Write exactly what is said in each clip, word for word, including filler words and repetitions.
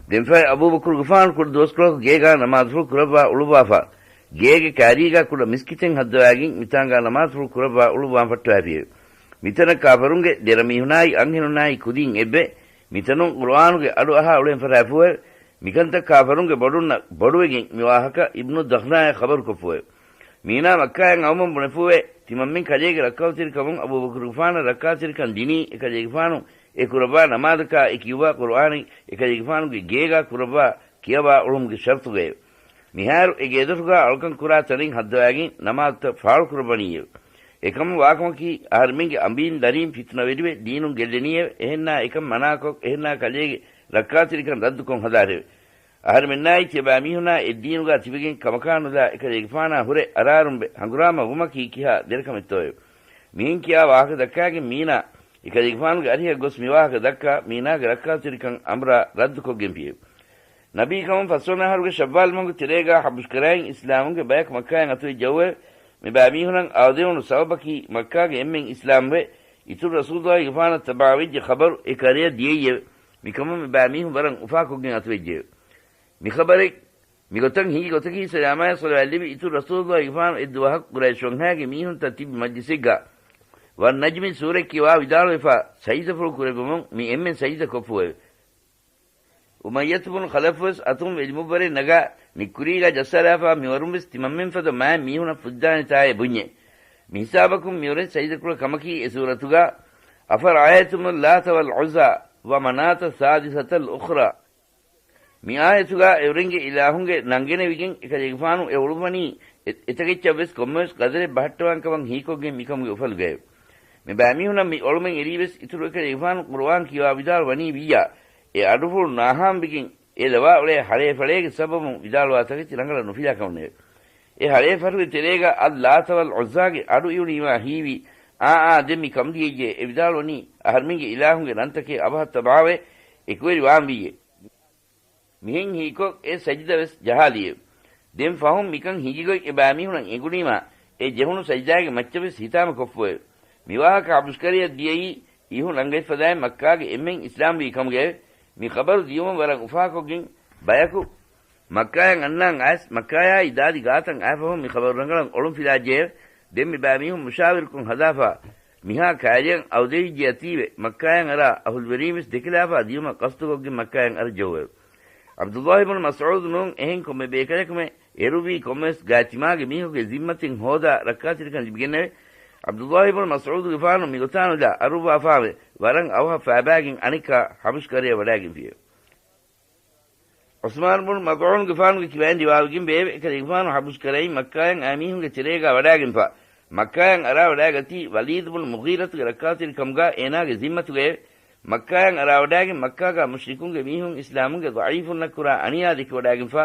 ދެންފަހެ އަބޫބަކުރުގެފާނު ކުޑަ ދުވަސްކޮޅަކު ގޭގާ ނަމާދުފުޅު ކުރައްވާ އުޅުއްވާފަ، ގޭގެ ކާރީގާ ކުޑަ މިސްކިތެއް ހައްދަވާގެން މިތާނގާ ނަމާދުފުޅު ކުރައްވާ އުޅުއްވާން ފައްޓަވައިފިއެވެ. މިތަނަށް ކާފަރުންގެ ދެރަމީހުނާއި އަންހެނުންނާއި ކުދީން އެއްވެ، މިތަނުން ޤުރުއާނުގެ އަޑު އަހާ އުޅެން ފަށާފޫއެވެ. މިކަންތައް ކާފަރުންގެ ބޮޑުންނަށް ބޮޑުވެގެން މި ވާހަކަ އިބްނު ދަޚްނާޔަށް ޚަބަރުކޮށްފޫއެވެ. މީނާ މައްކާޔަށް އައުމުން ބުނެފޫއެވެ. ތިމަންމެން ކަލޭގެ ރައްކާތެރިކަމުން އަބޫބަކުރުގެފާނަށް ރައްކާތެރިކަން ދިނީ، އެކަލޭގެފާނު އެ ކުރައްވާ ނަމާދަކާ އެ ކިޔުއްވާ ޤުރުއާނެއް އެކަލޭގެފާނުގެ ގޭގާ ކުރައްވާ ކިޔަވާ އުޅުމުގެ ޝަރުޠުގައެވެ. މިހާރު އެ ގޭދޮށުގާ އަޅުކަން ކުރާ ތަނެއް ހައްދަވާގެން ނަމާދުތައް ފާޅުކުރައްވަނީއެވެ. އެކަމަށް ވާކަމަކީ، އަހަރެމެންގެ އަނބީން ދަރީން ފިތުނަވެރިވެ ދީނުން ގެއްލެނީއެވެ. އެހެންނާ އެކަން މަނާކޮށް، އެހެންނާ ކަލޭގެ ރައްކާތެރިކަން ރައްދުކޮށް ހަދާށެވެ. އަހަރެމެންނާއި ތިޔަބައިމީހުނާ އެއްދީނުގާ ތިބެގެން ކަމަކާނުލާ އެކަލޭގެފާނާ ހުރެ އަރާރުންވެ ހަނގުރާމަ ވުމަކީ ކިހާ ދެރަކަމެއްތޯއެވެ. މިހެން ކިޔާ ވާހަކަ ދައްކާގެން މީނާ އެކަލޭގެފާނުގެ އަރިހަށް ގޮސް މިވާހަކަ ދައްކާ މީނާގެ ރައްކާތެރިކަން އަނބުރާ ރައްދުކޮށްގެންފިއެވެ. ނަބީކަމުން ފަސްވަނަ އަހަރުގެ ޝައްވާލް މަހުގެ ތެރޭގާ ޙަބަޝްކަރައިން އިސްލާމުގެ ބަޔަކު މައްކާއިން އަތުވެއްޖެއެވެ. މިބައިމީހުނަށް އާދެވުނު ސަބަބަކީ މައްކާގެ އެންމެން އިސްލާމްވެ، އިތުރު ރަސޫލުއްލާހިގެފާނަށް ތަބާވެއްޖެ ޚަބަރު އެ ކަރަޔަށް ދިޔައީއެވެ. މިކަމުން މިބައިމީހުން ވަރަށް އުފާކޮށްގެން އަތުވެއްޖެއެވެ. މިޚަބަރެއް މިގޮތަށް ހިނގި ގޮތަކީ ސަލާމާއި ޞަލަވާތް ލިބި އިތުރު ރަސޫލުއްލާހިގެފާނު އެއްދުވަހަކު ޤުރައިޝް ވަންހާގެ މީހުންތައް ތިބި މަޖްލިސެއްގާ ވައްނަޖްމި ސޫރަތް ކިޔަވާ ވިދާޅުވެފާ ސަޖިދަފުޅު ކުރެއްވުމުން މި އެންމެން ސަޖިދަ ކޮށްފޫއެވެ. އުމައްޔަތު ބުނު ޚަލަފުވެސް އަތުން ވެލިމުއްވަރެއް ނަގާ ނިއްކުރީގާ ޖައްސާލާފާ މިވަރުންވެސް ތިމަންމެން ފަދަ މާތް މީހުނަށް ފުއްދާނެތާއޭ ބުންޏެވެ. މިހިސާބަކުން މިއުރެން ސަޖިދަކުޅަ ކަމަކީ އެ ސޫރަތުގާ، أفرأيتم اللات والعزى ومناة الثالثة الأخرى. މި އާޔަތުގާ އެއުރެންގެ އިލާހުންގެ ނަންގެނެވިގެން އެކަލޭގެފާނު އެ އުޅުއްވަނީ އެ-، އެތަކެއްޗަށްވެސް ކޮންމެވެސް ގަދަރެއް ބަހައްޓަވާން ކަމަށް ހީކޮށްގެން މިކަމުގެ އުފަލުގައެވެ. މި ބައިމީހުނަށް މި އޮޅުމެއް އެރީވެސް އިތުރު އެކަލޭގެފާނު ޤުރުއާން ކިޔަވާ ވިދާޅުވަނީ ވިއްޔާ، އެ އަޑުފުޅު ނާހާންވެގެން އެ ލަވާ އުޅޭ ހަޅޭފަޅޭގެ ސަބަބުން ވިދާޅުވާ ތަކެތި ރަނގަޅަށް ނުފިލާ ކަމުންނެވެ. އެ ހަޅޭފަރުގެ ތެރޭގަ އައްލާތަ ވަލް ޢުއްޒާގެ އަޑު އިވުނީމާ ހީވީ، އާ އާ ދެން މި ކަމުދިޔައްޔޭ އެ ވިދާޅުވަނީ އަހަރުމެންގެ އިލާހުންގެ ނަންތަކެއް އަބަހަށް ތަބާވެ އެކުވެރިވާންވީއޭ. މިހެން ހީކޮށް އެ ސަޖިދަވެސް ޖަހާލީއެވެ. ދެން ފަހުން މިކަން ހިނގިގޮތް އެ ބައިމީހުނަށް އެނގުނީމާ އެ ޖެހުނު ސަޖިދާގެ މައްޗަށްވެސް ހިތާމަ ކޮށްފުއެވެ. މިވާހަކަ ޙަބަޝްކަރަޔަށް ދިޔައީ އިހުން ރަނގަޅިފަދައިން މައްކާގެ އެންމެން އިސްލާމްވީ ކަމުގައެވެ. މި ޚަބަރު ދިޔުމުން ވަރަށް އުފާކޮށްގެން ބަޔަކު މައްކާޔަށް އަންނާން އައިސް، މައްކާޔާއި ދާދި ގާތަށް އައިފަހުން މި ޚަބަރު ރަނގަޅަށް އޮޅުން ފިލާއްޖެއެވެ. ދެން މި ބައިމީހުން މުޝާވިރުކޮށް ހަދާފާ މިހާ ކައިރިއަށް އައުދެވިއްޖެ އަތީވެ، މައްކާޔަށް އަރާ އަހުލުވެރީންވެސް ދެކިލާފާ ދިޔުމަށް ޤަޞްދުކޮށްގެން މައްކާޔަށް އަރައްޖައުވެއެވެ. ޢަބްދުﷲ ބުނު މަސްޢޫދު ނޫން އެހެން ކޮންމެ ބޭކަލަކުމެ އެރުވީ ކޮންމެވެސް ގާތްތިމާގެ މީހަކުގެ ޒިންމަތެއް ހޯދާ ރައްކާތެރިކަން ލިބިގެންނެވެ. ޢަބްދުﷲ ބުނު މަސްޢޫދުގެފާނު މިގޮތާނުލާ އަރުއްވާފާވެ، ވަރަށް އަވަހަށް ފައިބާގެން އަނެއްކާ ޙަބަޝްކަރަޔަށް ވަޑާގެންފިއެވެ. ޢުސްމާނު ބުނު މަޒްޢޫނުގެފާނުގެ ކިބައިން ރިވާވެގެން ވެއެވެ. އެކަލޭގެފާނު ޙަބަޝްކަރައިން މައްކާޔަށް އައި މީހުންގެ ތެރޭގާ ވަޑާގެންފާ، މައްކާޔަށް އަރާ ވަޑާގަތީ ވަލީދު ބުނު މުޣީރަތުގެ ރައްކާތެރިކަމުގާ އޭނާގެ ޒިންމަތުގައެވެ. މައްކާޔަށް އަރާވަޑާގެން މައްކާގާ މުޝްރިކުންގެ މީހުން އިސްލާމުގެ ޟަޢީފުންނަށް ކުރާ އަނިޔާ ދެކިވަޑާގެންފާ،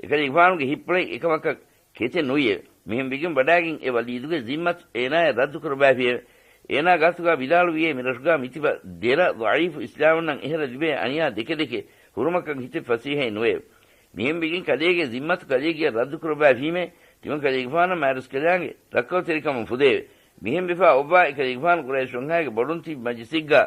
އެކަލޭގެފާނުގެ ހިތްޕުޅެއް އެކަމަކަށް ކެތެއް ނުވިއެވެ. މިހެން ވެގެން ވަޑާގެން އެ ވަލީދުގެ ޒިންމަތު އޭނާޔަށް ރައްދު ކުރައްވައިފިއެވެ. އޭނާ ގާތުގާ ވިދާޅުވިއޭ، މިރަށުގާ މިތިބަ ދެރަ ޟަޢީފު އިސްލާމުންނަށް އެހެރަ ލިބޭ އަނިޔާ ދެކެ ދެކެ ހުރުމަކަށް ހިތެއް ފަސޭހައެއް ނުވެއެވެ. މިހެން ވެގެން ކަލޭގެ ޒިންމަތު ކަލޭގެޔަށް ރައްދު ކުރައްވައިފީމޭ، ތިމަން ކަލޭގެފާނަށް މާތްރަސްކަލާނގެ ރައްކައުތެރިކަމުން ފުދެއެވެ. މިހެން ވެފާ އޮއްވާ އެކަލޭގެފާނު ޤުރައިޝް ވަންހާގެ ބޮޑުން ތިބި މަޖްލިސެއްގާ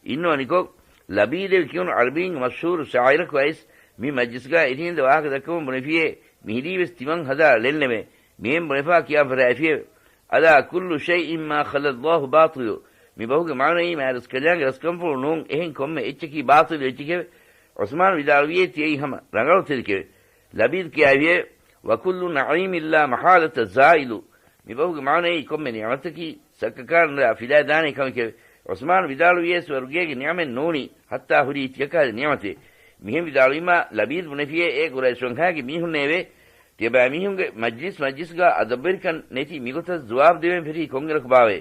އިންނަވަނިކޮށް، ލަބީދެވި ކިޔުނު ޢަރަބީންގެ މަޝްހޫރު ޝާޢިރަކު އައިސް މި މަޖްލިސްގާ އެރިހެންދަ ވާހަކަ ދައްކަމުން ބުނެފިއޭ، މިހިރީވެސް ތިމަން ހަދާ ޅެންނެވެ. މިހެން ބުނެފާ ކިޔާން ފަށާފިއެވެ. ألا كل شيء ما خلا الله باطل. މި ބަހުގެ މާނައީ މާތްރަސްކަލާނގެ ރަސްކަންފުޅު ނޫން އެހެން ކޮންމެ އެއްޗަކީ ބާޠިލު އެއްޗެކެވެ. ޢުސްމާނު ވިދާޅުވިއޭ ތިޔައީ ހަމަ ރަނގަޅު ތެދެކެވެ. ލަބީދު ކިޔާފިއެވެ. وكل نعيم لا محالة زائل. މި ބަހުގެ މާނައީ ކޮންމެ ނިޢުމަތަކީ ސައްކަކާނުލާ ފިލާދާނޭ ކަމެކެވެ. ޢުސްމާނު ވިދާޅުވިއޭ ސުވަރުގޭގެ ނިޢުމަތް ނޫނީ ހައްތާ ހުރީ ތިޔަކަހަލަ ނިޢުމަތެއް. މިހެން ވިދާޅުވީމާ ލަބީދު ބުނެފިއޭ އޭ ޤުރައިޝް ވަންހާގެ މީހުންނޭވެ! ތިޔަބައިމީހުންގެ މަޖްލިސް މަޖްލިސްގާ އަދަބުވެރިކަން ނެތި މިގޮތަށް ޒުވާބު ދެވެން ފެށީ ކޮންއިރަކު ބާވައޭ؟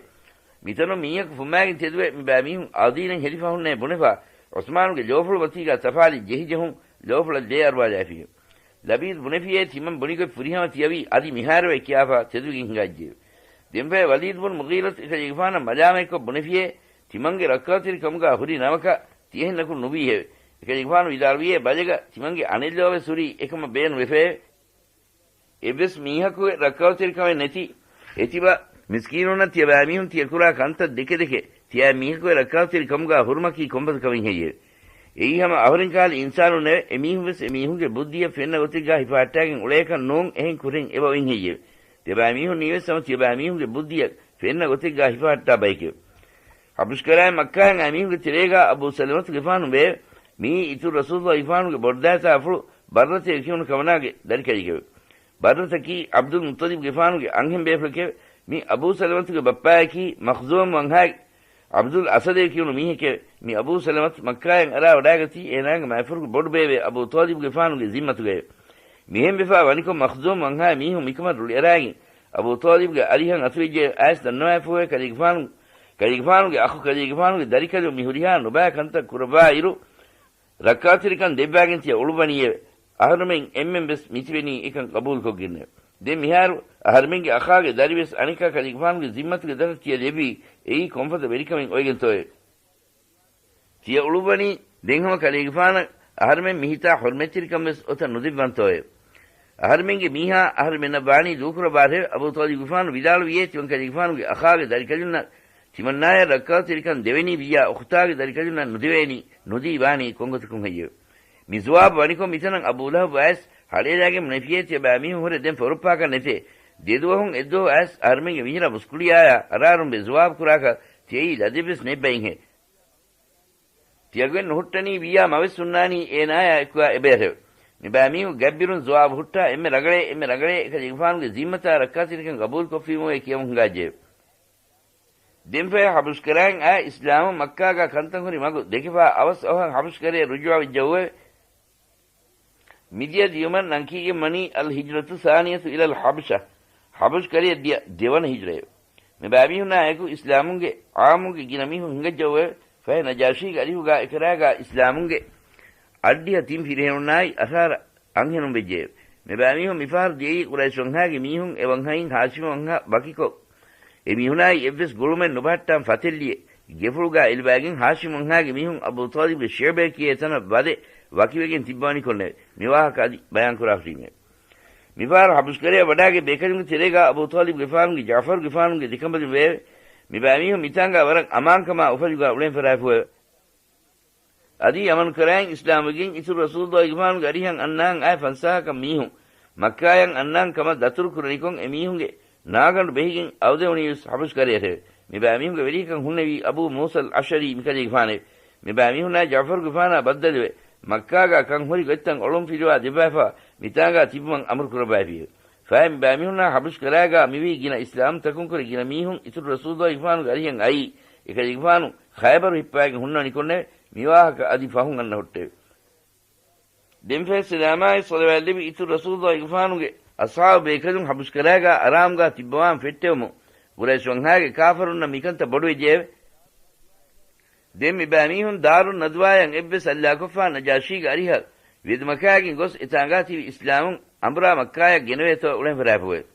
މިތަނުން މީހަކު ފުއްމާގެން ތެދުވެ މިބައިމީހުން އައުދީނަށް ހެދިފަ ހުންނޭ ބުނެފަ، ޢުސްމާނުގެ ލޯފުޅު މަތީގާ ތަފާލި ޖެހިޖެހުން ލޯފުޅަށް ލޭ އަރުވާލާފިއެވެ. ލަބީދު ބުނެފިއޭ ތިމަން ބުނިގޮތް ފުރިހަމަ ތިޔަވީ އަދި މިހާރުވެ ކިޔާފަ ތެދުވެގެން ހިނގައްޖެއެވެ. ދެންފަހެ ވަލީދު ބުނު މުޣީރަތު އެކަލޭގެފާނަށް މަލާމަތްކޮށް ބުނެފިއޭ، ތިމަންގެ ރައްކާތެރި ކަމުގާ ހުރި ނަމަކަށް ތިޔަހެންނަކުން ނުވީހެވެ. އެކަލޭގެފާނު ވިދާޅުވިއޭ ބަލަގަ ތިމަންގެ އަނެއްލޯވެސް ހުރީ އެކަމަށް ބޭނުންވެފައެވެ. އެއްވެސް މީހަކުގެ ރައްކާތެރިކަމެއް ނެތި އެތިބަ މިސްކީނުންނަށް ތިޔަބައިމީހުން ތިޔަކުރާ ކަންތައް ދެކެ ދެކެ ތިޔައިން މީހަކުގެ ރައްކާތެރި ކަމުގާ ހުރުމަކީ ކޮންފަދަ ކަމެއް ހެއްޔެވެ؟ އެއީ ހަމަ އަހުރެން ކަހަލަ އިންސާނުންނެވެ. އެމީހުން ވެސް އެމީހުންގެ ބުއްދިއަށް ފެންނަ ގޮތެއްގާ ހިފަހައްޓާގެން އުޅޭކަށް ނޫން އެހެން ކުރިން އެބަ އޮތް ހެއްޔެވެ؟ ތިޔަބައިމީހުންނީވެސް ހަމަ ތިޔަބައިމީހުންގެ ބުއްދިއަށް ފެންނަ ގޮތެއްގާ ހިފަހައްޓާ ބައެކެވެ. ޙަބަޝްކަރައިން މައްކާއިން އައި މީހުންގެ ތެރޭގާ އަބޫ ސަލަމަތުގެފާނު ވެއެވެ. މިއީ އިތުރު ރަސޫލުއްލާހިގެފާނުގެ ބޮޑުދައިތާ ފުޅު ބައްރަތޭ ކިޔުނު ކަމަނާގެ ދަރިކަލެކެވެ. ބައްރަތަކީ ޢަބްދުލް މުއްޠަލިބުގެފާނުގެ އަންހެން ބޭފުޅެކެވެ. މި އަބޫ ސަލަމަތުގެ ބައްޕައަކީ މަޚްޒޫމް ވަންހާގެ ޢަބްދުލް އަސަދޭ ކިޔުނު މީހެކެވެ. މި އަބޫ ސަލަމަތު މައްކާޔަށް އަރާ ވަޑާގަތީ އޭނާގެ މައިފަރުގެ ބޮޑުބޭބެ އަބޫ ޠާލިބުގެފާނުގެ ޒިންމަތުގައެވެ. މިހެންވެފާ ވަނިކޮށް މަޚްޒޫމް ވަންހާ މީހުން މިކަމަށް ރުޅިއަރާގެން އަބޫ ޠާލިބުގެ އަރިހަށް އަތުވެއްޖެ އައިސް ދަންނަވާފޫއެވެ. ކަލޭގެފާނު، ކަލޭގެފާނުގެ އަޚު ކަލޭގެފާނުގެ ދަރިކަލުން މި ހުރިހާ ނުބައި ކަންތައް ކުރައްވާ އިރު، ރައްކާތެރިކަން ދެއްވާގެން ތިޔަ އުޅުއްވަނީއެވެ. އަހަރުމެން އެންމެން ވެސް މިތިބެނީ އެކަން ޤަބޫލުކޮށްގެންނެވެ. ދެން މިހާރު އަހަރުމެންގެ އަޚާގެ ދަރިވެސް އަނެއްކާ ކަލޭގެފާނުގެ ޒިންމަތުގެ ދަށަށް ތިޔަ ލެއްވީ އެއީ ކޮންފަދަ ވެރިކަމެއް އޮވެގެންތޯއެވެ؟ ތިޔަ އުޅުއްވަނީ ދެން ހަމަ ކަލޭގެފާނަށް އަހަރުމެން މިހިތާ ޙުރްމަތްތެރިކަން ވެސް އޮތަށް ނުދެއްވަންތޯއެވެ؟ އަހަރުމެންގެ މީހާ އަހަރުމެންނަށް ވާނީ ދޫކުރައްވާށެވެ. އަބޫ ޠާލިބުގެފާނު ވިދާޅުވިއޭ ތިމަން ކަލޭގެފާނުގެ އަޚާގެ ދަރިކަލުންނަށް ތިމަންނާޔަށް ރައްކާތެރިކަން ދެވެނީ ވިއްޔާ އުޚްތާގެ ދަރިކަލުންނަށް ނުދެވޭނީ ނުދީ ވާނީ ކޮންގޮތަކުން ހެއްޔެވެ؟ މި ޒުވާބު ވަނިކޮށް މިތަނަށް އަބޫ ލަހަބް އައިސް ހަޅޭލާގެން ބުނެފިއޭ ތިޔަބައިމީހުން ހުރެ ދެން ފޮރުއްޕާކަށް ނެތޭ. ދެދުވަހުން އެއްދުވަހު އައިސް އަހަރުމެންގެ މިހިރަ މުސްކުޅިޔާޔާ އަރާރުން ބޭ ޒުވާބު ކުރާކަށް ތިޔައީ ލަދެއްވެސް ނެތް ބައިންހޭ. ތިޔަގޮތް ނުހުއްޓަނީ ވިއްޔާ މަވެސް ހުންނާނީ އޭނާޔާ އެކުގާ އެބައެހެވެ. މިބައިމީހުން ގަތްބިރުން ޒުވާބު ހުއްޓާ އެންމެ ރަނގަޅޭ، އެންމެ ރަނގަޅޭ ކަލޭގެފާނުގެ ޒިންމަތާ ރައްކާތެރިކަން ގަބޫލުކޮށްފީމުވޭ ކިޔަމުން ހިނގާއްޖެއެވެ. ދެންފަހެ ޙަބަޝްކަރައިން އާ އިސްލާމުން މައްކާގާ ކަންތައް ހުރި މަގު ދެކެފާ އަވަސް އަވަހަށް ޙަބަޝްކަރަޔަށް ރުޖޫޢަވެއްޖައުވެވެ. މިދިޔަ ލިޔުމަށް ނަންކީގެން ވަނީ އަލް ހިޖްރަތު ސާނިޔަތު އިލަލް ޙަބަޝަ، ޙަބަޝްކަރަޔަށް ދިޔަ ދެވަނަ ހިޖްރައެވެ. މިބައިމީހުންނާ އެކު އިސްލާމުންގެ ޢާއްމުގެ ގިނަ މީހުން ހިނގައްޖައުވެވެ. ފަހެ ނަޖާޝީގެ އަރިހުގާ އެކަރާގާ އިސްލާމުންގެ އަށްޑިހަ ތިން ފިރިހެނުންނާއި އަށާރަ އަންހެނުން ވެއްޖެއެވެ. މިބައިމީހުން މިފަހަރު ދިޔައީ ޤުރައިޝް ވަންހާގެ މީހުން އެ ވަންހައިން ހާޝިމް ވަންހަ ވަކިކޮށް، އެ މީހުނާއި އެއްވެސް ގުޅުމެއް ނުބަހައްޓާން ފަތެއްލިއެ ގެފުޅުގާ އެލިބާގެން ހާޝިމް ވަންހާގެ މީހުން އަބޫ ޠާލިބްގެ ޝިޢުބޭ ކިޔޭ ތަނަށް ވަދެ ވަކިވެގެން ތިއްބަވަނިކޮށްނެވެ. މިވާހަކަ އަދި ބަޔާންކުރާ ހުރީމެވެ. މިފަހަރު ޙަބަޝްކަރަޔަށް ވަޑާގެ ބޭކަލުންގެ ތެރޭގާ އަބޫ ޠާލިބްގެފާނުގެ ޖަޢުފަރުގެފާނުގެ ދެކަނބަލުން ވެއެވެ. މިބައިމީހުން މިތާނގާ ވަރަށް އަމާންކަމާ އުފަލުގާ އުޅެން ފަށާފުއެވެ. އަދި އަމަނުކަރައިން އިސްލާމްވެގެން އިތުރު ރަސޫލުއްލާހިގެފާނުގެ އަރިހަށް އަންނާން އައި ފަންސާހަކަށް މީހުން މައްކާޔަށް އަންނާން ކަމަށް ދަތުރު ކުރެވިކޮށް އެމީހުންގެ ނާގަނޑު ބެހިގެން އައުދެވުނީވެސް ޙަބަޝްކަރަޔަށެވެ. މިބައިމީހުންގެ ވެރިޔަކަށް ހުންނެވީ އަބޫ މޫސަލް އަޝްޢަރީ މިކަލޭގެފާނެވެ. މިބައިމީހުންނާ ޖަޢުފަރުގެފާނާ ބައްދަލުވެ، މައްކާގާ ކަން ހުރި ގޮތްތައް އޮޅުންފިލުވާ ދެއްވާފާ، މިތާނގާ ތިއްބުމަށް އަމުރު ކުރައްވައިފިއެވެ. ފަހެ މިބައިމީހުންނާ ޙަބަޝްކަރާގާ މިވީ ގިނަ އިސްލާމްތަކުންކުރެ ގިނަ މީހުން އިތުރު ރަސޫލުއްލާހިގެފާނުގެ އަރިހަށް އައީ، އެކަލޭގެފާނު ޚައިބަރު ހިއްޕަވައިގެން ހުންނަވަނިކޮށްނެވެ. މިވާހަކަ އަދި ފަހުން އަންނަ ހުއްޓެވެ. ދެންފަހެ ސަލާމާއި ޞަލަވާތްލެއްވި އިތުރު ރަސޫލުއްލާހިގެފާނުގެ އަޞްޙާބު ބޭކަލުން ޙަބަޝްކަރާގާ އަރާމުގާ ތިއްބަވާން ފެއްޓެވުމުން، ޤުރައިޝް ވަންހާގެ ކާފަރުންނަށް މިކަންތައް ބޮޑުވެއްޖެއެވެ. ދެން މިބައިމީހުން ދާރުން ނަދުވާޔަށް އެއްވެސް އައްލާކޮށްފާ ނަޖާޝީގެ އަރިހަށް ވެދުމަކާގެން ގޮސް އެތާނގާ ތިބި އިސްލާމުން އަނބުރާ މައްކާޔަށް ގެނެވޭތޯ އުޅެން ފަށާފުއެވެ.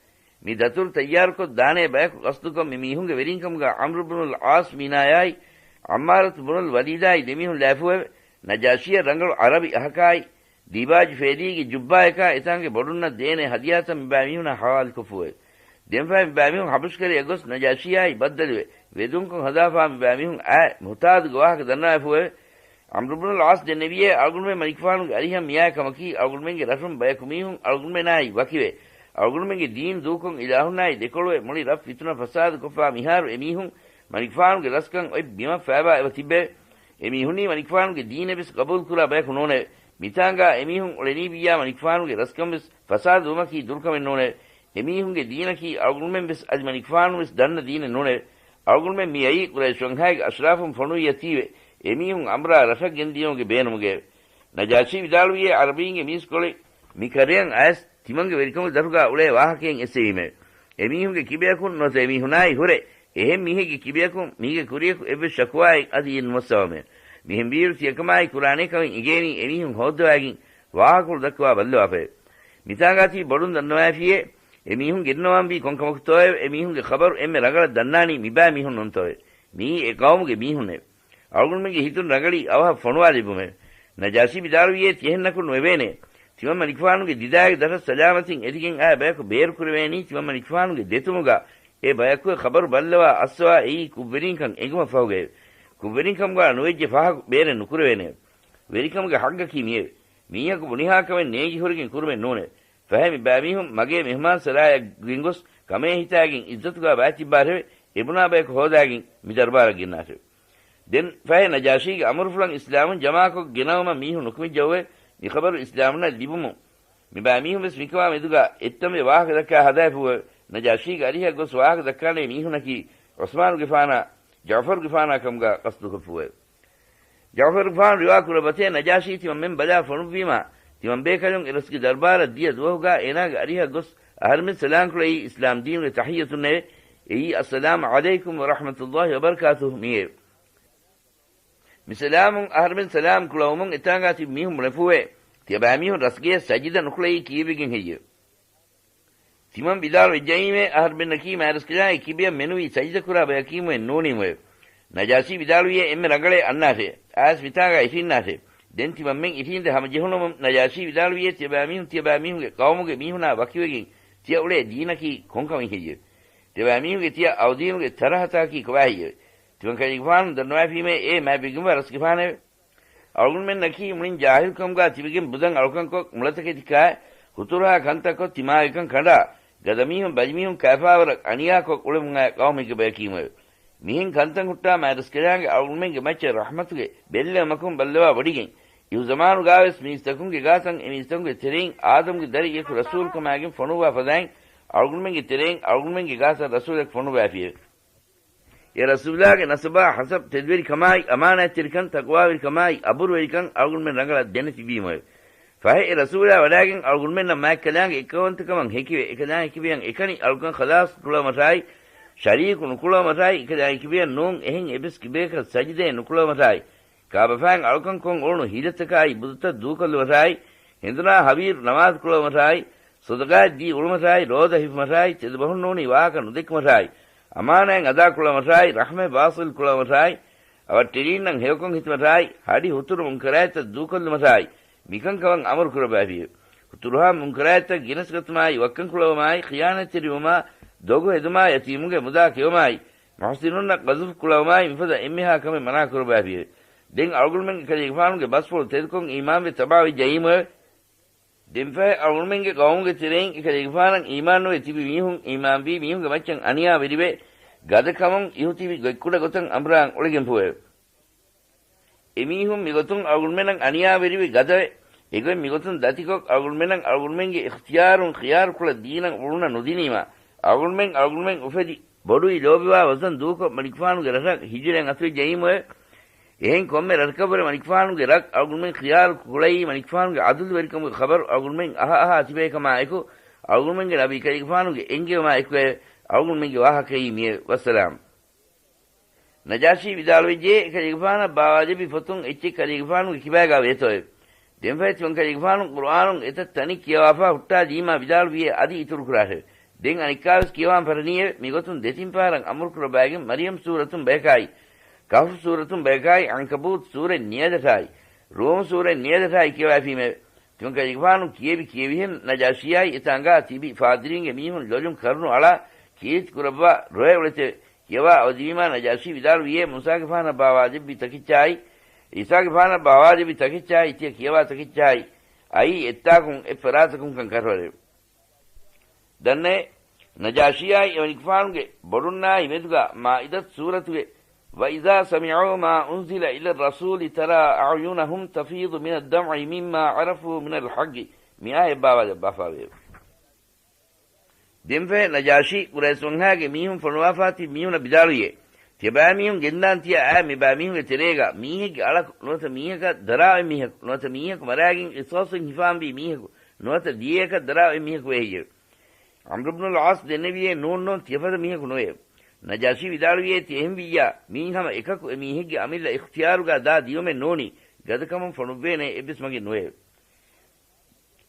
މި ދަތުރު ތައްޔާރުކޮށް ދާނޭ ބަޔަކު ގަސްދުކޮށް މި މީހުންގެ ވެރިންކަމުގާ ޢަމްރު ބުނުލް ޢާޞް މީނާޔާއި ޢައްމާރަތު ބުނުލް ވަލީދާއި ދެމީހުން ލާފުއެވެ. ނަޖާޝީއަށް ރަނގަޅު ޢަރަބި އަހަކާއި ދީބާޖު ފޭލީގެ ޖުއްބާޔަކާ އެތާނގެ ބޮޑުންނަށް ދޭނެ ހަދިޔާތައް މިބައިމީހުނާ ޙަވާލުކޮށްފުއެވެ. ދެންފަހެ މިބައިމީހުން ޙަބަޝްކަރަޔަށް ގޮސް ނަޖާޝީއާއި ބައްދަލުވެ، ވެދުންކޮށް ހަދާފާ މިބައިމީހުން އާ މުހުތާދުގެ ވާހަކަ ދަންނަވާފުއެވެ. ޢަމްރު ބުނުލް ޢާޞް ދެންނެވިއޭ، އަޅުގަނޑުމެން މަނިކުފާނުގެ އަރިހަށް މިއާ ކަމަކީ، އަޅުގަނޑުމެންގެ ރަށުން ބަޔަކު މީހުން އަޅުގަނޑުމެނާއި ވަކިވެ، އަޅުގަނޑުމެންގެ ދީން ދޫކޮށް އިލާހުންނާއި ދެކޮޅުވެ، މުޅި ރަށް ފިތުނަ ފަސާދަ ކޮށްފާ މިހާރު އެމީހުން މަނިކުފާނުގެ ރަސްކަން އޮތް ބިމަށް ފައިބާ އެބަ ތިއްބެވެ. އެމީހުންނީ މަނިކުފާނުގެ ދީނެއް ވެސް ގަބޫލުކުރާ ބަޔަކު ނޫނެވެ. މިތާނގާ އެމީހުން އުޅެނީ ވިއްޔާ މަނިކުފާނުގެ ރަސްކަން ވެސް ފަސާދަ ވުމަކީ ދުރުކަމެއް ނޫނެވެ. އެމީހުންގެ ދީނަކީ އަޅުގަނޑުމެން ވެސް އަދި މަނިކުފާނުން ވެސް ދަންނަ ދީނެއް ނޫނެވެ. އަޅުގަނޑުމެން މި އައީ ޤުރައިޝް ވަންހާގެ އަޝްރާފުން ފޮނުވިއްޔަތީވެ، އެމީހުން އަނބުރާ ރަށަށް ގެންދިޔުމުގެ ބޭނުމުގައެވެ. ނަޖާޝީ ވިދާޅުވިއޭ، ޢަރަބީންގެ މީސްކޮޅެއް މި ކަރަޔަށް އައިސް ތިމަންގެ ވެރިކަމުގެ ދަށުގާ އުޅޭ ވާހަކައެއް އެއްސެވީމެވެ. އެމީހުންގެ ކިބަޔަކުން ނުވަތަ އެމީހުނާއި ހުރެ އެހެން މީހެއްގެ ކިބަޔަކުން މީގެ ކުރިޔަކު އެއްވެސް ޝަކުވާއެއް އަދި އެއް ނުމައްސަވަމެވެ. މިހެންވީއިރު ތިޔަކަމާއި ކުރާނޭ ކަމެއް އެނގޭނީ އެމީހުން ހޯއްދަވާގެން ވާހަކަފުޅު ދައްކަވާ ބައްލަވާފައެވެ. މިތާނގާ ތިބި ބޮޑުން ދަންނަވާފިއޭ، އެމީހުން ގެންނަވާންވީ ކޮން ކަމަކުތޯއެވެ؟ އެމީހުންގެ ޚަބަރު އެންމެ ރަނގަޅަށް ދަންނާނީ މިބައިމީހުންނުންތޯއެވެ؟ މިއީ އެ ޤައުމުގެ މީހުންނެވެ. އަޅުގަނޑުމެންގެ ހިތުން ރަނގަޅީ އަވަހަށް ފޮނުވާލެއްވުމެވެ. ނަޖާޝީ ވިދާޅުވިއޭ، ތިޔަހެންނަކުން ނުވެވޭނެ. ތިމަން މަނިކުފާނުގެ ދިދާގެ ދަށަށް ސަލާމަތިން އެދިގެން އާ ބަޔަކު ބޭރުކުރެވޭނީ ތިމަން މަނިކުފާނުގެ ދެތުމުގަ އެ ބަޔަކުގެ ޚަބަރު ބައްލަވާ އައްސަވާ އެއީ ކުށްވެރިންކަން އެނގުމަށް ފަހުގައެވެ. ކުށްވެރިންކަމުގާ ނުވެއްޖެ ފާހަގަ ބޭރެއް ނުކުރެވޭނެ. ވެރިކަމުގެ ޙައްޤަކީ މިއެވެ. މީހަކު ބުނިހާ ކަމެއް ނޭނގި ހުރެގެން ކުރުމެއް ނޫނެވެ. ފަހެ މި ބައިމީހުން މަގޭ މެހުމާން ސަރާޔަށް ގެންގޮސް، ކަމޭ ހިތާގެން އިއްޒަތުގާ ބައިތިއްބާށެވެ. އެބުނާ ބަޔަކު ހޯދާގެން މި ދަރުބާރަށް ގެންނާށެވެ. ދެން ފަހެ ނަޖާޝީގެ އަމުރުފުޅަށް އިސްލާމުން ޖަމާކޮށް ގެނައުމަށް މީހުން ނުކުމެއްޖެއެވެ. މި ޚަބަރު އިސްލާމުންނަށް ލިބުމުން މި ބައިމީހުން ވެސް މިކަމާ މެދުގާ އެއްތަންވެ ވާހަކަ ދައްކާ ހަދާފޫއެވެ. ނަޖާޝީގެ އަރިހަށް ގޮސް ވާހަކަ ދައްކާނޭ މީހުނަކީ ޢުސްމާނުގެފާނާ ޖަޢުފަރުގެފާނާ ކަމުގާ ޤަޞްދުކޮށްފޫއެވެ. ޖަޢުފަރުގެފާނު ރިވާ ކުރައްވަތޭ، ނަޖާޝީ ތިމަންމެން ބަލާ ފޮނުއްވީމާ، ތިމަންބޭކަލުން އެރަސްގެ ދަރުބާރަށް ދިޔަ ދުވަހުގާ އޭނާގެ އަރިހަށް ގޮސް އަހަރެމެން ސަލާންކުޅައީ އިސްލާމް ދީނުގެ ތަޙިއްޔަތުންނެވެ. އެއީ، އައްސަލާމު ޢަލައިކުމް ވަރަޙްމަތުﷲި ވަބަރަކާތުހު މިއެވެ. މި ސަލާމުން އަހަރެމެން ސަލާމް ކުޅަވުމުން އެތާނގާ ތިބި މީހުން ބުނެފޫއެވެ. ތިޔަބައިމީހުން ރަސްގެޔަށް ސަޖިދަ ނުކުޅައީ ކީއްވެގެން ހެއްޔެވެ؟ ތިމަން ވިދާޅުވެއްޖައީމޭ، އަހަރުމެންނަކީ މާތްރަސްކަލާނގެ ކިބަޔަށް މެނުވީ ސަޖިދަކުރާ ބަޔަކީމުއެއް ނޫނީމުއެވެ. ނަޖާޝީ ވިދާޅުވިއޭ، އެންމެ ރަނގަޅޭ އަންނާށޭ. އައިސް މިތާގަ އިށީންނާށޭ. ދެން ތިމަންމެން އިށީނދެ ހަމަޖެހުނުމުން ނަޖާޝީ ވިދާޅުވިއޭ، ތިޔަބައިމީހުން ތިޔަބައިމީހުންގެ ޤައުމުގެ މީހުނާ ވަކިވެގެން ތިޔަ އުޅޭ ދީނަކީ ކޮންކަމެއް ހެއްޔެވެ؟ ތިޔަބައިމީހުންގެ ތިޔަ އައުދީނުގެ ތަރަހަތަކަކީ ކޮބާ ހެއްޔެވެ؟ ތިމަން ކަލޭގެފާނު ދަންނަވައިފީމޭ، އޭ މާތް ބިގިންވާ ރަސްގެފާނެވެ. އަޅުގަނޑުމެންނަކީ މުޅިން ޖާހިލުކަމުގާ ތިބެގެން ބުދަން އަޅުކަންކޮށް، މުޅަތަކެތިކާ، ހުތުރުހާ ކަންތައްކޮށް ތިމާގެކަން ކަނޑާ، ގަދަމީހުން ބަލިމީހުން ކައިފާވަރަށް އަނިޔާކޮށް އުޅެމުން އައި ޤައުމެއްގެ ބަޔަކީމުއެވެ. މިހެން ކަންތައް ހުއްޓާ މާތްރަސްކަލާނގެ އަޅުގަނޑުމެންގެ މައްޗަށް ރަޙްމަތުގެ ބެއްލެވުމަކުން ބައްލަވާ ވޮޑިގެން، އިހުޒަމާނުގާވެސް މީސްތަކުންގެ ގާތަށް އެމީސްތަކުންގެ ތެރެއިން އާދަމްގެ ދަރިއަކު ރަސޫލުކަމާގެން ފޮނުއްވާ ފަދައިން، އަޅުގަނޑުމެންގެ ތެރެއިން އަޅުގަނޑުމެންގެ ގާތަށް ރަސޫލަކު ފޮނުއްވައިފިއެވެ. އެ ރަސޫލާގެ ނަސަބާ ހަސަބް، ތެދުވެރިކަމާއި، އަމާނާތްތެރިކަން، ތަޤްވާވެރިކަމާއި، އަބުރުވެރިކަން އަޅުގަނޑުމެން ރަނގަޅަށް ދެނެތިބީމުއެވެ. ފަހެ އެ ރަސޫލާ ވަޑާގެން އަޅުގަނޑުމެންނަށް މާތްކަލާނގެ އެއްކައުވަންތަކަމަށް ހެކިވެ، އެކަލާނގެ ކިބަޔަށް އެކަނި އަޅުކަން ޚަލާޞް ކުޅަވުމަށާއި، ޝަރީކު ނުކުޅަވުމަށާއި، އެކަލާނގެ ކިބަޔަށް ނޫން އެހެން އެއްވެސް ކިބަޔަކަށް ސަޖިދައެއް ނުކުޅަވުމަށާއި، ކާބަފައިން އަޅުކަންކޮށް އުޅުނު ހިލަތަކާއި ބުދުތައް ދޫކޮށްލުމަށާއި، ހެނދުނާ ހަވީރު ނަމާދު ކުޅަވުމަށާއި، ޞަދަޤާތް ދީ އުޅުމަށާއި، ރޯދަ ހިފުމަށާއި، ތެދުބަހުން ނޫނީ ވާހަކަ ނުދެއްކުމަށާއި، އަމާނާތް އަދާ ކުޅަވުމަށާއި، ރަޙްމެއް ވާޞިލް ކުޅަވުމަށާއި، އަވަށްޓެރީންނަށް ހެޔޮކޮށް ހިތުމަށާއި، ހަޑި ހުތުރު މުންކަރާތްތައް ދޫކޮށްލުމަށާއި، މިކަންކަމަށް އަމުރު ކުރައްވައިފިއެވެ. ހުތުރުހާ މުންކަރާތްތައް ގެނެސްގަތުމާއި، ވައްކަން ކުޅަވުމާއި، ޚިޔާނާތްތެރިވުމާ، ދޮގު ހެދުމާ، ޔަތީމުންގެ މުދާ ކެއުމާއި، މުޙްސިނުންނަށް ޤަޒުފު ކުޅަވުމާއި، މިފަދަ އެންމެހާ ކަމެއް މަނާ ކުރައްވައިފިއެވެ. ދެން އަޅުގަނޑުމެން އެކަލޭގެފާނުގެ ބަސްފުޅު ތެދުކޮށް އީމާންވެ ތަބާވެއްޖައީމުއެވެ. ދެންފަހެ އަޅުގަނޑުމެންގެ ޤައުމުގެ ތެރެއިން އެކަލޭގެފާނަށް އީމާންނުވެ ތިބި މީހުން އީމާންވީ މީހުންގެ މައްޗަށް އަނިޔާވެރިވެ، ގަދަކަމުން އިހުތިބި ގޮތްކުޑަ ގޮތަށް އަނބުރާން އުޅެގެންފޫއެވެ. އެމީހުން މިގޮތުން އަޅުގަނޑުމެންނަށް އަނިޔާވެރިވެ ގަދަވެ، އެގޮތް މިގޮތުން ދަތިކޮށް އަޅުގަނޑުމެންނަށް އަޅުގަނޑުމެންގެ އިޚްތިޔާރުން ޚިޔާރު ކުޅަ ދީނަށް އުޅުނަށް ނުދިނީމާ، އަޅުގަނޑުމެން އަޅުގަނޑުމެން އުފެދި ބޮޑުވި ލޯބިވާ ވަޒަން ދޫކޮށް މަނިކުފާނުގެ ރަށަށް ހިޖުރައިން އަތުވެއްޖައީމުއެވެ. އެހެން ކޮންމެ ރަށަކަށްވުރެ މަނިކުފާނުގެ ރަށް އަޅުގަނޑުމެން ޚިޔާރު ކުޅައީ މަނިކުފާނުގެ ޢަދުލުވެރިކަމުގެ ޚަބަރު އަޅުގަނޑުމެން އަހަ އަހާ ތިބޭ ކަމާ އެކު، އަޅުގަނޑުމެންގެ ނަބީ ކަލޭގެފާނުގެ އެންގެވުމާ އެކުއެވެ. އަޅުގަނޑުމެންގެ ވާހަކައީ މިއެވެ. ވައްސަލާމް. ނަޖާޝީ ވިދާޅުވެއްޖެ، އެކަލޭގެފާނަށް ބާވާލެއްވި ފޮތުން އެއްޗެއް ކަލޭގެފާނުގެ ކިބާގާ ވޭތޯއެވެ. ދެންފަހެ ތިމަން ކަލޭގެފާނު ޤުރުއާނުން އެތައް ތަނެއް ކިޔަވާފާ ހުއްޓާލީމާ ވިދާޅުވިއޭ އަދި އިތުރުކުރާށެވެ. ދެން އަނެއްކާވެސް ކިޔަވާން ފަށަނީއެވެ. މިގޮތުން ދެތިން ފަހަރަށް އަމުރުކުރައްވައިގެން މަރިޔަމް ސޫރަތުން ބަޔަކާއި، ކަހްފު ސޫރަތުން ބަޔަކާއި، ޢަންކަބޫތު ސޫރަތް ނިޔަދަށާއި، ރޫމް ސޫރަތް ނިޔަދަށާއި ކިޔަވައިފީމެވެ. ތިމަން ކަލޭގެފާނު ކިޔެވި ކިޔެވިހެން ނަޖާޝީއާއި އެތާނގާ ތިބި ފާދިރީންގެ މީހުން ލޮލުން ކަރުނު އަޅާ ކީރިތި ކުރައްވާ ރޮއެ އުޅެތެވެ. ކިޔަވާ އަވަދިވީމާ ނަޖާޝީ ވިދާޅުވިއޭ، މޫސާގެފާނަށް ބާވާލެއްވި ތަކެއްޗާއި، ޢީސާގެފާނަށް ބާވާލެއްވި ތަކެއްޗާއި، ތިޔަ ކިޔަވާ ތަކެއްޗާއި، އައީ އެއްތާކުން އެއްފަރާތަކުންކަން ކަށަވަރެވެ. ދަންނައޭ، ނަޖާޝީއާއި އެމަނިކުފާނުގެ ބޮޑުންނާއި މެދުގާ މާއިދަތު ސޫރަތުގެ، وَإِذَا سَمِعُوا مَا أُنزِلَ إِلَى الرَّسُولِ تَرَىٰ أَعْيُنَهُمْ تَفِيضُ مِنَ الدَّمْعِ مِمَّا عَرَفُوا مِنَ الْحَقِّ، މިއާޔަތް ބާވާލައްވާފާވެއެވެ. ދެންފަހެ ނަޖާޝީ ޤުރައިޝް ވަންހާގެ މީހުން ފޮނުވާފާތިބި މީހުނަށް ވިދާޅުވިއޭ، ތިޔަބައިމީހުން ގެންދާން ތިޔަ އައި މިބައިމީހުންގެ ތެރޭގަ މީހެއްގެ އަޅަކު ނުވަތަ މީހަކަށް ދަރާ އޮތް މީހަކު ނުވަތަ މީހަކު މަރާގެން ޤިޞާޞެއް ހިފާންވީ މީހަކު ނުވަތަ ދިޔަޔަކަށް ދަރާ އޮތް މީހަކު ވޭހެއްޔެވެ؟ ޢަމްރު ބްނުލް ޢާޞް ދެންނެވިއޭ، ނޫން ނޫން، ތިޔަފަދަ މީހަކު ނުވެއެވެ. ނަޖާޝީ ވިދާޅުވިއޭ، ތި އެހެން ވިއްޔާ މީން ހަމަ އެކަކު އެ މީހެއްގެ އަމިއްލަ އިޚްތިޔާރުގަ ދާ ދިޔުމެއް ނޫނީ، ގަދަކަމުން ފޮނުއްވޭނެ އެއްވެސް މަގެއް ނުވެއެވެ.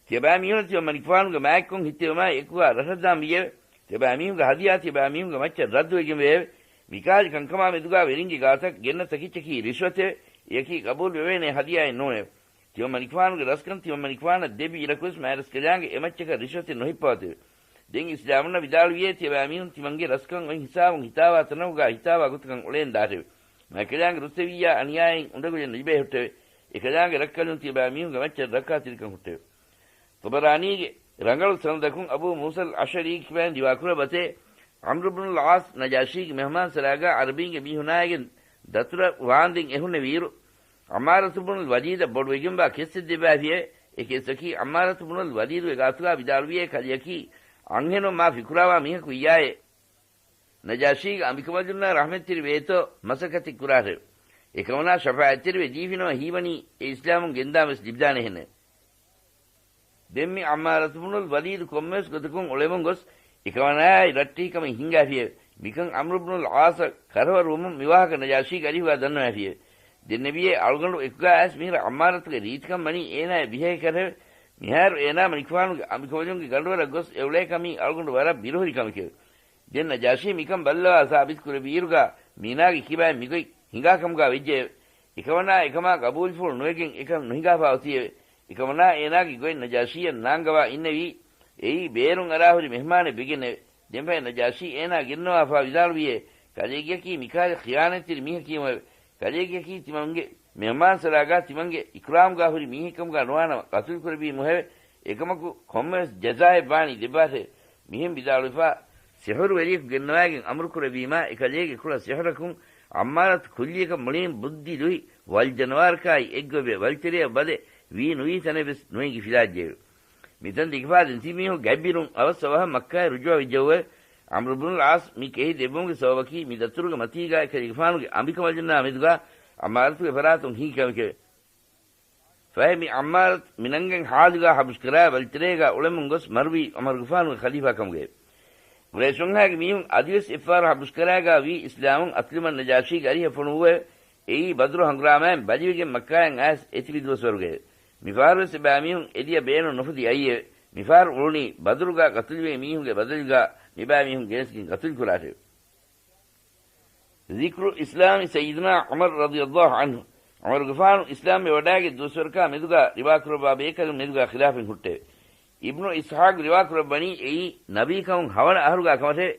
ތިޔަބައިމީހުންނަށް ތިމަން މަނިކުފާނުގެ މާތްކޮށް ހިއްތެވުމާއި އެކުގާ ރަށަށް ދާން ވިއެވެ. ތިޔަބައިމީހުންގެ ހަދިޔާ ތިޔަބައިމީހުންގެ މައްޗަށް ރައްދުވެގެން ވެއެވެ. މިކަހަލަ ކަންކަމާ މެދުގާ ވެރިންގެ ގާތަށް ގެންނަ ތަކެއްޗަކީ ރިޝްވަތެވެ. އެއަކީ ޤަބޫލު ވެވޭނެ ހަދިޔާއެއް ނޫނެވެ. ތިމަން މަނިކުފާނުގެ ރަސްކަން ތިމަން މަނިކުފާނަށް ދެއްވި އިރަކުވެސް މާތްރަސްކަލާނގެ އެމައްޗަކަށް ރިޝްވަތެއް ނުހިއްޕަވަތެވެ. ދެން އިސްލާމުންނަށް ވިދާޅުވިއޭ، ތިޔަބައިމީހުން ތިމަންގެ ރަސްކަން އޮތް ހިސާބުން ހިތާވާ ތަނަކުގާ ހިތާވާ ގޮތަކަށް އުޅޭން ދާށެވެ. މާތްކަލާނގެ ރުއްސެވިއްޔާ އަނިޔާއެއް އުނދަގުލެއް ނުލިބޭ ހުއްޓެވެ. އެކަލާނގެ ރައްކަލުން ތިޔަބައިމީހުންގެ މައްޗަށް ރައްކާތެރިކަން ހުއްޓެވެ. ޠަބަރާނީގެ ރަނގަޅު ސަނަދަކުން އަބޫ މޫސަލް އަޝްޢަރީ ކިބައިން ރިވާކުރައްވަތޭ، ޢަމްރު ބުނުލް ޢާޞް ނަޖާޝީގެ މެހުމާން ސަރާގާ ޢަރަބީންގެ މީހުނާއިގެން ދަތުރަށް ވާންދެން އެހުންނެވިއިރު، ޢައްމާރަތު ބުނުލް ވަލީދަށް ބޮޑުވެގެންވާ ކެއްސެއް ދެއްވާފިއެވެ. އެ ކެއްސަކީ ޢައްމާރަތު ބުނުލް ވަލީދުގެ ގާތުގާ ވިދާޅުވިއޭ، ކަލެއަކީ އަންހެނުން މާ ފިކުރާވާ މީހަކު ވިއްޔާއޭ. ނަޖާޝީގެ އަނބިކަމަލުންނާ ރަޙްމަތްތެރިވޭތޯ މަސައްކަތެއް ކުރާށެވެ. އެކަމަނާ ޝަފާޢަތްތެރިވެ ދީފިނަމަ ހީވަނީ އެ އިސްލާމުން ގެންދާން ވެސް ލިބިދާނެހެނެއް. ދެން މި ޢައްމާރަތު ބުނުލް ވަލީދު ކޮންމެވެސް ގޮތަކުން އުޅެމުން ގޮސް އެކަމަނާއާއި ރައްޓެހިކަމެއް ހިންގާފިއެވެ. މިކަން ޢަމްރު ބުނުލް ޢާޞަށް ކަރަވަރުވުމުން މި ވާހަކަ ނަޖާޝީގެ އަރިހުގާ ދަންނަވާފިއެވެ. ދެންނެވިއޭ އަޅުގަނޑު އެކުގާ އައިސް މިހިރަ ޢައްމާރަތުގެ ރީތިކަން ވަނީ އޭނާއަށް ވިހައި ކަށެވެ. މިހާރު އޭނާ މަނިކުފާނުގެ އަނބިކަމަލުންގެ ގަނޑުވަރަށް ގޮސް އެ އުޅޭ ކަމީ އަޅުގަނޑު ވަރަށް ބިރުހުރި ކަމެކެވެ. ދެން ނަޖާޝީ މިކަން ބައްލަވާ ސާބިތު ކުރެއްވިއިރުގާ މީނާގެ ކިބައިން މިގޮތް ހިނގާ ކަމުގާ ވެއްޖެއެވެ. އެކަމަނާ އެކަމާ ގަބޫލުފުޅު ނުވެގެން އެކަން ނުހިނގާފާ އޮތީއެވެ. އެކަމަނާ އޭނާގެ ގޮތް ނަޖާޝީއަށް ނާންގަވާ އިންނެވީ، އެއީ ބޭރުން އަރާހުރި މެހްމާނެއް ވެގެންނެވެ. ދެންފަހެ ނަޖާޝީ އޭނާ ގެންނަވާފާ ވިދާޅުވިއޭ، ކަލޭގެއަކީ މިކަހަލަ ޚިޔާނަތްތެރި މީހަކީމެވެ. ކަލޭގެއަކީ ތިމަންގެ މެހްމާން ސަރާގާ ތިމަންގެ އިކްރާމްގާ ހުރި މީހެއްކަމުގާ ނުވާނަމަ ގަތުލު ކުރެއްވީމުހެވެ. އެކަމަކު ކޮންމެވެސް ޖަޒާއެއް ވާނީ ދެއްވާށެވެ. މިހެން ވިދާޅުވެފާ، ސިޙުރުވެރިޔަކު ގެންނަވާގެން އަމުރު ކުރެއްވީމާ، އެކަލޭގެ ކުޅަ ސިޙުރަކުން ޢައްމާރަތު ކުއްލިއަކަށް މުޅީން ބުއްދި ލުހި، ވަލް ޖަނަވާރަކާއި އެއްގޮތްވެ، ވަލްތެރެއަށް ވަދެ، ވީ ނުވީ ތަނެއް ވެސް ނުއެނގި ފިލާއްޖެއެވެ. މިތަން ދެކިފާ ދެން ތި މީހުން ގަތްބިރުން އަވަސް އަވަހަށް މައްކާއަށް ރުޖޫޢަ ވެއްޖެއެވެ. ޢަމްރު ބުނުލް ޢާޞް މި ކެހި ދެއްވުމުގެ ސަބަބަކީ، މި ދަތުރުގެ މަތީގާ އެކަލޭގެފާނުގެ އަނބިކަމަލުންނާ މެދުގާ ޢައްމާރަތުގެ ފަރާތުން ހިނގި ކަމެކެވެ. ފަހެ މި ޢައްމާރަތު މިނަންގެން ޙާލުގާ ޙަބުޝްކަރާ ވަލްތެރޭގާ އުޅެމުން ގޮސް މަރުވީ ޢުމަރުގެފާނުގެ ޚަލީފާ ކަމުގައެވެ. ޤުރައިޝުންހާގެ މީހުން އަދިވެސް އެއްފަހަރު ޙަބުޝްކަރާގާ ވީ އިސްލާމުން އަތުލުމަށް ނަޖާޝީގެ އަރިހަށް ފޮނުއްވެވެ. އެއީ ބަދުރު ހަނގުރާމައިން ބަލިވެގެން މައްކާއަށް އައިސް އެތިބި ދުވަސްވަރުގައެވެ. މިފަހަރުވެސް އެބައިމީހުން އެދިޔަ ބޭނުން ނުފުދި އައީއެވެ. މިފަހަރު އުޅުނީ ބަދުރުގާ ޤަތުލުވި މީހުންގެ ބަދަލުގާ މިބައިމީހުން ގެނެސްގެން ޤަތުލު ކުރާށެވެ. ޛިކްރު އިސްލާމި ސައްޔިދުނާ ޢުމަރު ރަޟިޔަﷲ ޢަންހު، ޢުމަރުގެފާނު އިސްލާމްވެ ވަޑާގެ ދުވަސްވަރަކާ މެދުގާ ރިވާކުރައްވާ ބޭކަލުން މެދުގާ ޚިލާފެއް ހުއްޓެވެ. އިބްނު އިސްޙާޤު ރިވާކުރައްވަނީ އެއީ ނަބީކަމުން ހަވަނަ އަހަރުގާ ކަމަށެވެ.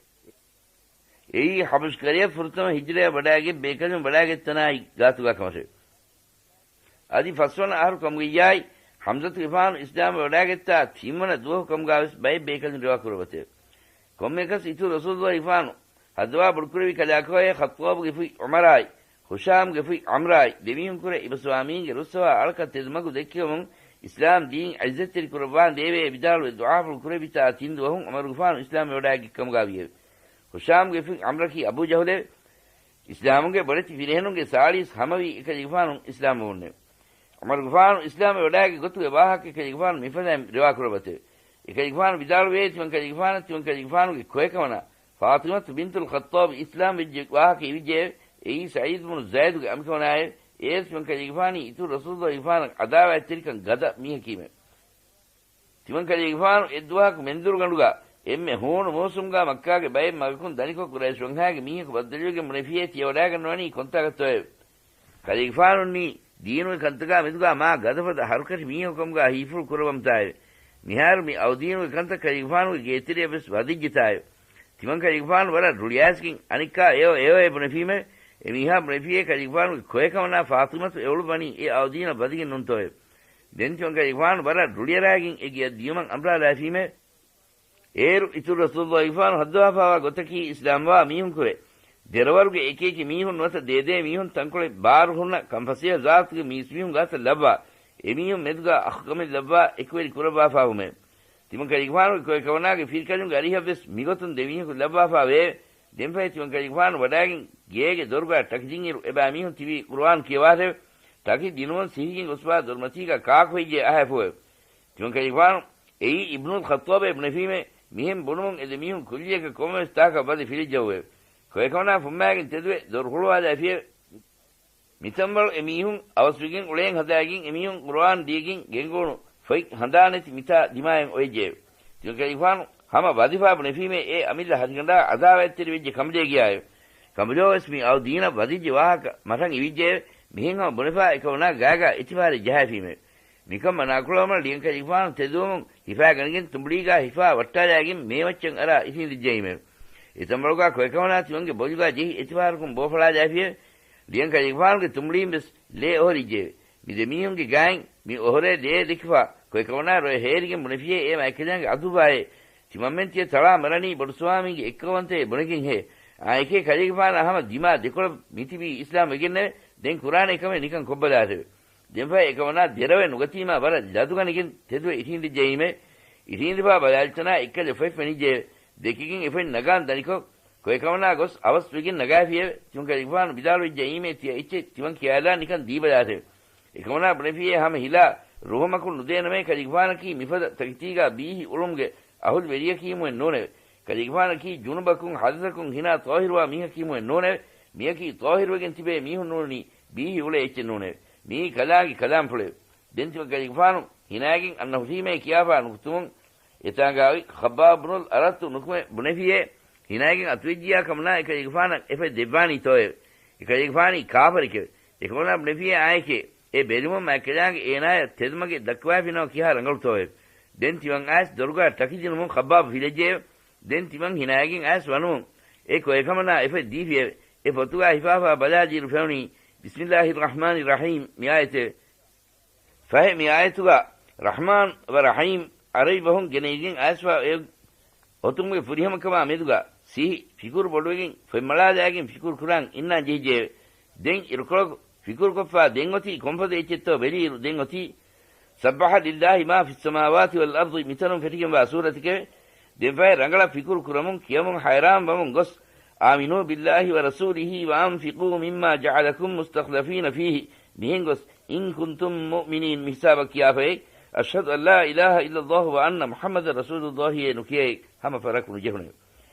އެއީ ޙަބަޝް ކަރަޔަށް ފުރަތަމަ ހިޖްރަޔަށް ވަޑާގެން ބޭކަލުން ވަޑާގަތްތަނާއި ގާތުގާ ކަމަށެވެ. އަދި ފަސްވަނަ އަހަރު ކަމުގައްޔާއި، ޙަމްޒަތުގެފާނު އިސްލާމްވެ ވަޑާގަތްތާ ތިންވަނަ ދުވަހު ކަމުގާވެސް ބައެއް ބޭކަލުން ރިވާކުރައްވަތެވެ. ކޮންމެއަކަސް އިތުރު ރަސޫލުﷲގެފާނު ހައްދަވާ ބޮޑުކުރެއްވި ކަލާކޯއެ ޚައްޠާބުގެ ފުތް ޢުމަރާއި، ހުޝާމްގެ ފުތް ޢަމްރާއި، ދެމީހުންކުރެ އިބަ ސުވާމީންގެ ރުއްސަވާ އަޅަކަށް ތެދުމަގު ދެއްކެވުމުން، އިސްލާމް ދީން ޢިއްޒަތްތެރި ކުރައްވާން ދޭވޭ ވިދާޅުވެ ދުޢާފުޅު ކުރެއްވިތާ ތިން ދުވަހުން ޢުމަރުގެފާނު އިސްލާމްވެ ވަޑާގެއްކަމުގާ ވިއެވެ. ހުޝާމްގެ ފުތް ޢަމްރަކީ އަބޫ ޖަހުލެވެ. އިސްލާމުގެ ބޮޑެތި ފިރިހެނުންގެ ސާޅީސް ހަމަވީ އެކަލޭގެފާނު އިސްލާމްވުމުންނެވެ. ޢުމަރުގެފާނު އިސްލާމްވެ ވަޑާގެ ގޮތުގެ ވާހަކަ އެކަލޭގެފާނު މިފަދައިން ރިވާކުރައްވަތެވެ. އެކަލޭގެފާނު ވިދާޅުވޭ ތިމަން ކަލޭގެފާނަށް ތިމަން ކަލޭގެފާނުގެ ކޮއެކަމަނާ ފާޠިމަތު ބިންތުލް ޚައްޠާބު އިސްލާމް ވެއްޖެ ވާހަކަ އިވިއްޖެއެވެ. އެއީ ސަޢީދު ބުނު ޒައިދުގެ އަނބިކަމަނާއެވެ. އޭރު ތިމަން ކަލޭގެފާނީ އިތުރު ރަސޫލުﷲގެފާނަށް ޢަދާވާތްތެރިކަން ގަދަ މީހަކީމެވެ. ތިމަން ކަލޭގެފާނު އެއްދުވަހަކު މެންދުރުގަނޑުގާ އެންމެ ހޫނު މޫސުމްގާ މައްކާގެ ބައެއް މަގަކުން ދަނިކޮށް ޤުރައިޝް ވަންހާގެ މީހަކު ބައްދަލުވެގެން ބުނެފިއޭ ތިޔަ ވަޑާގަންނަވަނީ ކޮންތާކަށްތޯއެވެ؟ ކަލޭގެފާނުންނީ ދީނުގެ ކަންތަކާ މެދުގާ މާ ގަދަފަދަ ހަރުކަށި މީހަކު ކަމުގާ ހީފުޅު ކުރައްވަމުތާއެވެ. މިހާރު މި އައުދީނުގެ ކަންތައް ކަލޭގެފާނުގެ ގޭތެރެއަށް ވެސް ވަދެއްޖެތާއެވެ. ތިމަން ކަލޭގެފާނު ވަރަށް ރުޅިއައިސްގެން އަނެއްކާ އެއޯ އެއޯއޭ ބުނެފީމެވެ. އެ މީހާ ބުނެފިއޭ ކަލޭގެފާނުގެ ކޮއެކަމަނާ ފާޠިމަތު އެ އުޅުއްވަނީ އެ އައުދީނަށް ވަދެގެން ނޫންތޯއެވެ. ދެން ތިމަން ކަލޭގެފާނު ވަރަށް ރުޅިއަރާގެން އެ ގެޔަށް ދިޔުމަށް އަމްރާލާފީމެވެ. އޭރު އިތުރު ރަސޫލުﷲގެފާނު ހައްދަވާފާވާ ގޮތަކީ އިސްލާމްވާ މީހުންކުރެ، ދެރަވަރުގެ އެކިއެކި މީހުން ނުވަތަ ދޭދޭ މީހުން ތަންކޮޅެއް ބާރު ހުންނަ ކަންފަސޭހަ ޒާތުގެ މީސްމީހުން ގާތަށް ލައްވާ، އެމީހުން މެދުގާ އަޚުކަމެއް ލައްވާ އެކުވެރި ކުރައްވާފާވުމެވެ. ތިމަން ކަލޭގެފާނުގެ ކޮއެކަމަނާގެ ފިރިކަލުންގެ އަރިހަށްވެސް މިގޮތުން ދެމީހަކު ލައްވާފާވެއެވެ. ދެންފަހެ ތިމަން ކަލޭގެފާނު ވަޑާގެން ގޭގެ ދޮރުގާ ޓަކި ދިންއިރު އެބައިމީހުން ތިބީ ޤުރުއާން ކިޔަވާށެވެ. ޓަކި ދިނުމުން ސިހިގެން ގޮސްފާ ދޮރުމަތީގާ ކާކު ހެއްޔޭ އަހާފޫއެވެ. ތިމަން ކަލޭގެފާނު އެއީ އިބްނުލް ޚައްޠާބޭ ބުނެފީމެވެ. މިހެން ބުނުމުން އެ ދެމީހުން ކުއްލިއަކަށް ކޮންމެވެސް ތާކަށް ވަދެ ފިލިއްޖައުއެވެ. ކޮއެކަމަނާ ފުއްމާގެން ތެދުވެ ދޮރު ހުޅުވާލާފިއެވެ. މިތަންވަޅު އެމީހުން އަވަސްވެގެން އުޅޭން ހަދާގެން އެމީހުން ޤުރުއާން ދީގެން ގެންގުޅުނު ފޮތް ހަނދާނެތި މިތާ ދިމާއަށް އޮވެއްޖެއެވެ. ތިމަން ކަލޭގެފާނު ހަމަ ވަދެފާ ބުނެފީމެވެ. އޭ އަމިއްލަ ހަށިގަނޑާ އަދާވާތްތެރިވެއްޖެ ކަނބުލޭ ގިޔާއެވެ. ކަނބުލޯވެސް މި އައު ދީނަށް ވަދެއްޖެ ވާހަކަ މަށަށް އިވިއްޖެއެވެ. މިހެން ހަމަ ބުނެފާ އެކަމަނާ ގާގާ އެތިފަހަރެއް ޖަހާފީމެވެ. މިކަން މަނާކުޅަވުމަށް ޅިޔަން ކަލޭގެފާނު ތެދުވުމުން ހިފާގަނެގެން ތުނބުޅީގާ ހިފާ ވައްޓާލާގެން މޭމައްޗަށް އަރާ އިށީނދެއްޖައީމެވެ. އެތަންބަޅުގާ ކޮއެކަމަނާ ތިމަންގެ ބޮލުގާ ޖެހި އެތިފަހަރަކުން ބޯފަޅާލާފިއެވެ. ޅިޔަން ކަލޭގެފާނުގެ ތުނބުޅީން ވެސް ލޭ އޮހޮރިއްޖެއެވެ. މި ދެމީހުންގެ ގާތް މި އޮހޮރޭ ދެއެއް ދެކިފާ، ކޮއެކަމަނާ ރޮއެ ހޭރިގެން ބުނެފިޔޭ އޭ މާތްކަލާނގެ އަތުފާއޭ. ތިމަންމެން ތިޔަ ތަޅާ މަރަނީ ބޮޑުސުވާމީގެ އެއްކައުވަންތައޭ ބުނެގެންހޭ. އާއެކޭ ކަލޭގެފާނާ ހަމަ ދިމާ ދެކޮޅަށް މިތިބީ އިސްލާމް ވެގެންނެވެ. ދެން ކުރާނެ ކަމެއް ނިކަން ކޮށްބަލާށެވެ. ދެންފަހެ އެކަމަނާ ދެރަވެ ނުގަތީމާ ވަރަށް ލަދުގަނެގެން ތެދުވެ އިށީނދެއްޖައީމޭ. އިށީނދެފާ ބަލާލިތަނާ އެއްކަލެއް ފޮތް ފެނިއްޖެއެވެ. ދެކިގެން އެފޮތް ނަގާން ދަނިކޮށް، ކޮއެކަމަނާ ގޮސް އަވަސްވެގެން ނަގާފިއެވެ. ތިމަން ކަލޭގެފާނު ވިދާޅުވެއްޖައީމޭ ތިޔަ އެއްޗެއް ތިމަން ކިޔާލާ ނިކަން ދީބަލާށެވެ. އެކަމަނާ ބުނެފިއޭ ހަމަ ހިލާ ރުހުމަކުން ނުދޭނަމޭ ކަލޭގެފާނަކީ މިފަދަ ތަކެތީގާ ބީހި އުޅުމުގެ އަހުލުވެރިޔަކީމުއެއް ނޫނެވެ. ކަލޭގެފާނަކީ ޖުނުބަކުން ހަދަސަކުން ހިނާ ޠާހިރުވާ މީހަކީމުއެއް ނޫނެވެ. މިއަކީ ޠާހިރުވެގެން ތިބޭ މީހުން ނޫނީ ބީހި އުޅޭ އެއްޗެއް ނޫނެވެ. މިއީ ކަލާނގެ ކަލާމްފުޅެވެ. ދެން ތިމަން ކަލޭގެފާނު ހިނާގެން އަންނަ ހުށީމޭ ކިޔާފާ ނުކުތުމުން އެތާނގާ އޮތް ޚައްބާބް ބުނުލް އަރައްތު ނުކުމެ ބުނެފިއޭ ހިނާގެން އަތުވެއްޖިޔާ ކަމަނާ އެކަލޭގެފާނަށް އެފަތް ދެއްވާނީތޯއެވެ. އެކަލޭގެފާނީ ކާފަރެކެވެ. އެކަމަނާ ބުނެފިއޭ އާއެކޭ އެ ބެލުމުން މާތްކަލާނގެ އޭނާޔަށް ތެދުމަގެއް ދައްކަވާފިނޯ ކިހާ ރަނގަޅުތޯއެވެ. ދެން ތިމަން އައިސް ދޮރުގާ ޓަކިދިނުމުން ޚައްބާބް ފިލެއްޖެއެވެ. ދެން ތިމަން ހިނާގެން އައިސް ވަނުމުން އެ ކޮއެކަމަނާ އެފަތް ދީފިއެވެ. އެ ފޮތުގާ ހިފާފާ ބަލާލިއިރު ފެނުނީ، بسم الله الرحمن الرحيم މި އާޔަތެވެ. ފަހެ މި އާޔަތުގާ ރަޙްމާން ވަ ރަޙީމް ޢަރަބި ބަހުން ގެނައިގެން އައިސްފާ އޮތް އޮތުމުގެ ފުރިހަމަކަމާ މެދުގާ ސިހި ފިކުރު ބޮޑުވެގެން ފޮތްމަޅާލާގެން ފިކުރު ކުރާން އިންނާން ޖެހިއްޖެއެވެ. ދެން އިރުކޮޅަކު ފިކުރުކޮށްފާ ދެން އޮތީ ކޮންފަދަ އެއްޗެއްތޯ ބެލިއިރު ދެން އޮތީ سبح لله ما في السماوات والأرض މިތަނުން ފެށިގެންވާ ސޫރަތެކެވެ. ދެންފަހެ ރަނގަޅަށް ފިކުރު ކުރަމުން ކިޔަމުން ހައިރާން ވަމުން ގޮސް، آمنوا بالله ورسوله وأنفقوا مما جعلكم مستخلفين فيه މިހެން ގޮސް، إن كنتم مؤمنين މި ހިސާބަށް ކިޔާފައި، أشهد أن لا إله إلا الله وأن محمدا رسول الله އޭ ނުކިޔައި ހަމަ ފަރަކު ނުޖެހުނެވެ.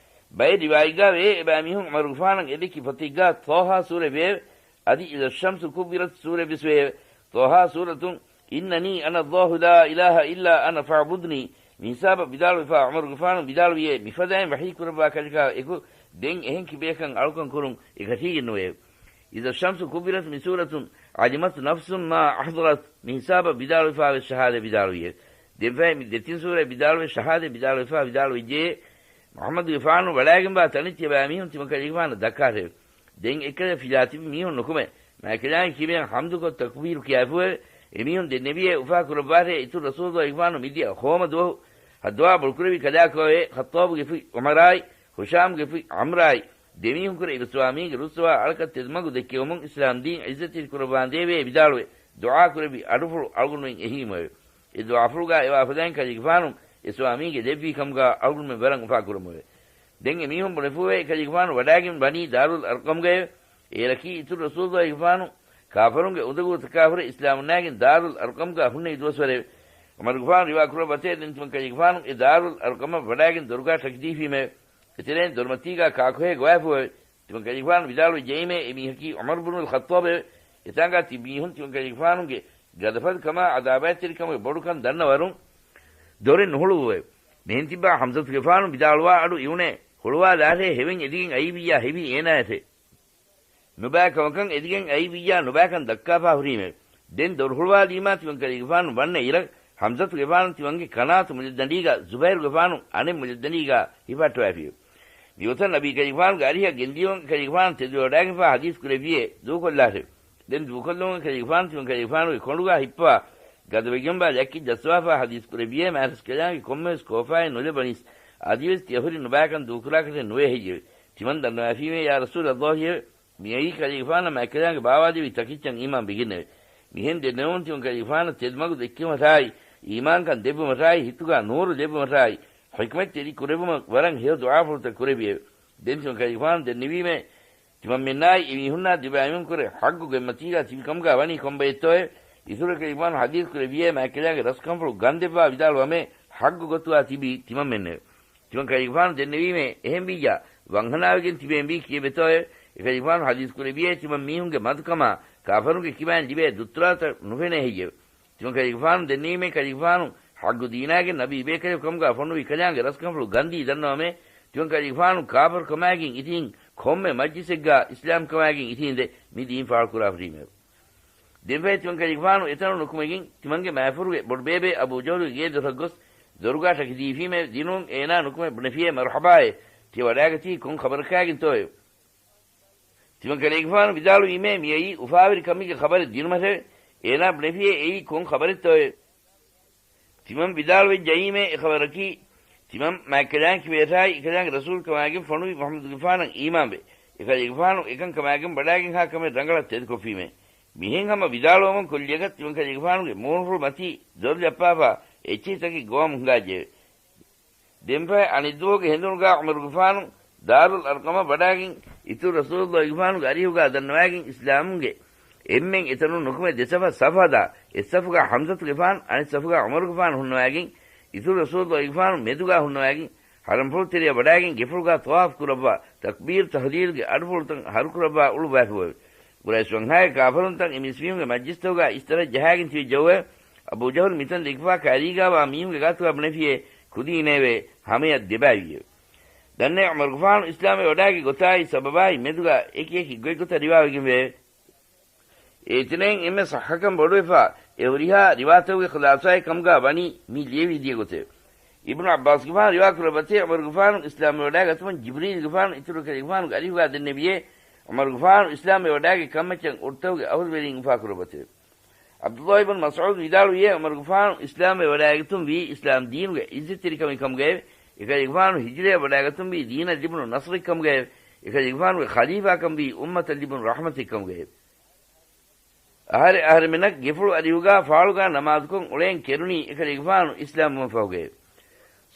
ބައެއް ރިވާޔަތްގާ ވޭ، އެބައިމީހުން ޢުމަރުގެފާނަށް އެދެއްކި ފޮތެއްގާ ޠާހާ ސޫރަ ވެއެވެ. އަދި إذا الشمس كورت ސޫރަ ވެސް ވެއެވެ. ޠާހާ ސޫރަތުން إنني أنا الله لا إله إلا أنا فاعبدني މި ހިސާބަށް ވިދާޅުވެފާ ޢުމަރުގެފާނު ވިދާޅުވިއޭ، މިފަދައިން ވަޙީ ކުރައްވާ ކަލަކާ އެކު ދެން އެހެން ކިބަޔަކަށް އަޅުކަން ކުރުން އެކަށީގެން ނުވެއެވެ. إذا الشمس كورت މި ސޫރަތުން علمت نفس ما أحضرت މި ހިސާބަށް ވިދާޅުވެފާވެސް ޝަހާދަ ވިދާޅުވިއެވެ. ދެންފަހެ މި ދެތިން ސޫރަ ވިދާޅުވެ ޝަހާދަ ވިދާޅުވެފާ ވިދާޅުވެއްޖެއޭ، މުޙައްމަދުގެފާނު ވަޑާގެންވާ ތަނެއް ތިޔަބައިމީހުން ތިމަންކަލޭގެފާނަށް ދައްކާށެވެ. ދެން އެއްކަލަ ފިލާތިބި މީހުން ނުކުމެ، މާތްކަލާނގެ ކިބަޔަށް ޙަމްދުކޮށް ތަކުބީރު ކިޔާފުއެވެ. އެމީހުން ދެންނެވިއޭ އުފާ ކުރައްވާށޭ އިތުރު ރަސޫލުއްލާހިގެފާނު މިދިޔަ ހޯމަ ދުވަހު ހައްދަވާ ބޮޑުކުރެއްވި ކަލާކޯއެވެ. ޚައްޠާބުގެ ފި ޢުމަރާއި، ހުޝާމްގެ ފި ޢަމްރާއި ދެމީހުންކުރެ އިބަސްވާމީގެ ރުއްސަވާ އަޅަކަށް ތެދުމަގު ދެއްކެވުމުން އިސްލާމްދީން ޢިއްޒަތްތެރި ކުރައްވާނދޭވޭ ވިދާޅުވެ، ދުޢާ ކުރެއްވި އަޑުފުޅު އަޅުގަނޑުމެން އެހީމުއެވެ. އެ ދުޢާފުޅުގާ އެވާ ފަދައިން ކަލޭގެފާނު އިބަސްވާމީގެ ލެއްވީ ކަމުގާ އަޅުގަނޑުމެން ވަރަށް އުފާ ކުރަމުއެވެ. ދެން އެމީހުން ބުނެފޫއެވެ. ކަލޭގެފާނު ވަޑާގެން ވަނީ ދާރުލް އަރްޤަމްގައެވެ. އޭރަކީ އިތުރު ރަސޫލުއްލާހިގެފާނު ކާފަރުންގެ އުނދަގޫތަކާ ހުރެ އިސްލާމްވަންޏާގެން ދާރުލް އަރްޤަމްގާ ހުންނެވި ދުވަސްވަރެވެ. ޢުމަރުގެފާނު ރިވާ ކުރައްވަތޭ ދެން ތިމަން ކަލޭގެފާނު އެ ދާރުލް އަރްޤަމަށް ވަޑާގެން ދޮރުގާ ޓަކިދީފީމެވެ. އެތެރެއިން ދޮރުމަތީގާ ކާކުހޭ ގޮވާފުއެވެ. ތިމަން ކަލޭގެފާނު ވިދާޅުވެއްޖައީމޭ އެ މީހަކީ ޢުމަރު ބުނުލް ޚައްޠާބެވެ. އެތާނގާ ތިބި މީހުން ތިމަން ކަލޭގެފާނުގެ ގަދަފަދަ ކަމާ އަދާބާތްތެރިކަމުގެ ބޮޑުކަން ދަންނަ ވަރުން ދޮރެއް ނުހުޅުވުއެވެ. މިހެން ތިއްބާ ޙަމްޒަތުގެފާނު ވިދާޅުވާ އަޑު އިވުނޭ ހުޅުވާލާށޭ ހެވެން އެދިގެން އައީވިއްޔާ ހެވީ އޭނާޔަށެވެ. ނުބައި ކަމަކަށް އެދިގެން އައީވިއްޔާ ނުބައިކަން ދައްކާފާ ހުރީމެވެ. ދެން ދޮރު ހުޅުވާލީމާ ތިމަން ކަލޭގެފާނު ވަންނަ އިރަށް ޙަމްޒަތުގެފާނު ތިމަންގެ ކަނާތު މުލެއްދަނޑީގާ ޒުބައިރުގެފާނު އަނެއް މުލެއްދަނޑީގާ ހިފަހައްޓަވައިފިއެވެ. މިގޮތަށް ނަބީ ކަލޭގެފާނުގެ އަރިހަށް ގެންދިޔުމުން ކަލޭގެފާނު ތެދުވެވަޑާގެންފާ ޙަދީޘް ކުރެއްވިއޭ ދޫކޮށްލާށެވެ. ދެން ދޫކޮށްލުމުން ކަލޭގެފާނު ތިމަން ކަލޭގެފާނުގެ ކޮނޑުގާ ހިއްޕަވާ ގަދަވެގެންވާ ލައްކި ޖައްސަވާފާ ޙަދީޘް ކުރެއްވިއޭ މާތްރަސްކަލާނގެ ކޮންމެވެސް ކޯފާއެއް ނުލެބަނީސް އަދިވެސް ތިޔަ ހުރި ނުބައިކަން ދޫކުރާކަށެއް ނުވޭ ހެއްޔެވެ؟ ތިމަން ދަންނަވައިފީމޭ ޔާ ރަސޫލައްލާހިއެވެ. މިއީ ކަލޭގެފާނަށް މާތްކަލާނގެ ބާވާލެއްވި ތަކެއްޗަށް އީމާން ވެގެންނެވެ. މިހެން ދެންނެވުމުން ތިމަން ކަލޭގެފާނަށް ތެދުމަގު ދެއްކެވުމަށާއި، އީމާންކަން ދެއްވުމަށާއި، ހިތުގާ ނޫރު ލެއްވުމަށާއި، ޙިކްމަތްތެރި ކުރެއްވުމަށް ވަރަށް ހެޔޮ ދުޢާފުޅުތައް ކުރެއްވިއެވެ. ދެން ތިމަން ކަލޭގެފާނު ދެންނެވީމޭ، ތިމަންމެންނާއި އެމީހުންނާ ދިވާއިމުން ކުރެ ޙައްގު ގެންމަތީގާ ތިބި ކަމުގާ ވަނީ ކޮންބައެއްތޯއެވެ؟ އިތުރަށް ކަލޭގެފާނު ޙަދީޘް ކުރެއްވިއޭ މާތްކަލާނގެ ރަސްކަންފުޅު ގަންދެއްވާ ވިދާޅުވަމޭ ޙައްގު ގޮތުގާ ތިބީ ތިމަންމެންނެވެ. ތިމަން ކަލޭގެފާނު ދެންނެވީމޭ، އެހެންވިއްޔާ، ވަންހަނާވެގެން ތިބޭންވީ ކީއްވެތޯއެވެ؟ އެކަލޭގެފާނު ޙަދީޘް ކުރެއްވިއޭ ތިމަން މީހުންގެ މަދުކަމާ، ކާފަރުންގެ ކިބައިން ލިބޭ ދުއްތުރާތައް ނުފެނޭ ހެއްޔެވެ؟ ތިމަން ކަލޭގެފާނު ދެންނެވީމޭ ކަލޭގެފާނު ޙައްގު ދީނާގެން ނަބީ ބޭކަލެއް ކަމުގާ ފޮނުވި ކަލާނގެ ރަސްކަންފުޅު ގަންދީ ދަންނަވަމޭ، ތިމަން ކަލޭގެފާނު ކާފަރު ކަމާގެން އިތީން ކޮންމެ މަޖްލިސެއްގާ އިސްލާމް ކަމާގެން އިތީންދެ މި ދީން ފާޅުކުރާ ހުރީމެވެ. ދެންފަހެ ތިމަން ކަލޭގެފާނު އެތަނުން ނުކުމެގެން ތިމަންގެ މާފަރުގެ ބޮޑުބޭބެ އަބޫ ޖަހުލުގެ ގޭ ދޮރަށް ގޮސް ދޮރުގާ ޓަކި ދީފީމެވެ. ދިނުން އޭނާ ނުކުމެ ބުނެފިއޭ މަރުޙަބާއޭ، ތިޔަ ވަޑާގަތީ ކޮން ޚަބަރަކާގެންތޯއެވެ؟ ތިމަން ކަލޭގެފާނު ވިދާޅުވީމޭ މިއައީ އުފާވެރި ކަމެއްގެ ޚަބަރެއް ދިނުމަށެވެ. އޭނާ ބުނެފިއޭ އެއީ ކޮން ޚަބަރެއްތޯއޭ؟ ތިމަން ވިދާޅުވެއްޖައީމޭ އެ ޚަބަރަކީ، ތިމަން މާތްކަލާނގެ ކިބަޔަށާއި އެކަލާނގެ ރަސޫލު ކަމާގެން ފޮނުވި މުޙައްމަދުގެފާނަށް އީމާންވެ، އެކަލޭގެފާނު އެކަން ކަމާގެން ވަޑާގެންހާ ކަމެއް ރަނގަޅަށް ތެދުކޮށްފީމޭ. މިހެން ހަމަ ވިދާޅުވަމުން ކުއްލިއަކަށް ތިމަން ކަލޭގެފާނުގެ މޫނުފުޅު މަތީ ދޮރު ޖައްޕާފާ އެއްޗެހިތަކެއް ގޮވަމުން ހިނގާއްޖެއެވެ. ދެންފަހެ އަނެއްދުވަހުގެ ހެނދުނުގާ ޢުމަރުގެފާނު ދާރުލް އަރްޤަމަށް ވަޑާގެން އިތުރު ރަސޫލުއްލާހިގެފާނުގެ އަރިހުގާ ދަންނަވާގެން އިސްލާމުންގެ އެންމެން އެތަނުން ނުކުމެ ދެސަފަށް ސަފް ހަދާ، އެއްސަފުގާ ޙަމްޒަތުގެފާނު، އަނެއްސަފުގާ ޢުމަރުގެފާނު ހުންނަވާގެން، އިތުރު ރަސޫލުއްލާހިގެފާނު މެދުގާ ހުންނަވާގެން، ޙަރަމްފުޅު ތެރެއަށް ވަޑާގެން ގެފުޅުގާ ޠަވާފު ކުރައްވާ، ތަކްބީރު ތަޙްލީލުގެ އަޑުފުޅުތައް ހަރުކުރައްވާ އުޅުއްވާފިއެވެ. ޤުރައިޝް ވަންހާގެ ކާފަރުންތައް އެ މީސްމީހުންގެ މަޖްލިސްތަކުގާ އިސްތަށި ޖަހާގެން ތިބިއްޖެއެވެ. އަބޫ ޖަހުލް މިތަން ދެކިފާ ކައިރީގާވާ މީހުންގެ ގާތުގާ ބުނެފިއޭ، ކުދީންނޭވެ! ހަމަޔަށް ދެބައިވިއެވެ. ދަންނައި ޢުމަރުގެފާނު އިސްލާމްވެ ވަޑާގެ ގޮތާއި ސަބަބާއި މެދުގާ އެކި އެކި ގޮތްގޮތަށް ރިވާވެގެންވެއެވެ. އޭތެނެއިން އެންމެ ޞައްޙަކަން ބޮޑުވެފާ އެ ހުރިހާ ރިވާތަކުގެ ޚުލާޞާއެއް ކަމުގާ ވަނީ މި ލިޔެވި ދިޔަ ގޮތެވެ. އިބްނު ޢައްބާސްގެފާނު ރިވާ ކުރައްވަތޭ، ޢުމަރުގެފާނު އިސްލާމްވެ ވަޑާގަތުމުން ޖިބްރީލްގެފާނު އިތުރު ކަލޭގެފާނުގެ އަރިހުގާ ދެންނެވިއޭ، ޢުމަރުގެފާނު އިސްލާމްވެ ވަޑާގެ ކަންމައްޗަށް އުރުތަކުގެ އަހުލުވެރީން އުފާކުރައްވަތެވެ. ޢަބްދުﷲ އިބްނު މަސްޢޫދު ވިދާޅުވިއޭ، ޢުމަރުގެފާނު އިސްލާމްވެ ވަޑާގަތުން ވީ އިސްލާމް ދީނުގެ ޢިއްޒަތްތެރިކަމެއް ކަމުގައެވެ. އެކަލޭގެފާނު ހިޖުރަޔަށް ވަޑާގަތުން ވީ ދީނަށް ލިބުނު ނަޞްރެއް ކަމުގައެވެ. އެކަލޭގެފާނުގެ ޚަލީފާކަން ވީ އުއްމަތަށް ލިބުނު ރަޙްމަތެއް ކަމުގައެވެ. އަހަރެ އަހަރެމެންނަށް ގެފުޅު އަރިހުގާ ފާޅުގާ ނަމާދުކޮށް އުޅޭން ކެރުނީ އެކަލޭގެފާނު އިސްލާމްވުމަށް ފަހުގައެވެ.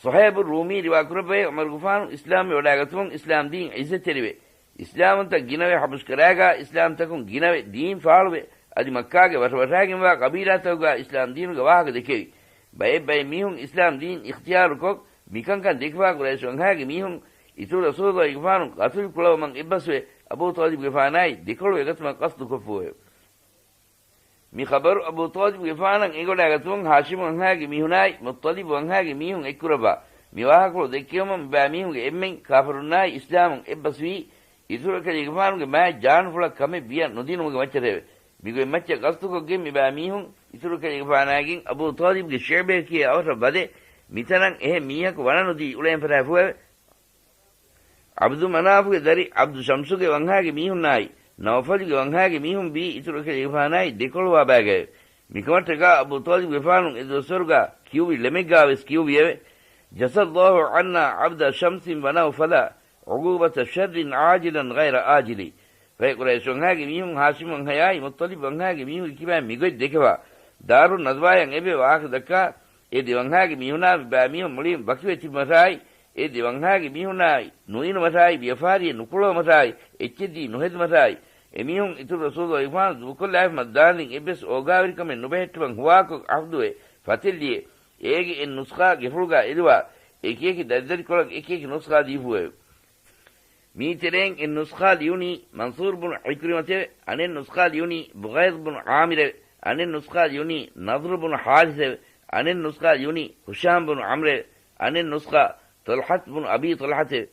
ޞުހައިބު ރޫމީ ރިވާކުރައްވައޭ، ޢުމަރުގެފާނު އިސްލާމްވެ ވަޑާގަތުމުން އިސްލާމް ދީން ޢިއްޒަތްތެރިވެ، އިސްލާމުންތައް ގިނަވެ ޙަބުޝްކަރާގާ އިސްލާމްތަކުން ގިނަވެ ދީން ފާޅުވެ، އަދި މައްކާގެ ވަށަވަށާގެންވާ ޤަބީލާތަކުގާ އިސްލާމް ދީނުގެ ވާހަކަ ދެކެވި. ބައެއް ބައެއް މީހުން އިސްލާމް ދީން އިޚްތިޔާރުކޮށް، މިކަންކަން ދެކިފާ ޤުރައިޝް ވަންހާގެ މީހުން އިތުރު ރަސޫލުގެފާނު ޤަތުލު ކުޅަވަމަން އެއްބަސްވެ، އަބޫ ޠާލިބުގެފާނާއި ދެކޮޅުވެގަތުމަށް ޤަޞްދުކޮށްފުއެވެ. މި ޚަބަރު އަބޫ ޠާލިބުގެފާނަށް އެނގިވަޑާގަތުމުން ހާޝިމު ވަންހާގެ މީހުނާއި މުއްޠަލިބު ވަންހާގެ މީހުން އެއްކުރައްވާ، މި ވާހަކަފުޅު ދެއްކެވުމުން މިބާ މީހުންގެ އެންމެން ކާފަރުންނާއި އިސްލާމުން އެއްބަސްވީ، އިތުރު ކަލޭގެފާނުގެ މާތް ޖާނުފުޅަށް ކަމެއް ވިޔަ ނުދިނުމުގެ މައްޗަށެވެ. މިގޮތް މައްޗަށް ގަސްތުކޮށްގެން މިބާ މީހުން އިތުރު ކަލޭގެފާނާގެން އަބޫ ޠާލިބްގެ ޝިޢުބޭ ކިޔޭ އަވަށަށް ވަދެ، މިތަނަށް އެހެން މީހަކު ވަނަނުދީ އުޅޭން ފަށާފުއެވެ. ޢަބްދު މަނާފުގެ ދަރި ޢަބްދު ޝަމްސުގެ ވަންހާގެ މީހުންނާއި، ނައުފަލުގެ ވަންހާގެ މީހުން ވީ އިތުރު ކަލޭގެފާނާއި ދެކޮޅުވާ ބައިގައެވެ. މިކަމަށްޓަކާ އަބޫ ޠާލިބުގެފާނު އެ ދުވަސްވަރުގާ ކިޔުއްވި ޅެމެއްގާވެސް ކިޔުއްވިއެވެ. جزى الله عنا عبد شمس ونوفلا عقوبة شر عاجلا غير آجل. ފަހެ ޤުރައިޝް ވަންހާގެ މީހުން ހާޝިމް ވަންހަޔާއި މުއްޠަލިބް ވަންހާގެ މީހުންގެ ކިބައިން މިގޮތް ދެކެފާ، ދާރުން ނަދުވާޔަށް އެބެ ވާހަކަ ދައްކާ، އެ ދެ ވަންހާގެ މީހުނާ މިބާ މީހުން މުޅިން ވަކިވެ ތިބުމަށާއި، އެ ދެ ވަންހާގެ މީހުނާއި ނުއިނުމަށާއި، ވިޔަފާރިއެއް ނުކުޅަވުމަށާއި، އެއްޗެއް ދީ ނުހެދުމަށާއި، އެމީހުން އިތުރު ރަސޫލު ދޫކޮށްލާފަ މައްދާނދިން އެއްވެސް އޯގާވެރިކަމެއް ނުބެހެއްޓުމަށް ހުވާކޮށް އަހުދުވެ ފަތެއްލިޔެ، އޭގެ އެއް ނުސްޚާ ގެފުޅުގާ އެލުވާ، އެކިއެކި ދަރިދަރިކޮޅަށް އެކިއެކި ނުސްޚާ ދީފުއެވެ. މީތެރެއިން އެއް ނުސްޚާ ލިޔުނީ މަންސޫރު ބުނު ޢިކްރިމަތެވެ. އަނެއް ނުސްޚާ ލިޔުނީ ބުޣައިޟް ބުނު ޢާމިރެވެ. އަނެއް ނުސްޚާ ލިޔުނީ ނަޟްރު ބުނު ޙާރިޘެވެ. އަނެއް ނުސްޚާ ލިޔުނީ ހުޝާމް ބުނު ޢަމްރެވެ. އަނެއް ނުސްޚާ ޠަލްޙަތު ބުނު އަބީ ޠަލްޙަތެވެ.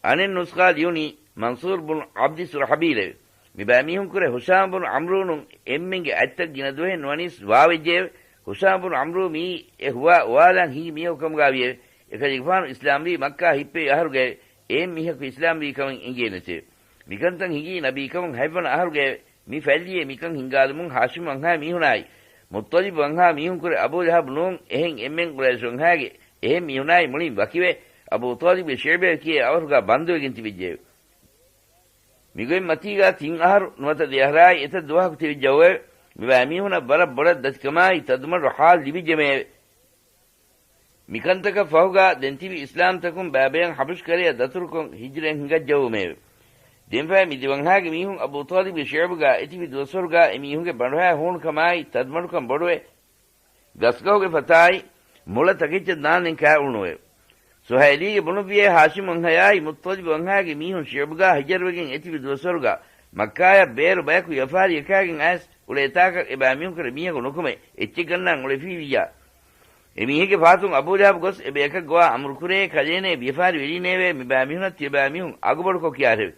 އަނެއް ނުސްޚާ ލިޔުނީ މަންސޫރު ބުނު ޢަބްދި ޝުރަޙަބީލެވެ. މިބައިމީހުންކުރެ ހުޝާމް ބުނު ޢަމްރޫނު އެންމެންގެ އަތްތައް ގިނަ ދުވަހެއް ނުވަނީސް ވާވެއްޖެއެވެ. ހުޝާމް ބުނު ޢަމްރޫ މިއީ އެ ހުވާ އުވާލާން ހިނގި މީހަކު ކަމުގާވިއެވެ. އެކަލޭގެފާނު އިސްލާމްވީ މައްކާ ހިއްޕެވި އަހަރުގައެވެ. އެހެން މީހަކު އިސްލާމްވީ ކަމެއް އެނގޭނެތެވެ. މިކަންތައް ހިނގީ ނަބީކަމުން ހަތްވަނަ އަހަރުގައެވެ. މި ފައިލިއޭ މިކަން ހިންގާލުމުން ހާޝިމް ވަންހާ މީހުނާއި، މުއްޠަލިބް ވަންހާ މީހުންކުރެ އަބޫ ލަހަބް ނޫން އެހެން އެންމެން ޤުރައިޝް ވަންހާގެ އެހެން މީހުނާއި މުޅިން ވަކިވެ، އަބޫ ޠާލިބްގެ ޝިޢުބޭ ކިޔޭ އަވަށުގާ ބަންދުވެގެން ތިބިއްޖެއެވެ. މިގޮތް މަތީގާ ތިން އަހަރު ނުވަތަ ދެ އަހަރާއި އެތައް ދުވަހަކު ތިބިއްޖައެވެ. މިބައިމީހުނަށް ވަރަށް ބޮޑަށް ދަތިކަމާއި ތަދުމަޑު ޙާލު ލިބިއްޖެމެއެވެ. މިކަންތަކަށް ފަހުގާ ދެންތިބި އިސްލާމްތަކުން ބައިބަޔަން ޙަބަޝް ކަރަޔަށް ދަތުރުކޮށް ހިޖުރައަށް ހިނގައްޖައުމެވެ. ދެންފަހެ މި ދެ ވަންހާގެ މީހުން އަބޫ ޠާލިބްގެ ޝިޢުބުގާ އެތިބި ދުވަސްވަރުގާ އެމީހުންގެ ބަނޑުހައި ހޫނުކަމާއި ތަދުމަޑުކަން ބޮޑުވެ، ގަސްގަހުގެ ފަތާއި މުޅަ ތަކެއްޗަށް ދާންދެން ކާއުޅުނުވެ. ސުހައިލީގެ ބުނުއްވިއޭ ހާޝިމް ވަންހަޔާއި މުއްޠަލިބް ވަންހާގެ މީހުން ޝިޢުބުގާ ހިޖަރުވެގެން އެތިބި ދުވަސްވަރުގާ މައްކާޔަށް ބޭރު ބަޔަކު ވިޔަފާރިއަކާގެން އައިސް އުޅޭތާކަށް އެބައިމީހުންކުރެ މީހަކު ނުކުމެ އެއްޗެއް ގަންނާން އުޅެފީވިއްޔާ. އެމީހެއްގެ ފަހަތުން އަބޫލަހަބް ގޮސް އެބަޔަކަށް ގޮވާ އަމުރުކުރޭ ކަލޭނޭ ވިޔަފާރިވެރީނޭވެ މިބައިމީހުނަށް ތިޔަބައިމީހުން އަގުބޮޑުކޮށް ކިޔާށެވެ.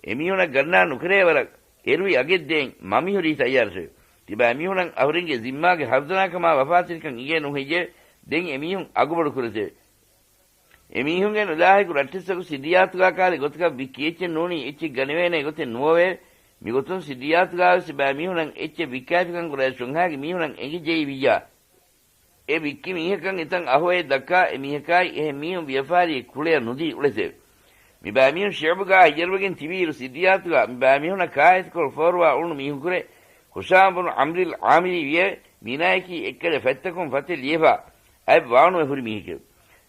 އެމީހުނަށް ގަންނާން ނުކެރޭ ވަރަށް އެރުވި އަގެއް ދޭން މަ މިހުރީ ތައްޔާރަށެވެ. ތިބާމީހުނަށް އަހުރެންގެ ޒިންމާގެ ހަރުދަނާކަމާ ވަފާތެރިކަން އިނގޭ ނޫންހެއްޔެވެ؟ ދެން އެމީހުން އަގުބޮޑު ކުރަތެވެ. އެމީހުންގެ ނުލާހިކު ރައްޓެއްސަކު ސިއްރިއްޔާތުގާ ކާލެ ގޮތަކަށް ވިއްކި އެއްޗެއް ނޫނީ އެއްޗެއް ގަނެވޭނޭ ގޮތެއް ނުވެވެ. މިގޮތުން ސިއްރިއްޔާތުގާވެސް އެބައިމީހުނަށް އެއްޗެއް ވިއްކާފިކަން ގުރައިޝް ވަންހާގެ މީހުނަށް އެނގިއްޖެއީ ވިއްޔާ. އެ ވިއްކި މީހަކަށް އެތަން އަހުވައެއް ދައްކާ އެ މީހަކާއި އެހެން މީހުން ވިޔަފާރިއެއް ކުޅެޔަށް ނުދީ އުޅެތެވެ. މި ބައިމީހުން ޝިޢުބުގާ ހައްޔަރުވެގެން ތިބިއިރު ސިއްރިއްޔާތުގާ މި ބައިމީހުންނަށް ކާއެތިކޮޅު ފޯރުވާ އުޅުނު މީހުންކުރެ ހުޝާމް ބުނު ޢަމްރިލް ޢާމިރީ ވިއެވެ. މީނާޔަކީ އެއްކަލެ ފަތްތަކުން ފަތެއް ލިޔެފާ އަތް ވާނުވެ ހުރި މީހެކެވެ.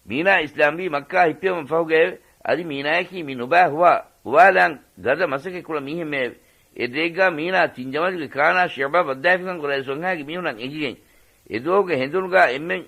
މީނާ އިސްލާމްވީ މައްކާ ހިއްޕެވުމަށް ފަހުގައެވެ. އަދި މީނާޔަކީ މި ނުބާ ހުވާ އުވާލާން ގަދަ މަސައްކަތް ކުޅަ މީހެއްމެއެވެ. އެ ރޭގާ މީނާ ތިން ޖަމަލުގެ ކާނާ ޝިޢުބާ ބައްދާފިކަން ގުރައިޝް ވަންހާގެ މީހުނަށް އެނގިގެން އެ ދުވަހުގެ ހެނދުނުގާ އެންމެން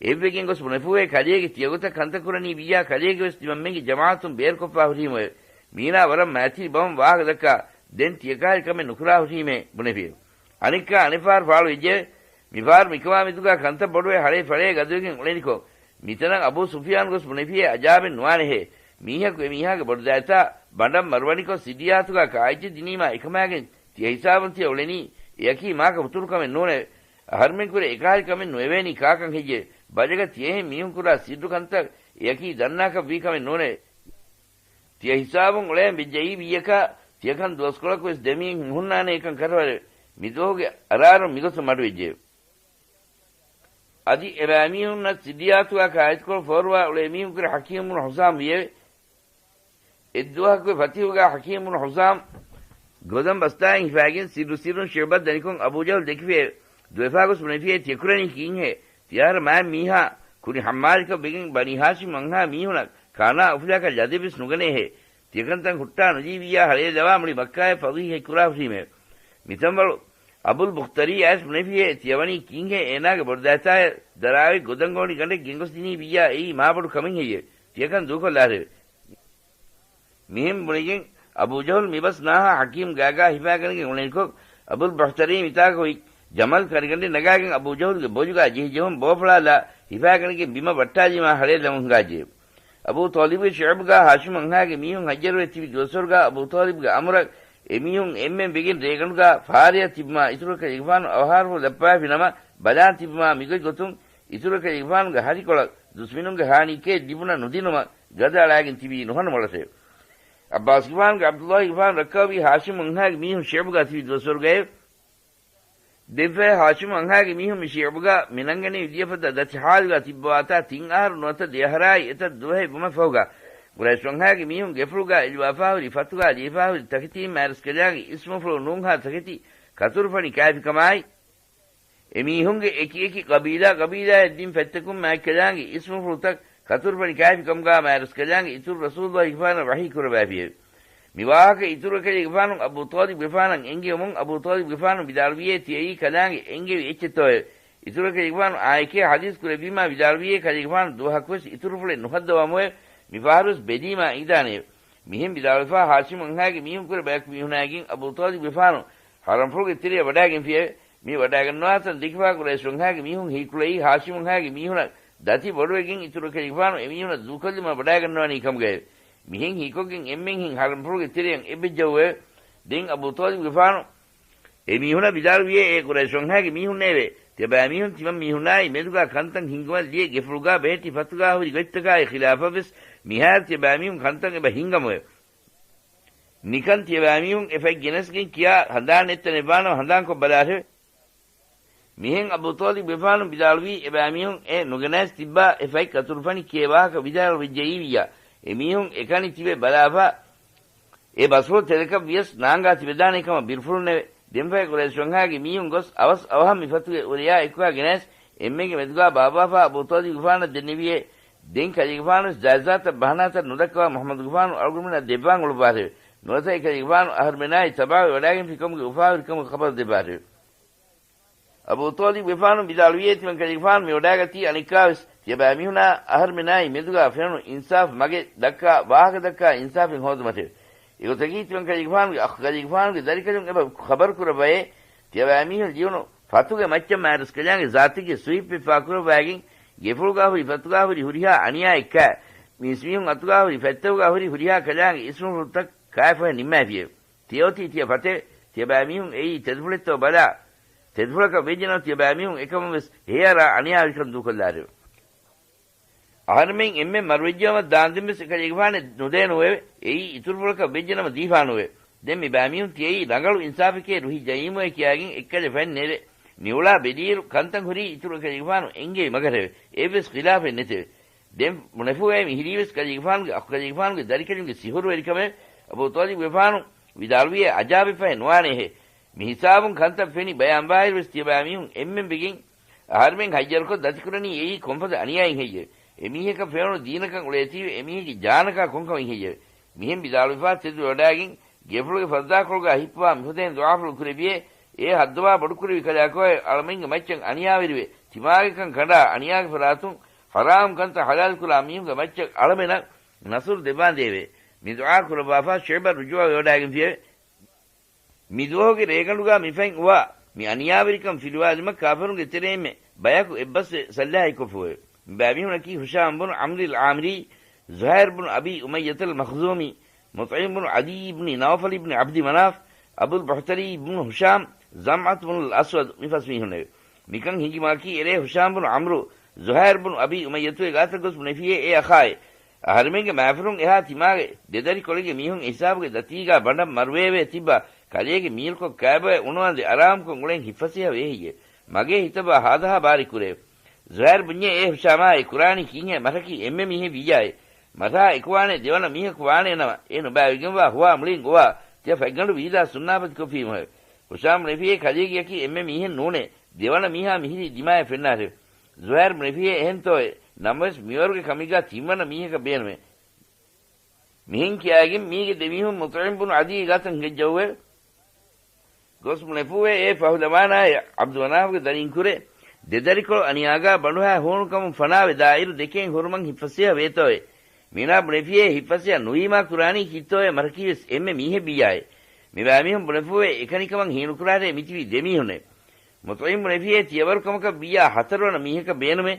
އެއްވެގެން ގޮސް ބުނެފޫއޭ ކަލޭގެ ތިޔަގޮތަށް ކަންތައް ކުރަނީ ވިއްޔާ ކަލޭގެވެސް ތިމަންމެންގެ ޖަމާޢަތުން ބޭރުކޮށްފާ ހުރީމުއެވެ. މީނާ ވަރަށް މާތިރި ބަމުން ވާހަކަ ދައްކާ ދެން ތިޔަކަހަލަ ކަމެއް ނުކުރާ ހުރީމޭ ބުނެފިއެވެ. އަނެއްކާ އަނެއްފަހަރު ފާޅުވެއްޖެއެވެ. މިފަހަރު މިކަމާ މެދުގާ ކަންތައް ބޮޑުވެ ހަޅޭ ފަޅޭ ގަދަވެގެން އުޅެނިކޮށް މިތަނަށް އަބޫ ސުފްޔާން ގޮސް ބުނެފިއޭ އަޖާބެއް ނުވާނެހޭ. މީހަކު އެމީހާގެ ބޮޑުދައިތާ ބަނޑަށް މަރުވަނިކޮށް ސިއްރިއްޔާތުގާ ކާއެއްޗެއް ދިނީމާ އެކަމާގެން ތިޔަ ހިސާބުން ތިޔަ އުޅެނީ އެއަކީ މާކަ ހުތުރު ކަމެއް ނޫނެވެ. އަހަރުމެންކުރެ އެކަހަލަ ކަމެއް ނުވެވޭނީ ކާކަން ހެއްޔެވެ؟ ބަލަގަ ތިޔަހެން މީހުން ކުރާ ސިއްރު ކަންތައް އެއަކީ ދަންނާކަށް ވީ ކަމެއް ނޫނެވެ. ތިޔަ ހިސާބުން އުޅޭން ވެއްޖައީ ވިއްޔަކާ ތިޔަކަން ދުވަސްކޮޅަކުވެސް ދެމީހުން ހުންނާނެ އެކަން ކަށަވަރެވެ. މިދުވަހުގެ އަރާރުން މިގޮތުން މަޑުވެއްޖެއެވެ. އަދި އެބައިމީހުންނަށް ސިއްރިއްޔާތުގާ ކާއެތިކޮޅު ފޯރުވާ އުޅޭ މީހުންކުރެ ޙަކީމް ބުނު ޙުޒާމް ވިއެވެ. އެއްދުވަހަކު ފަތިޙުގާ ޙަކީމް ބުނު ޙުޒާމް ގޮދަން ބަސްތާއިން ހިފާގެން ސިއްރު ސިއްރުން ޝިޢުބަށް ދަނިކޮށް އަބޫ ޖަހުލް ދެކިފިއެވެ. ދުވެފާ ގޮސް ބުނެފިއޭ ތިޔަ ކުރަނީ ކީއްހޭ؟ ތިޔަ އަހަރަށް މާތް މީހާ ކުރި ޙައްމާލަކަށް ވެގެން ބަނީ ހާޝިމް ވަންހާ މީހުނަށް ކާނާ އުފުލާކަށް ލަދެއްވެސް ނުގަނޭހޭ. ތިޔަކަންތަން ހުއްޓާ ނުލީ ވިއްޔާ ހަޅޭލަވާ މުޅި މައްކާއަށް ފަޟީޙަތް ކުރާ ހުރީމެވެ. މިތަންވަޅު އަބުލް ބުޚްތަރީ އައިސް ބުނެފިއޭ ތިޔަ ވަނީ ކީއްހޭ އޭނާގެ ބޮޑުދައިތާއަށް ދަރާވެ ގޮދަން ގޯނި ގަނޑެއް ގެންގޮސްދިނީ ވިއްޔާ އެއީ މާބޮޑު ކަމެއް ހެއްޔެވެ؟ ތިޔަކަން ދޫކޮށްލާށެވެ. މިހެން ބުނެގެން އަބޫ ޖަހުލް މިބަސް ނާހާ ޙަކީމް ގާގާ ހިފާގަނެގެން އުޅެނިކޮށް، އަބުލް ބަޚްތަރީ މިތާކަށް ހުއި ޖަމަލް ކަނިގަނޑެއް ނަގާގެން އަބޫ ޖަހުލްގެ ބޮލުގާ ޖެހިޖެހުން ބޯފަޅާލާ ހިފާގަނެގެން ބިމަށް ވައްޓާލީމާ ހަޅޭލަމުން ހިނގާއްޖެއެވެ. އަބޫ ޠާލިބުގެ ޝިޢުބުގާ ހާޝިމް ވަންހާގެ މީހުން ހައްޔަރުވެ ތިބި ދުވަސްވަރުގާ އަބޫ ޠާލިބުގެ އަމުރަށް އެމީހުން އެންމެން ވެގެން ރޭގަނޑުގާ ފާރެއަށް ތިބުމާ އިތުރު ކަލޭގެފާނު އަވަހާރަފުޅު ލައްޕާފި ނަމަ ބަލާން ތިބުމާ މިގޮތް ގޮތުން އިތުރު ކަލޭގެފާނުގެ ހަށިކޮޅަށް ދުސްމިނުންގެ ހާނީއެއް ލިބުނަ ނުދިނުމަށް ގަދަ އަޅާގެން ތިބީ ނުހަނު މޮޅަށެވެ. ޢައްބާސްގެފާނުގެ ޢަބްދުﷲގެފާނު ރައްކަވަވީ ހާޝިމް ވަންހާގެ މީހުން ޝިޢުބުގާ ތިބި ދުވަސްވަރުގައެވެ. ދެންފަހެ ހާޝިމް ވަންހާގެ މީހުން މި ޝިޢުބުގާ މިނަންގަނެވި ދިޔަފަދަ ދަތި ޙާލުގާ ތިއްބަވާތާ ތިން އަހަރު ނުވަތަ ދެއަހަރާއި އެތައް ދުވަހެއް ވުމަށް ފަހުގާ، ގުރައިޝް ވަންހާގެ މީހުން ގެފުޅުގާ އެލުވާފާހުރި ފަތުގާ ލިޔެފާހުރި ތަކެތީން މާތްރަސްކަލާނގެ އިސްމުފުޅު ނޫންހާ ތަކެތި ކަތުރުފަނި ކާފިކަމާއި، އެމީހުންގެ އެކި އެކި ޤަބީލާ ޤަބީލާއަށް ދިން ފަތްތަކުން މާތްކަލާނގެ އިސްމުފުޅުތައް ކަތުރުފަނި ކާފިކަމުގާ މާތްރަސްކަލާނގެ އިތުރު ރަސޫލުﷲގެފާނަށް ވަޙީ ކުރައްވާފިއެވެ. މި ވާހަކަ އިތުރު ކަލޭގެފާނު އަބޫ ޠާލިބުގެފާނަށް އެންގެވުމުން އަބޫ ޠާލިބުގެފާނު ވިދާޅުވިއޭ ތިޔައީ ކަލާނގެ އެންގެވި އެއްޗެއްތޯއެވެ. އިތުރު ކަލޭގެފާނު އާއެކޭ ޙަދީޘް ކުރެއްވީމާ ވިދާޅުވިއޭ ކަލޭގެފާނު ދުވަހަކުވެސް އިތުރުފުޅެއް ނުހައްދަވާމުއެވެ. މިފަހަރުވެސް ބެލީމާ އިނގިދާނެއެވެ. މިހެން ވިދާޅުވެފާ ހާޝިމް ވަންހާގެ މީހުންކުރެ ބަޔަކު މީހުނާއިގެން އަބޫ ޠާލިބުގެފާނު ޙަރަމްފުޅުގެ ތެރެއަށް ވަޑާގެންފިއެވެ. މި ވަޑާގަންނަވާތަން ދެކިފާ ގުރައިޝް ވަންހާގެ މީހުން ހީކުޅައީ ހާޝިމް ވަންހާގެ މީހުނަށް ދަތި ބޮޑުވެގެން އިތުރު ކަލޭގެފާނު އެމީހުނަށް ދޫކޮށްލުމަށް ވަޑާގަންނަވަނީ ކަމުގައެވެ. މިހެން ހީކޮށްގެން އެންމެންހެން ޙަރަމްފުޅުގެ ތެރެއަށް އެއްވެއްޖައުއެވެ. ދެން އަބޫ ޠާލިބުގެފާނު އެމީހުނަށް ވިދާޅުވިއޭ އޭ ގުރައިޝް ވަންހާގެ މީހުންނޭވެ. ތިޔަބައިމީހުން ތިމަންމީހުނާއި މެދުގާ ކަންތައް ހިންގުމަށް ލިޔެ ގެފުޅުގާ ބެހެއްޓި ފަތުގާ ހުރި ގޮތްތަކާއި ޚިލާފަށްވެސް މިހާރު ތިޔަބައިމީހުން ކަންތައް އެބަ ހިންގަމުއެވެ. ނިކަން ތިޔަބައިމީހުން އެ ފަތް ގެނެސްގެން ކިޔާ ހަނދާން ނެތްތަނެއްވާނަމަ ހަނދާންކޮށް ބަލާށެވެ. މިހެން އަބޫ ޠާލިބުގެފާނު ވިދާޅުވީ އެބައިމީހުން އެ ނުގެނައިސް ތިއްބާ އެ ފަތް ކަތުރުފަނި ކިޔޭ ވާހަކަ ވިދާޅުވެއްޖައީ ވިއްޔާ. އެމީހުން އެކަނި ތިބެ ބަލާފަ އެ ބަސްފުޅު ތެދަކަށް ވިޔަސް ނާންގާ ތިބެދާނެ ކަމަށް ބިރުފުޅުންނެވެ. ދެންފަހެ ޤުރައިޝް ވަންހާގެ މީހުން ގޮސް އަވަސް އަވަހަށް މި ފަތުގެ އުރެޔާ އެކުގާ ގެނައިސް އެންމެންގެ މެދުގާ ބާއްވާފާ އަބޫ ޠާލިބުގެފާނަށް ދެންނެވިއޭ. ދެން ކަލޭގެފާނުވެސް ޖާއިޒާތައް ބަހަނާތައް ނުދައްކަވާ މުޙައްމަދުގެފާނު އަޅުގަނޑުމެންނަށް ދެއްވާން އުޅުއްވާށެވެ. ނުވަތަ އެކަލޭގެފާނު އަހަރުމެނާއި ތަބާވެ ވަޑާގެންފި ކަމުގެ އުފާވެރިކަމުގެ ޚަބަރު ދެއްވާށެވެ. އަބޫ ޠާލިބުގެފާނު ވިދާޅުވިއޭ ތިމަން ކަލޭގެފާނު މި ވަޑާގަތީ އަނެއްކާވެސް ތިޔަބައިމީހުނާ އަހަރުމެނާއި މެދުގާ ފެނުނު އިންސާފް މަގެއް ދައްކާ ވާހަކަ ދައްކާ އިންސާފެއް ހޯދުމަށެވެ. އެގޮތަކީ ތިމަން ކަލޭގެފާނުގެ އަޚް ކަލޭގެފާނުގެ ދަރިކަލުން އެބަ ޚަބަރު ކުރައްވައޭ. ތިޔަބައިމީހުން ލިޔުނު ފަތުގެ މައްޗަށް މާތްރަސްކަލާނގެ ޒާތެއްގެ ސުވިއްޕެއް ފާކުރައްވާގެން ގެފުޅުގާ ހުރި ފަތުގާ ހުރި ހުރިހާ އަނިޔާއެއްކާ މީސްމީހުން އަތުގާ ހުރި ފަތްތަކުގާ ހުރި ހުރިހާ ކަލާނގެ އިސްމުފުޅުތައް ކާފަހެ ނިންމާފިއެވެ. ތިޔަ އޮތީ ތިޔަ ފަތެވެ. ތިޔަބައިމީހުން އެއީ ތެދުފުޅެއްތޯ ބަލާ. ތެދުފުޅަކަށް ވެއްޖެނަމަ ތިޔަބައިމީހުން އެކަމަށްވެސް ހޭއަރާ އަނިޔާވެރިކަން ދޫކޮށްލާށެވެ. އަހަރެމެން އެންމެން މަރުވެއްޖައުމަށް ދާންދެންވެސް އެކަލޭގެފާނެއް ނުދޭނުއެވެ. އެއީ އިތުރުފުޅަކަށް ވެއްޖެނަމަ ދީފާނުއެވެ. ދެން މި ބައިމީހުން ތިޔައީ ރަނގަޅު އިންސާފެކޭ ރުހި ޖައީމުއޭ ކިޔާގެން އެއްކަލެ ފަތް ނެރެ، ނިއުޅާ ބެލިއިރު ކަންތައް ހުރީ އިތުރު އެކަލޭގެފާނު އެންގެވި މަގަށް ރޭވެ. އެއްވެސް ޚިލާފެއް ނެތެވެ. ދެން ބުނެފޫއޭ މިހިރީވެސް ކަލޭގެފާނުގެ އަޚުކަލޭގެފާނުގެ ދަރިކަލުންގެ ސިހުރުވެރިކަމެވެ. އަބޫ ޠާލިބުގެފާނު ވިދާޅުވިއޭ އަޖާބެއް ފަހެއް ނުވާނޭހޭ. މި ހިސާބުން ކަންތައް ފެނި ބަޔާންވާއިރުވެސް ތިޔަބައި މީހުން އެންމެން ވެގެން އަހަރުމެން ހައްޔަރުކޮށް ދަތިކުރަނީ އެއީ ކޮންފަދަ އަނިޔާއެއް ހެއްޔެވެ؟ އެމީހަކަށް ފެނުނު ދީނަކަށް އުޅޭތީވެ އެމީހެއްގެ ޖާނަކާ ކޮންކަމެއް ހެއްޔެވެ؟ މިހެން ވިދާޅުވެފާ ތެދުވެވަޑާގެން ގެފުޅުގެ ފަރުދާކޮޅުގާ ހިއްޕުވާ މިފަދައިން ދުޢާފުޅު ކުރެއްވިއޭ، އޭ ހައްދަވާ ބޮޑުކުރެއްވި ކަލާކޯއޭ، އަޅަމެންގެ މައްޗަށް އަނިޔާވެރިވެ، ތިމާގެކަން ކަނޑާ އަނިޔާގެ ފަރާތުން ޙަރާމް ކަންތައް ޙަލާލުކުރާ މީހުންގެ މައްޗަށް އަޅަމެނަށް ނަޞްރު ދެއްވާނދޭވެ. މި ދުޢާ ކުރައްވާފާ ޝުޢައިބަށް ރުޖޫޢަވެވަޑާގެންފިއެވެ. މިދުވަހުގެ ރޭގަނޑުގާ މިފަތް އުވާ މި އަނިޔާވެރިކަން ފިލުވާލުމަށް ކާފަރުންގެ ތެރެއިންމެ ބަޔަކު އެއްބަސްވެ ސައްލަހައިކޮށްފުއެވެ. މި ބައިމީހުނަކީ ހުޝާމް ބުނު ޢަމްރިލް ޢާމިރީ، ޒުހައިރު ބުނު އަބީ އުމައްޔަތަލް މަޚްޒޫމީ، މުޠްޢިމް ބުނު ޢަދީ އިބްނި ނައުފަލް އިބްނި ޢަބްދި މަނާފް، އަބުލް ބަހްތަރީ ބުނު ހުޝާމް، ޒަމްޢަތު ބުނުލް އަސްވަދު މި ފަސް މީހުންނެވެ. މިކަން ހިނގި މަގަކީ އެރޭ ހުޝާމް ބުނު ޢަމްރު، ޒުހައިރު ބުނު އަބީ އުމައްޔަތުގެ ގާތަށް ގޮސް ބުނެފިއޭ އޭ އަޚާއޭ، އަހަރެމެންގެ މާފަރުން އެހާ ތިމާގެ ދެދަރިކޮޅެއްގެ މީހުން އެހިސާބުގެ ދަތީގާ ބަނޑަށް މަރުވެވޭ ތިއްބާ ކަލޭގެ މީރުކޮށް ކާބޮއެ އުނުވަންދެ އަރާމުކޮށް އުޅެން ހިތްފަސޭހަ ވޭހެއްޔެވެ؟ މަގޭ ހިތަށްވާ ހާދަހާ ބާރެއް ކުރެވެ. ޒުހައިރު ބުންޏޭ އޭ ހުޝާމާ އެ ކުރާނީ ކީއްހޭ؟ މަށަކީ އެންމެ މީހެއް ވިއްޔާއޭ. މަށާ އެކުވާނޭ ދެވަނަ މީހަކު ވާނޭ ނަމަ، އެ ނުބައިވެގެންވާ ހުވާ މުޅިން އުވާ ތިޔަ ފަތްގަނޑު ވީދާ ސުންނާފަތިކޮށްފީމުހެވެ. ހުޝާމް ބުނެފިއޭ ކަލޭގެއަކީ އެންމެ މީހެއް ނޫނޭ. ދެވަނަ މީހާ މިހިރީ ދިމާޔަށް ފެންނާށެވެ. ޒުހައިރު ބުނެފިއޭ އެހެންތޯއޭ. ނަމަވެސް މިވަރުގެ ކަމެއްގާ ތިންވަނަ މީހަކަށް ބޭނުމޭ. މިހެން ކިޔާގެން މީގެ ދެމީހުން މުޠްޢިމް ބުނު ޢަދީ ގާތަށް ހިނގައްޖައުއެވެ. ގޮސް ބުނެފޫއޭ އޭ ފަހުލަވާނާއޭ ޢަބްދު މަނާފުގެ ދަރީން ކުރެ، ދެދަރިކޮޅު އަނިޔާގާ ބަނޑުހާ ހޫނުކަމުން ފަނާވެ ދާއިރު ދެކޭން ހުރުމަށް ހިތްފަސޭހަ ވޭތޯއޭ. މީނާ ބުނެފިއޭ ހިތްފަސޭހަ ނުވީމާ ކުރާނީ ކީއްތޯއޭ؟ މަށަކީވެސް އެންމެ މީހެއް ވިއްޔާއޭ. މި ބައިމީހުން ބުނެފޫއޭ އެކަނިކަމަށް ހީނުކުރާށޭ މިތިބީ ދެމީހުންނޭ. މުޠްޢިމް ބުނެފިއޭ ތިޔަވަރު ކަމަކަށް ވިއްޔާ ހަތަރުވަނަ މީހަކަށް ބޭނުމޭ.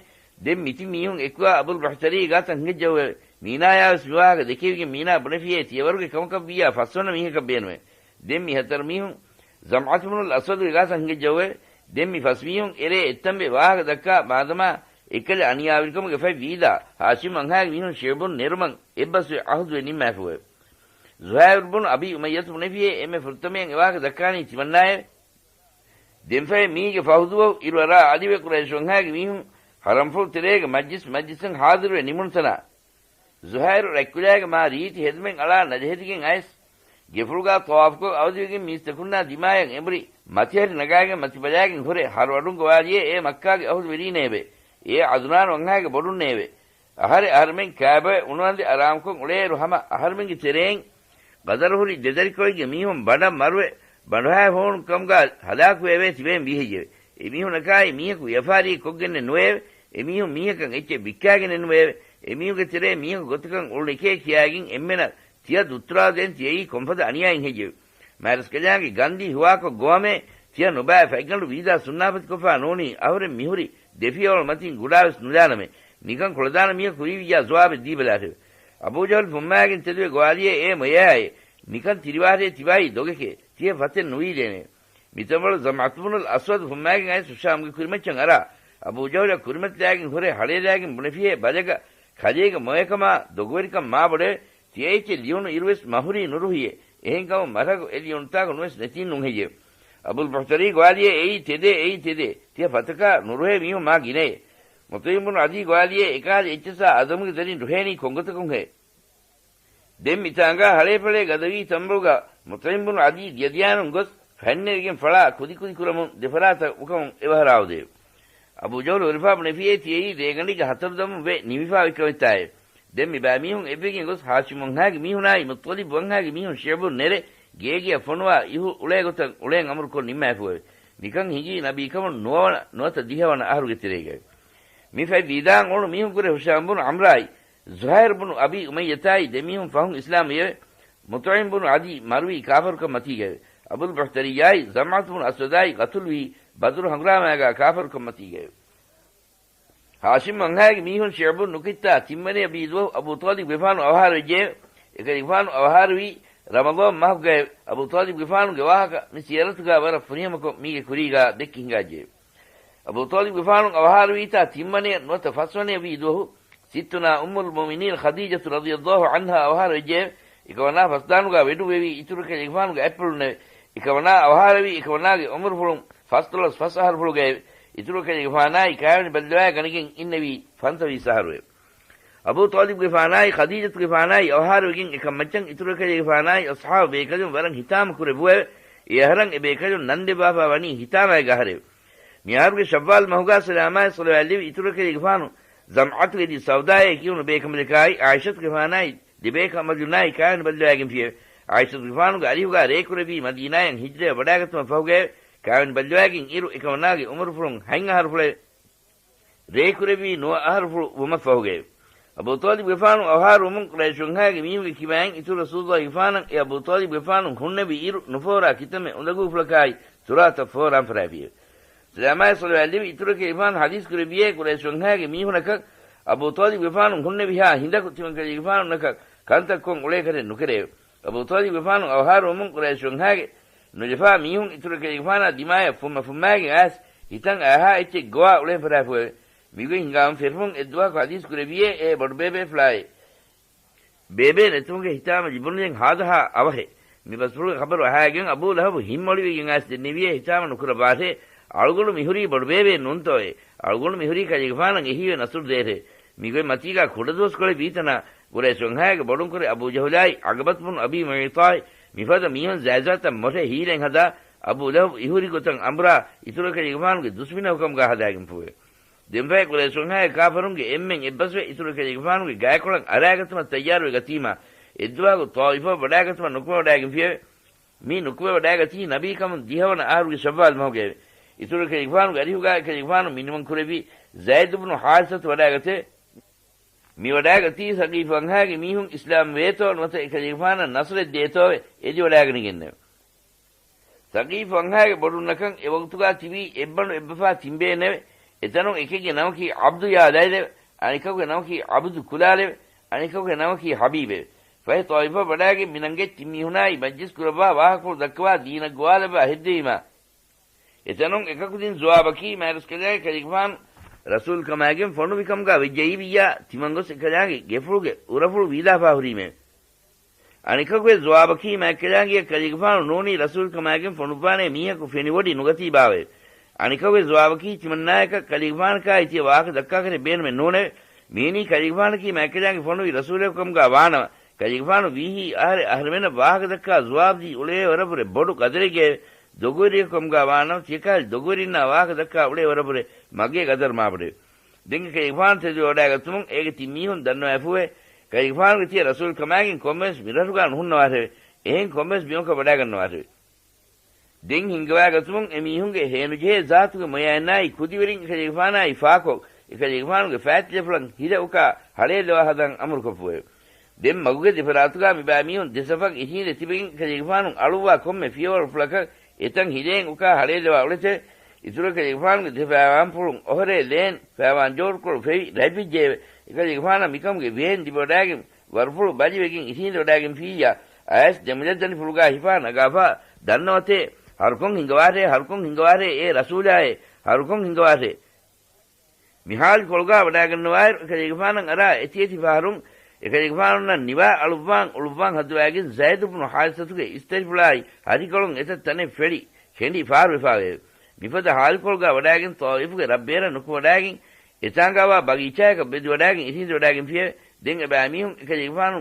ދެން މިތިން މީހުން އެކުވާ އަބުލް ބަހްތަރީ ގާތަށް ހިނގައްޖައުއެވެ. މީނާޔާވެސް މިވާހަކަ ދެކެވިގެން މީނާ ބުނެފިއޭ ތިޔަވަރުގެ ކަމަކަށް ވިއްޔާ ފަސްވަނަ މީހަކަށް ބޭނުމޭ. ދެން މި ހަތަރު މީހުން ޒަމްޢަތު ބުނުލް އަސްވަދުގެ ގާތަށް ހިނގައްޖައުއެވެ. ދެން މި ފަސް މީހުން އެރޭ އެއްތަނބެ ވާހަކަ ދައްކާ މާދަމާ އެއްކަލަ އަނިޔާވެރިކަމުގެ ފަތް ވީދާ ހާޝިމް އަންހާގެ މީހުން ޝިޢުބުން ނެރުމަށް އެއްބަސްވެ ޢަހުދުވެ ނިންމާފުއެވެ. ޒުހައިރު ބުނު އަބީ އުމައްޔަތު ބުނެފިއޭ އެންމެ ފުރަތަމަޔަށް އެވާހަކަ ދައްކާނީ ތިމަންނާއެވެ. ދެންފަހެ މީގެ ފަހުދުވަހު އިރުއަރާ އަލިވެ ޤުރައިޝު އަންހާގެ މީހުން ޙަރަމްފުޅު ތެރޭގެ މަޖްލިސް މަޖްލިސަށް ޙާޟިރުވެ ނިމުނުތަނާ، ޒުހައިރު ރަތްކުލައިގެ މާ ރީތި ހެދުމެއް އަޅާ ނަޖެހެދިގެން އައިސް، ގެފުޅުގާ ޠަވާފުކޮށް އަވަދިވެގެން މީސްތަކުންނާ ދިމާޔަށް އެނބުރި، މަތިހަރި ނަގާގެން މަތިބަލާގެން ހުރެ ހަރުއަޑުން ގޮވާލިއޭ އޭ މައްކާގެ އަހުލުވެރީނޭވެ! އޭ ޢަދުނާނު އަންހާގެ ބޮޑުންނޭވެ! އަހަރެ އަހަރެމެން ކާބޮއެ އުނުވަންދެ އަރާމުކޮށް އުޅޭއިރު ހަމަ އަހަރެމެންގެ ތެރެއިން ގަދަރުހުރި ދެދަރިކޮޅެއްގެ މީހުން ބަނޑަށް މަރުވެ، ބަނޑުހާ ހޫނު ކަމުގާ ހަލާކުވެވޭ ތިބޭން ވީހެއްޔެވެ؟ އެމީހުނަކާއި މީހަކު ވިޔަފާރިއެއް ކޮށްގެންނެއް ނުވެއެވެ. އެމީހުން މީހަކަށް އެއްޗެއް ވިއްކާގެންނެއް ނުވެއެވެ. އެމީހުންގެ ތެރޭ މީހަކު ގޮތަކަށް އުޅުނެކޭ ކިޔާގެން އެންމެނަށް ތިޔަ ދުއްތުރާލުދޭން ތިޔައީ ކޮންފަދަ އަނިޔާއެއް ހެއްޔެވެ؟ މާތްރަސްކަލާނގެ ގަންދީ ހުވާކޮށް ގޮވަމޭ، ތިޔަ ނުބައި ފަތްގަނޑު ވީދާ ސުންނާފަތިކޮށްފާ ނޫނީ، އަހުރެން މިހުރި ދެފިޔަވަޅު މަތިން ގުޑާވެސް ނުލާނަމޭ. ނިކަން ކުޅަދާނަ މީހަކު ކުރީވިއްޔާ ޖަވާބެއް ދީބަލާށެވެ. އަބޫ ޖަހުލް ފުންމާގެން ތެދުވެ ގޮވާލިއޭ އޭ މޮޔަޔާއޭ، ނިކަން ތިރިވާހަރޭ ތިބާއީ ދޮގެކޭ، ތިޔަ ފަތެއް ނުވީދޭނެ. މިތަންވަޅު ޒަމްޢަތު ބުނުލް އަސްވަދު ފުންމާގެން އައިސް ހިޝާމްގެ ކުރިމައްޗަށް އަރާ، އަބޫ ޖަހުލަށް ކުރިމަތިލާގެން ހުރެ ހަޅޭލާގެން ބުނެފިހޭ ބަލަގަ، ކަލޭގެ މޮޔަކަމާ ދޮގުވެރިކަން މާބޮޑެވެ. ތިޔައެއްޗެއް ލިޔުނު އިރުވެސް މަހުރީ ނުރުހިއޭ. އެހެންކަމުން މަށަކު އެ ލިޔުނުތާކު ނުވެސް ނެތީން ނޫންހެއްޔެވެ؟ އަބުލް ބަހްތަރީ ގޮވާލިއޭ އެއީ ތެދޭ، އެއީ ތެދޭ. ތިޔަ ފަތަކާ ނުރުހޭ މީހުން މާ ގިނައޭ. މުޠްޢިމް ބުނު ޢަދީ ގޮވާލިއޭ އެކަހަލަ އެއްޗަސާ އަދަމުގެ ދަރިން ރުހޭނީ ކޮންގޮތަކުންހޭ؟ ދެން މިތާނގާ ހަޅޭފަޅޭ ގަދަވީ ތަންބައުގަ މުޠްޢިމް ބުނު ޢަދީ ދިޔަދިޔާނުން ގޮސް ފަތްނެރިގެން ފަޅާ ކުދިކުދި ކުރަމުން ދެފަރާތަށް އުކަމުން އެވަހަރާ އުދެވެ. އަބޫ ޖަހުލު ހުރިފާ ބުނެފިއޭ ތިޔައީ ރޭގަނޑީގެ ހަތަރު ދަމުން ވެ ނިމިފާ އޮތްކަމެއްތާއެވެ. ދެން މި ބައިމީހުން އެއްވެގެން ގޮސް ހާޝިމް ވަންހާގެ މީހުނާއި މުއްޠަލިބް ވަންހާގެ މީހުން ޝިޢުބުން ނެރެ ގޭގެއަށް ފޮނުވާ އިހު އުޅޭ ގޮތަށް އުޅޭން އަމުރުކޮށް ނިންމާފުއެވެ. މިކަން ހިނގީ ނަބީކަމުން ނުވަވަނަ ނުވަތަ ދިހަވަނަ އަހަރުގެ ތެރޭގައެވެ. މި ފަތް ވީދާން އުޅުނު މީހުން ކުރެ ހިޝާމް ބުނު ޢަމްރާއި ޒުހައިރު ބުނު އަބީ އުމައްޔަތާއި ދެމީހުން ފަހުން އިސްލާމް ވިއެވެ. މުޠްޢިމް ބުނު ޢަދީ މަރުވީ ކާފަރުކަން މަތީގައެވެ. އަބުލް ބަހްތަރިއްޔާއި ޒަމްޢަތު ބުނު އަސްވަދާއި ޤަތުލުވީ ބަދުރު ހަނގުރާމާގާ ކާފަރުކަން މަތީގައެވެ. ހާޝިމް ވަންހާގެ މީހުން ޝިޢުބުން ނުކިތާ ތިންވަނަޔަށް ވީ ދުވަހު އަބޫ ޠާލިބުގެފާނު އަވަހާރަވެއްޖެއެވެ. އެކަލޭގެފާނު އަވަހާރަވީ ރަމަޟާން މަހުގައެވެ. އަބޫ ޠާލިބުގެފާނުގެ ވާހަކަ މި ސިޔަރަތުގާ ވަރަށް ފުރިހަމަކޮށް މީގެ ކުރީގާ ދެއްކި ހިނގާއްޖެއެވެ. އަބޫ ޠާލިބުގެފާނު އަވަހާރަވީތާ ތިންވަނަޔަށް ނުވަތަ ފަސްވަނަޔަށް ވީ ދުވަހު، ސިއްތުނާ އުއްމުލް މުއުމިނީން ޚަދީޖަތު ރަޟިޔަﷲ ޢަންހާ އަވަހާރަވެއްޖެއެވެ. އެކަމަނާ ފަސްދާނުގާ ވެޑުއްވެވީ އިތުރު ކަލޭގެފާނުގެ އަތްޕުޅުންނެވެ. އެކަމަނާ އަވަހާރަވީ އެކަމަނާގެ އުމުރުފުޅުން ފަސްދޮޅަސް ފަސް އަހަރުފުޅުގައެވެ. އިތުރު ކަލޭގެފާނާއި ކާވެނި ބައްލަވާ ގަނެގެން އިންނެވީ ފަންސަވީސް އަހަރުއެވެ. އަބޫ ޠާލިބުގެފާނާއި ޚަދީޖަތުގެފާނާއި އަވަހާރަވެގެން އެކަން މައްޗަށް އިތުރު ކަލޭގެފާނާއި އަޞްޙާބު ބޭކަލުން ވަރަށް ހިތާމަ ކުރެއްވުއެވެ. އެ އަހަރަށް އެ ބޭކަލުން ނަން ދެއްވާފާ ވަނީ ހިތާމައިގެ އަހަރެވެ. މިއަހަރުގެ ޝައްވާލް މަހުގާ ސަލާމާއި ޞަލަވާތް ލެއްވި އިތުރު ކަލޭގެފާނު ޒަމްޢަތު އެދި ސައުދާއޭ ކިޔުނު ބޭކަނބަލަކާއި ޢާއިޝަތުގެފާނާއި ދެބޭކަނބަލުންނާއި ކާވެނި ބައްލަވާގެންފިއެވެ. ޢާއިޝަތުގެފާނުގެ އަރިހުގާ ރޭކުރެއްވީ މަދީނާޔަށް ހިޖްރަޔަށް ވަޑާގަތުމަށް ފަހުގައެވެ. ކާވެނި ބައްލަވާގެން އިރު އެކަމަނާގެ އުމުރުފުޅުން ހަތް އަހަރުފުޅެވެ. ރޭކުރެއްވީ ނުވަ އަހަރުފުޅު ވުމަށްފަހުގައެވެ. އަބޫ ޠާލިބުގެފާނު އަވަހާރަވުމުން ޤުރައިޝުންހާގެ މީހުންގެ ކިބައިން އިތުރު ރަސޫލުއްލާހިގެފާނަށް އެ އަބޫ ޠާލިބުގެފާނު ހުންނެވި އިރު ނުފޯރާ ކިތަންމެ އުނދަގޫފުޅަކާއި ތުރާތައް ފޯރާން ފަރާފިއެވެ. ސަލާމާއި ޞަލަވާތް ލެއްވި އިތުރު ކަލޭގެފާނު ޙަދީޘް ކުރެއްވިއޭ، ޤުރައިޝުންހާގެ މީހުނަކަށް އަބޫ ޠާލިބުގެފާނު ހުންނެވިހާ ހިނދަކު ތިމަން ކަލޭގެފާނުންނަކަށް ކަންތައް ކޮށް އުޅޭކަށެއް ނުކެރެއެވެ. އަބޫ ޠާލިބުގެފާނު އަވަހާރަވުމުން ޤުރައިޝުންހާގެ ނުލަފާ މީހުން އިތުރު ކަލޭގެފާނާ ދިމާޔަށް ފުއްމަ ފުއްމާގެން އައިސް ހިތަށް އައިހާ އެއްޗެއް ގޮވާ އުޅޭން ފަރާފުއެވެ. މިގޮތް ހިނގާވަން ފެށުމުން އެއްދުވަހަކު ޙަދީޘް ކުރެއްވިއޭ އޭ ބޮޑުބޭބޭފުޅާއޭ. ބޭބޭ ނެތުމުގެ ހިތާމަ ލިބުނުދެން ހާދަހާ އަވަހެއް. މި ބަސްފުޅުގެ ޚަބަރު އަހާގެން އަބޫ ލަހަބު ހިތްމޮޅިވެގެން އައިސް ދެންނެވިއޭ ހިތާމަ ނުކުރައްވާށޭ، އަޅުގަނޑު މިހުރީ ބޮޑުބޭބޭ ނޫންތޯއޭ؟ އަޅުގަނޑު މިހުރީ ކަލޭގެފާނަށް އެހީވެ ނަޞްރު ދޭށޭ. މިގޮތް މަތީގާ ކުޑަދުވަސްކޮޅެއް ވީތަނާ، ޤުރައިޝުންހާގެ ބޮޑުންކުރެ އަބޫ ޖަހުލާއި ޢުޤުބަތު ބުނު އަބީ މުޢައްޠާއި މިފަދަ މީހުން ޒާތްޒާތަށް މޮށެ ހީލެއް ހަދާ، އަބޫ ލަހަބު އިހުރި ގޮތަށް އަނބުރާ، އިތުރު ކަލޭގެފާނުގެ ދުސްމިނަކު ކަމުގާ ހަދާގެންފުއެވެ. ދެންފަހެ ޤުރައިޝުންހާގެ ކާފަރުންގެ އެންމެން އެއްބަސްވެ އިތުރު ކަލޭގެފާނުގެ ގާތްކޮޅަށް އަރާގަތުމަށް ތައްޔާރުވެ ގަތީމާ، އެއްދުވަހަކު ޠާއިފަށް ވަޑާގަތުމަށް ނުކުމެވަޑާގެންފިއެވެ. މި ނުކުމެވަޑާގަތީ ނަބީކަމުން ދިހަވަނަ އަހަރުގެ ޝައްވާލް މަހުގައެވެ. އިތުރު ކަލޭގެފާނުގެ އަރިހުގާ އެކަލޭގެފާނު މިނިވަން ކުރެއްވި ޒައިދު ބުނު ޙާރިސަތު ވަޑާގަތެވެ. މި ވަޑާގަތީ ސަޤީފު އަންހާގެ މީހުން އިސްލާމް ވޭތޯ ނުވަތަ އެކަލޭގެފާނަށް ނަޞްރެއް ދޭތޯވެ އެދިވަޑާގަނެގެންނެވެ. ސަޤީފު އަންހާގެ ބޮޑުންނަކަށް އެވަގުތުގާ ތިބީ އެއްބަނޑު އެއްބަފާ ތިންބޭނެވެ. އެތަނުން އެކެއްގެ ނަމަކީ ޢަބްދު ޔާލައިލެވެ. އަނެކަކުގެ ނަމަކީ ޢަބްދު ކުލާލެވެ. އަނެކަކުގެ ނަމަކީ ޙަބީބެވެ. ފަހެ ޠާއިފަށް ވަޑާގެން މިނަންގެ ތިން މީހުނާއި މަޖްލިސް ކުރައްވާ ވާހަކަފުޅު ދައްކަވާ ދީނަށް ގޮވާލައްވާ ހެއްދެވީމާ، އެތަނުން އެކަކުދިން ޖުވާބަކީ މާތްރަސްކަލާނގެ ކަލޭގެފާނު ރަސޫލުކަމާގެން ފޮނުވިކަމުގާ ވެއްޖައީވިއްޔާ ތިމަން ގޮސް އެކަލާނގެ ގެފުޅުގެ އުރަފުޅު ވީލާފާ ހުރީމެވެ. އަނެކަކުގެ ޖުވާބަކީ މާތްކަލާނގެއަށް ކަލޭގެފާނު ނޫނީ ރަސޫލުކަމާގެން ފޮނުއްވާނޭ މީހަކު ފެނިވޮޑި ނުގަތީބާވެ. އަނެކަކުގެ ޖުވާބަކީ ތިމަންނާޔަކަށް ކަލޭގެފާނަކާއި ތިޔަ ވާހަކަ ދައްކާކަށެއް ބޭނުމެއް ނޫނެވެ. މިއިނީ ކަލޭގެފާނަކީ މާތްކަލާނގެ ފޮނުވި ރަސޫލަކު ކަމުގާ ވާނަމަ، ކަލޭގެފާނު ވީހީ އަހަރެއް އަހަރެމެންނަށް ވާހަކަ ދައްކާ ޖުވާބުދީ އުޅޭވަރަށްވުރެ ބޮޑު ގަދަރެއްގައެވެ. ދޮގުވެރިޔަކު ކަމުގާ ވާނަމަ، ތިޔަކަހަލަ ދޮގުވެރިންނާ ވާހަކަ ދައްކާ އުޅޭވަރަށްވުރެ މަގޭ ގަދަރު މާބޮޑެވެ. ދެން އެކަލޭގެފާނު ތެދުވެވަޑާގަތުމުން އޭގެ ތިން މީހުން ދަންނަވައިފޫވެ، ކަލޭގެފާނުގެ ތިޔަ ރަސޫލުކަމާގެން ކޮންމެވެސް މިރަށުގާ ނުހުންނަވާށެވެ. އެހެން ކޮންމެވެސް ބިމަކަށް ވަޑާގަންނަވާށެވެ. ދެން ހިންގަވާގަތުމުން އެމީހުންގެ ހޭނުޖެހޭ ޒާތުގެ މޮޔައިންނާއި ކުދިވެރިން އެކަލޭގެފާނާއި ފާކޮށް، އެކަލޭގެފާނުގެ ފާތިލަފުޅަށް ހިލަ އުކާ ހަޅޭއްލަވާ ހަދާން އަމުރުކޮށްފޫއެވެ. ދެން މަގުގެ ދެފަރާތުގާ މިބައިމީހުން ދެސަފަށް އިށީނދެ ތިބެގެން އެކަލޭގެފާނު އަޅުއްވާ ކޮންމެ ފިޔަވަޅުފުޅަކަށް އެތަން ހިލައިން އުކާ ހަޅޭއްލަވާ އުޅެތެވެ. އިތުރު އެކަލޭގެފާނުގެ ދެ ފައިވާންފުޅުން އޮހޮރޭ ލޭން ފައިވާން ޖޯޑުކޮޅު ފެވި ރަތްވެއްޖެއެވެ. އެކަލޭގެފާނަށް މިކަމުގެ ވޭން ލިބިވަޑާގެން ވަރުފުޅު ބަލިވެގެން އިށީނދެވަޑާގެންފިއްޔާ، އައިސް ދެމުލައްދަނޑި ފުޅުގާ ހިފާ ނަގާފާ ދަންނަވަތޭ، ހަރުކޮން ހިނގަވާށޭ، ހަރުކޮން ހިނގަވާށޭ، އޭ ރަސޫލާއޭ، ހަރުކޮން ހިނގަވާށޭ. މި ހާލުކޮޅުގާ ވަޑާގަންނަވާއިރު، އެކަލޭގެފާނަށް އަރާ އެތިއެތި ފަހަރުން އެކަލޭގެފާނުންނަށް ނިވާ އަޅުއްވާން އުޅުއްވާން ހައްދަވާގެން ޒައިދު ބުނު ޙާރިސަތުގެ އިސްތަށިފުޅާއި ހަށިކޮޅުން އެތައް ތަނެއް ފެޅި ކެނޑި ފާރުވެފާވެއެވެ. މިފަދަ ހާލުކޮޅުގާ ވަޑާގެން ޠާއިފުގެ ރަށްބޭރަށް ނުކުމެވަޑާގެން އެތާނގާވާ ބަގީޗާޔަކަށް ބެދިވަޑާގެން އިށީނދެވަޑާގެންފިއެވެ. ދެން އެބައިމީހުން އެކަލޭގެފާނު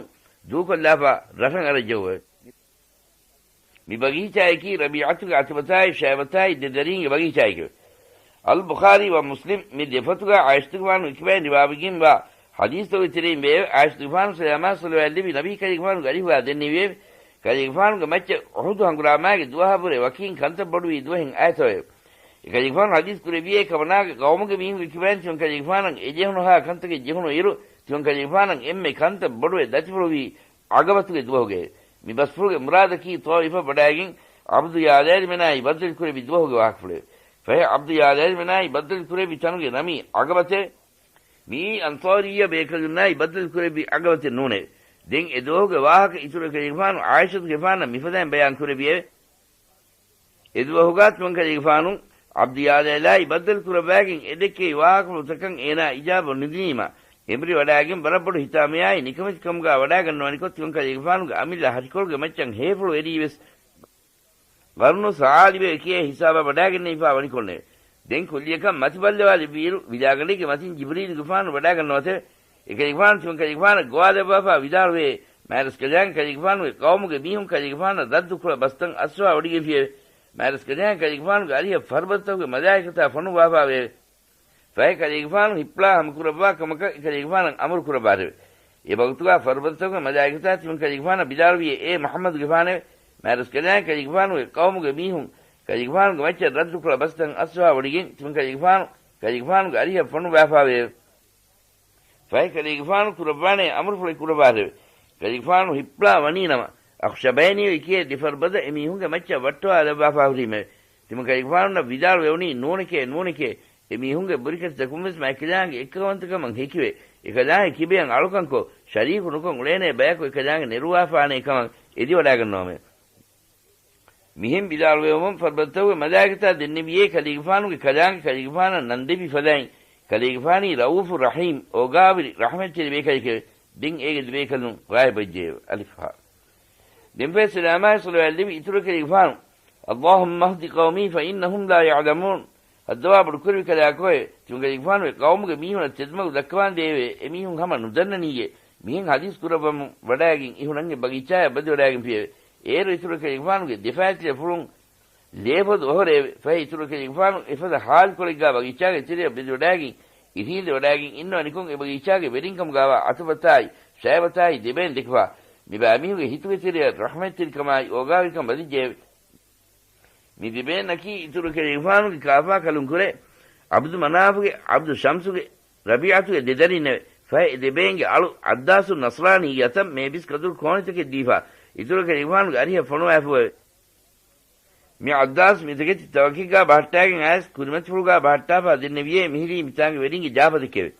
ދޫކޮށްލާފާ ރަށަށް އަރައްޖައުއެވެ. މި ބަގީޗާޔަކީ ރަބީޢަތުގެ ޢުތުބަތާއި ޝައިބަތާއި ދެ ދަރީންގެ ބަގީޗާޔެކެވެ. އަލްބުޚާރީ ވަ މުސްލިމް މި ދެފޮތުގާ ޢާއިޝަތުގެފާނު އެކިބައިން ރިވާވެގެންވާ ޙަދީޘްތަކުގެ ތެރެއިން ވެއެވެ. ޢާއިޝަތުގެފާނު ސަލާމާ ޞަލަވާތް ލެއްވި ނަބީ ކަލޭގެފާނުގެ އަރިހުގާ ދެންނެވިއެވެ. ކަލޭގެފާނުގެ މައްޗަށް އުޙުދު ހަނގުރާމާގެ ދުވަހަށްވުރެ ވަކީން ކަންތައް ބޮޑުވީ ދުވަހެއް އައިތޯއެވެ. އެކަލޭގެފާނު ޙަދީޘް ކުރެއްވިއޭ ކަމަނާގެ ޤައުމުގެ މީހުންގެ ކިބައިން ތިމަން ކަލޭގެފާނަށް އެޖެހުނުހާ ކަންތަކެއް ޖެހުނު އިރު، ތިމަން ކަލޭގެފާނަށް އެންމެ ކަންތައް ބޮޑުވެ ދަތިފުޅުވީ ޢަގަބަތުގެ ދުވަހުގައެވެ. މި ބަސްފުޅުގެ މުރާދަކީ ޠާއިފަށް ވަޑާގެން ޢަބްދު ޔާލައިލްމެނާއި ބައްދަލު ކުރެއްވި ދުވަހުގެ ވާހަކަފުޅެވެ. ފަހެ ޢަބްދު ޔާލައިލްމެނާއި ބައްދަލު ކުރެއްވި ތަނުގެ ނަމީ ޢަގަބަތެވެ. މިއީ އަންޞާރިއްޔަ ބޭކަލުންނާއި ބައްދަލު ކުރެއްވި ޢަގަބަތެއް ނޫނެވެ. ދެން އެ ދުވަހުގެ ވާހަކަ އިތުރު ކަލޭގެފާނު ޢާއިޝަތުގެފާނަށް މިފަދައިން ބަޔާން ކުރެއްވިއެވެ. އެދުވަހުގާ ތިމަން ކަލޭގެފާނު ޢަބްދު ޔާލައިލާއި ބައްދަލު ކުރައްވާގެން އެދެއްކެވި ވާހަކަފުޅުތަކަށް އޭނާ އިޖާބަ ނުދިނީމާ، އެނބުރި ވަޑާގެން ވަރަށް ބޮޑު ހިތާމަޔާއި ނިކަމެތިކަމުގާ ވަޑާގަންނަވަނިކޮށް، ތިމަން ކަލޭގެފާނުގެ އަމިއްލަ ހަށިކޮޅުގެ މައްޗަށް ހޭފުޅު އެރީވެސް، ޤަރުނު ސަޢާލިބޭ ކިޔޭ ހިސާބަށް ވަޑާގެންނެވިފާ ވަނިކޮށްނެވެ. ދެން ކުއްލިއަކަށް މަތިބައްލަވާލެއްވިއިރު، ވިލާގަނޑެއްގެ މަތިން ޖިބްރީލުގެފާނު ވަޑާގަންނަވަތެވެ. އެކަލޭގެފާނު ތިމަން ކަލޭގެފާނަށް ގޮވާލައްވާފާ ވިދާޅުވޭ، މާތްރަސްކަލާނގެ ކަލޭގެފާނުގެ ޤައުމުގެ މީހުން ކަލޭގެފާނަށް ރައްދު ކުޅަ ބަސްތައް އައްސަވާ ވޮޑިގެންފިއެވެ. މާތްރަސްކަލާނގެ ކަލޭގެފާނުގެ އަރިހަށް ފަރުބަދަތަކުގެ މަލާއިކަތާ ފޮނުއްވާފާވެއެވެ. ފަހެ ކަލޭގެފާނު ހިއްޕުޅާ ހަމަކުރައްވާ ކަމަކަށް އެކަލޭގެފާނަށް އަމުރު ކުރައްވާށެވެ. އެ ވަގުތުގާ ފަރުބަދަތަކުގެ މަލާއިކަތާ ތިމަން ކަލޭގެފާނަށް ވިދާޅުވިއޭ، އޭ މުޙައްމަދުގެފާނެވެ! މާތްރަސްކަލާނގެ ކަލޭގެފާނުގެ ޤައުމުގެ މީހުން ކަލޭގެފާނުގެ މައްޗަށް ރައްދު ކުޅަ ބަސްތައް އައްސަވާ ވޮޑިގެން ތިމަން ކަލޭގެފާނު ކަލޭގެފާނުގެ އަރިހަށް ފޮނުއްވާފާވެއެވެ. ފަހެ ކަލޭގެފާނު ކުރައްވާނޭ އަމުރުފުޅެއް ކުރައްވާށެވެ. ކަލޭގެފާނު ހިއްޕުޅާ ވަނީނަމަ، އަޚްޝަބައިނީ އޮތް ކިޔޭ ދެ ފަރުބަދަ އެމީހުންގެ މައްޗަށް ވައްޓަވާލައްވާފާ ހުރީމެވެ. ތިމަން ކަލޭގެފާނުންނަށް ވިދާޅުވެވުނީ، ނޫނެކޭ، ނޫނެކޭ، އެމީހުންގެ ބުރިކަށިތަކުންވެސް މާތްކަލާނގެ އެއްކައުވަންތަކަމަށް ހެކިވެ، އެކަލާނގެ ކިބަޔަށް އަޅުކަންކޮށް، ޝަރީކު ނުކޮށް އުޅޭނޭ ބަޔަކު އެކަލާނގެ ނެރުވާފާނޭ ކަމަށް އެދިވަޑާގަންނަވަމެވެ. މިހެން ވިދާޅުވެވުމުން ފަރުބަދަތަކުގެ މަލާއިކަތާ ދެންނެވިއޭ، ކަލޭގެފާނުގެ ކަލާނގެ ކަލޭގެފާނަށް ނަންދެވި ފަދައިން، ކަލޭގެފާނީ ރައޫފު ރަޙީމް، އޯގާވެރި، ރަޙްމަތްތެރި ބޭކަލެކެވެ. ދެން އޭގެ ދެބޭކަލުން ޣާއިބްވެއްޖެއެވެ. އަލިފް ހާ. ދެންފަހެ ސަލާމާއި ޞަލަވާތް ލެއްވި އިތުރު ކަލޭގެފާނު، اللهم اهد قومي فإنهم لا يعلمون. ހައްދަވާ ބޮޑުކުރެއްވި ކަލާކޯއެވެ! ތިމަން ކަލޭގެފާނުގެ ޤައުމުގެ މީހުނަށް ތެދުމަގު ދައްކަވާނދޭއެވެ. އެމީހުން ހަމަ ނުދަންނަނީއޭ. މިހެން ޙަދީޘް ކުރައްވަމުން ވަޑާގެން އިހުނަންގެ ބަގީޗާއަށް ވަދެވަޑާގެންފިއެވެ. އޭރު އިތުރު ކަލޭގެފާނުގެ ދެފައިތިލަފުޅުން ލޭފޮދު އޮހޮރެއެވެ. ފަހެ އިތުރު ކަލޭގެފާނު އެފަދަ ހާލުކޮޅެއްގާ ބަގީޗާގެ ތެރެއަށް ވަދެވަޑާގެން އިށީނދެވަޑާގެން އިންނަވަނިކޮށް، އެ ބަގީޗާގެ ވެރިންކަމުގާވާ އަތޮބަތާއި ޝައިބަތާއި ދެބޭން ދެކިފާ، މި ބައިމީހުންގެ ހިތުގެ ތެރެއަށް ރަޙްމަތްތެރިކަމާއި އޯގާވެރިކަން ވަދެއްޖެއެވެ. މި ދެބޭންނަކީ އިތުރު ކަލޭގެފާނުގެ ކާފާ ކަލުންކުރެ، ޢަބްދު މަނާފުގެ، ޢަބްދު ޝަމްސުގެ، ރަބީޢަތުގެ ދެދަރިންނެވެ. ފަހެ އެ ދެބޭންގެ އަޅު ޢައްދާސު ނަޞްރާނީ އަތަށް މޭބިސް ކަދުރު ކޯނިތަކެއް ދީފާ، އިތުރު ކަލޭގެފާނުގެ އަރިހަށް ފޮނުވާފައެވެ. މި ޢައްދާސް މިތަކެތި ތަވަކެއްގާ ބަހައްޓާގެން އައިސް، ކުރިމަތިފުޅުގާ ބަހައްޓާފާ ދެންނެވިއޭ، މިހިރީ މިތާނގެ ވެރިންގެ ޖާފަތަކެވެ.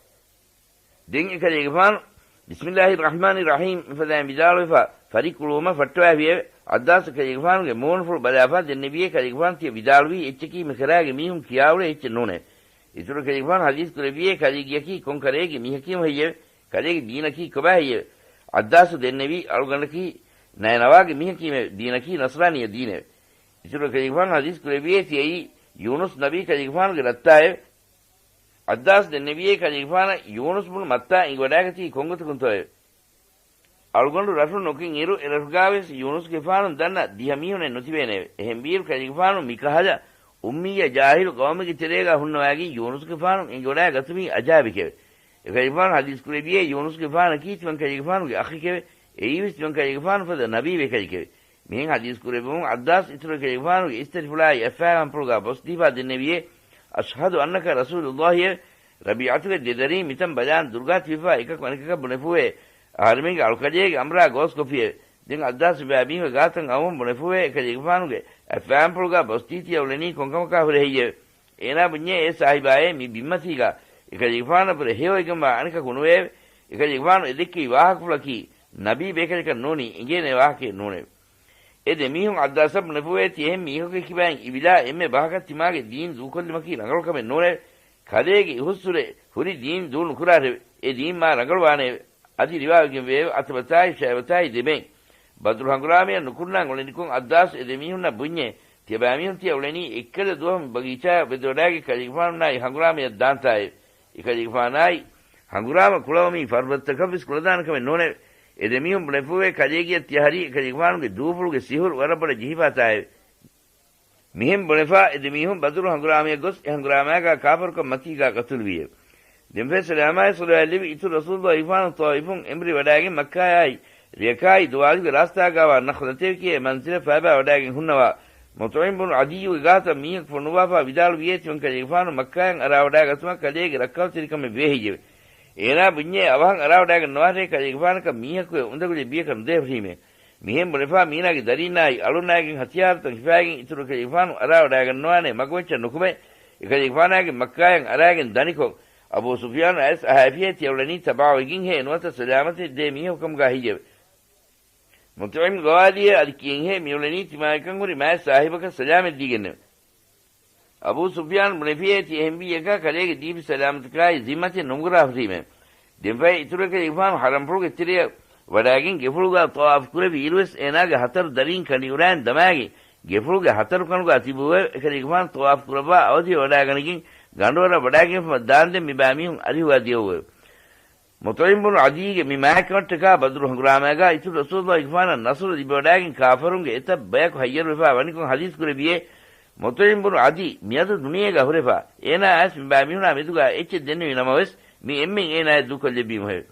ދެން އެކަލޭގެފާނު، بسم الله الرحمن الرحيم މިފަދައިން ވިދާޅުވެފާ، ފަރިކުޅުވުމަށް ފައްޓަވާފިއެވެ. ޢައްދާސް ކަލޭގެފާނުގެ މޫނުފުޅު ބަލާފާ ދެންނެވިއޭ، ކަލޭގެފާނު ތިޔަ ވިދާޅުވީ އެއްޗަކީ މި ކަރާގެ މީހުން ކިޔާއުޅޭ އެއްޗެއް ނޫނޭ. އިތުރު ކަލޭގެފާނު ޙަދީޘް ކުރެއްވިއޭ، ކަލޭގެއަކީ ކޮން ކަރައެއްގެ މީހަކީމު ހެއްޔެވެ؟ ކަލޭގެ ދީނަކީ ކޮބާ ހެއްޔެވެ؟ ޢައްދާސު ދެންނެވީ، އަޅުގަނޑަކީ ނަޔަނަވާގެ މީހަކީމެވެ. ދީނަކީ ނަޞްރާނިއްޔަ ދީނެވެ. އިތުރު ކަލޭގެފާނު ޙަދީޘް ކުރެއްވިއޭ، ތިޔައީ ޔޫނުސް ނަބީ ކަލޭގެފާނުގެ ރަށްތާއެވެ. ޢައްދާސް ދެންނެވިއޭ، ކަލޭގެފާނަށް ޔޫނުސް ބުނު މައްތާ އެނގިވަޑާގަތީ ކޮންގޮތަކުންތޯއެވެ؟ އަޅުގަނޑު ރަށު ނުކިން އިރު، އެރަށުގާވެސް ޔޫނުސްގެފާނު ދަންނަ ދިހަ މީހުނެއް ނުތިބޭނެއެވެ. އެހެންވީއިރު ކަލޭގެފާނު މިކަހަލަ އުއްމިއްޔަ ޖާހިލު ޤައުމެއްގެ ތެރޭގާ ހުންނަވާގެން ޔޫނުސްގެފާނު އެނގިވަޑާ ގަތުމީ އަޖާއިބެކެވެ. އެކަލޭގެފާނު ޙަދީޘް ކުރެއްވިއޭ، ޔޫނުސްގެފާނަކީ ތިމަން ކަލޭގެފާނުގެ އަޚެކެވެ. އެއީވެސް ތިމަން ކަލޭގެފާނު ފަދަ ނަބީ ބޭކަލެކެވެ. މިހެން ޙަދީޘް ކުރެއްވުމުން ޢައްދާސް އިތުރު ކަލޭގެފާނުގެ އިސްތަށިފުޅާއި އަތްފައި ހަންފުޅުގާ ބޮސް ދީފާ ދެންނެވިއޭ، أشهد أنك رسول الله އެވެ. ރަބީޢަތުގެ ދެދަރީން މިތަން ބަލާން ދުރުގާ ތިބިފާ އެކަކު އަނެކަކަށް ބުނެފޫއޭ، އަހަރެމެންގެ އަޅުކަލޭގެ އަމްރާ ގޯސްކޮށްފިއެވެ. ދެން ޢައްދާސް މިބައިމީހުންގެ ގާތަށް އައުމުން ބުނެފޫއޭ، އެކަލޭގެފާނުގެ އަތްފައި ހަންފުޅުގާ ބޮސްދީ ތިޔަ އުޅެނީ ކޮންކަމަކާ ހުރެ ހެއްޔެވެ؟ އޭނާ ބުންޏޭ، އޭ ސާހިބާއޭ، މި ބިންމަތީގާ އެކަލޭގެފާނަށްވުރެ ހެޔޮވެގެންވާ އަނެކަކު ނުވެއެވެ. އެކަލޭގެފާނު އެ ދެއްކެވި ވާހަކަފުޅަކީ ނަބީ ބޭކަލަކަށް ނޫނީ، އެނގޭނެ ވާހަކައެއް ނޫނެވެ. އެ ދެ މީހުން ޢައްދާސަށް ބުނެފޫއޭ، ތި އެހެން މީހަކުގެ ކިބައިން އިވިލާ އެންމެ ބަހަކަށް ތިމާގެ ދީން ދޫކޮށްލުމަކީ ރަނގަޅު ކަމެއް ނޫނެވެ. ކަލޭގެ އިހުއްސުރެ ހުރި ދީން ދޫ ނުކުރާށެވެ. އެ ދީން މާ ރަނގަޅުވާނެއެވެ. އަދި ރިވާވެގެން ވެއެވެ. އަތޮބަތާއި ޝައިބަތާއި ދެބެން ބަދުރު ހަނގުރާމަޔަށް ނުކުންނާން އުޅެނިކޮށް، ޢައްދާސް އެ ދެ މީހުންނަށް ބުންޏޭ، ތިޔަބައިމީހުން ތިޔަ އުޅެނީ އެއްކަލަ ދުވަހު މި ބަގީޗާއަށް ވެދެވަޑާގެ ކަލޭގެފާނުންނާއި ހަނގުރާމަޔަށް ދާންތާއެވެ. އެކަލޭގެފާނާއި ހަނގުރާމަ ކުޅަވަމީ ފަރުބަދަތަކަށްވެސް ކުޅަދާނެ ކަމެއް ނޫނެވެ. އެ ދެ މީހުން ބުނެފޫއޭ، ކަލޭގެޔަށް ތިޔަ ހަރީ އެކަލޭގެފާނުގެ ދޫފުޅުގެ ސިހުރު ވަރަށް ބޮޑަށް ޖެހިފާތާއެވެ. މިހެން ބުނެފާ އެ ދެ މީހުން ބަދުރު ހަނގުރާމަޔަށް ގޮސް، އެ ހަނގުރާމައިގާ ކާފަރުކަން މަތީގާ ޤަތުލުވީއެވެ. ދެންފަހެ ސަލާމާއި ޞަލަވާތް ލެއްވި އިތުރު ރަސޫލުއްލާހިފާނު ޠާއިފުން އެނބުރި ވަޑާގެން މައްކާއާއި ރިޔަކާއި ދުވާލުގެ ރާސްތާގާ ވާ ނަޚްލަތޭ ކިޔޭ މަންޒިލަށް ފައިބާ ވަޑާގެން ހުންނަވާ މުޠްޢިމް ބުނު ޢަދިއްޔުގެ ގާތަށް މީހަކު ފޮނުއްވާފާ ވިދާޅުވިއޭ، ތިމަން ކަލޭގެފާނު މައްކާޔަށް އަރާވަޑާގަތުމަށް ކަލޭގެ ރައްކައުތެރިކަމެއް ވޭ ހެއްޔެވެ؟ އޭނާ ބުންޏޭ، އަވަހަށް އަރާވަޑާގަންނަވާށޭ، ކަލޭގެފާނަކަށް މީހަކުއެއް އުނދަގުލެއް ބިޔަކަށް ނުދޭ ހުރީމޭ. މިހެން ބުނެފާ މީނާގެ ދަރީންނާއި އަޅުންނާއިގެން ހަތިޔާރުތައް ހިފާގެން އިތުރު ކަލޭގެފާނު އަރާވަޑާގަންނަވާނޭ މަގުމައްޗަށް ނުކުމެ، އެކަލޭގެފާނާގެ މައްކާޔަށް އަރާގެން ދަނިކޮށް، އަބޫ ސުފްޔާނު އައިސް އަހައިފިއޭ ތިޔަ އުޅެނީ ތަބާވެގެންހޭ ނުވަތަ ސަލާމަތެއް ދޭ މީހަކު ކަމުގާ ހެއްޔެވެ؟ މުޠްޢިމް ގޮވާލިއޭ އަދި ކިޔެންހޭ މިއުޅެނީ ތިމާގެކަން ހުރި މާތް ސާހިބަކަށް ސަލާމަތް ދީގެންނެވެ. އަބޫ ސުފްޔާން ބުނެފިއޭ ތި އެހެންވީއަކާ ކަލޭގެ ދީފި ސަލާމަތަކާއި ޒިންމަތެއް ނުނުގުރާ ހުރީމޭ. ދެންފަހެ އިތުރު އެކަލޭގެފާނު ޙަރަމްފުޅުގެ ތެރެއަށް ވަޑާގެން ގެފުޅުގާ ޠަވާފު ކުރެއްވި އިރުވެސް އޭނާގެ ހަތަރު ދަރީން ކަނޑިއުރާން ދަމާގެން ގެފުޅުގެ ހަތަރު ކަނޑުގާ ތިބުއެވެ. އެކަލޭގެފާނު ޠަވާފު ކުރައްވާ އަވަދިވެވަޑާގަނެގެން ގަނޑުވަރަށް ވަޑާގެންފުމަށް ދާންދެން މިބާ މީހުން އަރިހުގާ ދިޔައުއެވެ. މުޠްޢިމް ބުނު ޢަދީގެ މި މާތްކަމަށްޓަކާ ބަދުރު ހަނގުރާމައިގާ އިތުރު ރަސޫލުއްލާހިގެފާނަށް ނަޞްރު ލިބިވަޑާގެން ކާފަރުންގެ އެތައް ބަޔަކު ހައްޔަރުވެފާ ވަނިކޮށް ޙަދީޘް ކުރެއްވިއޭ، މުޠްޢިމް ބުނު ޢަދީ މިއަދު ދުނިޔޭގާ ހުރެފާ، އޭނާ އައިސް މިބާ މީހުނާ މެދުގާ އެއްޗެއް ދެންނެވި ނަމަވެސް، މި އެންމެން އޭނާއަށް ދޫކޮށްލެއްވީމުހެވެ.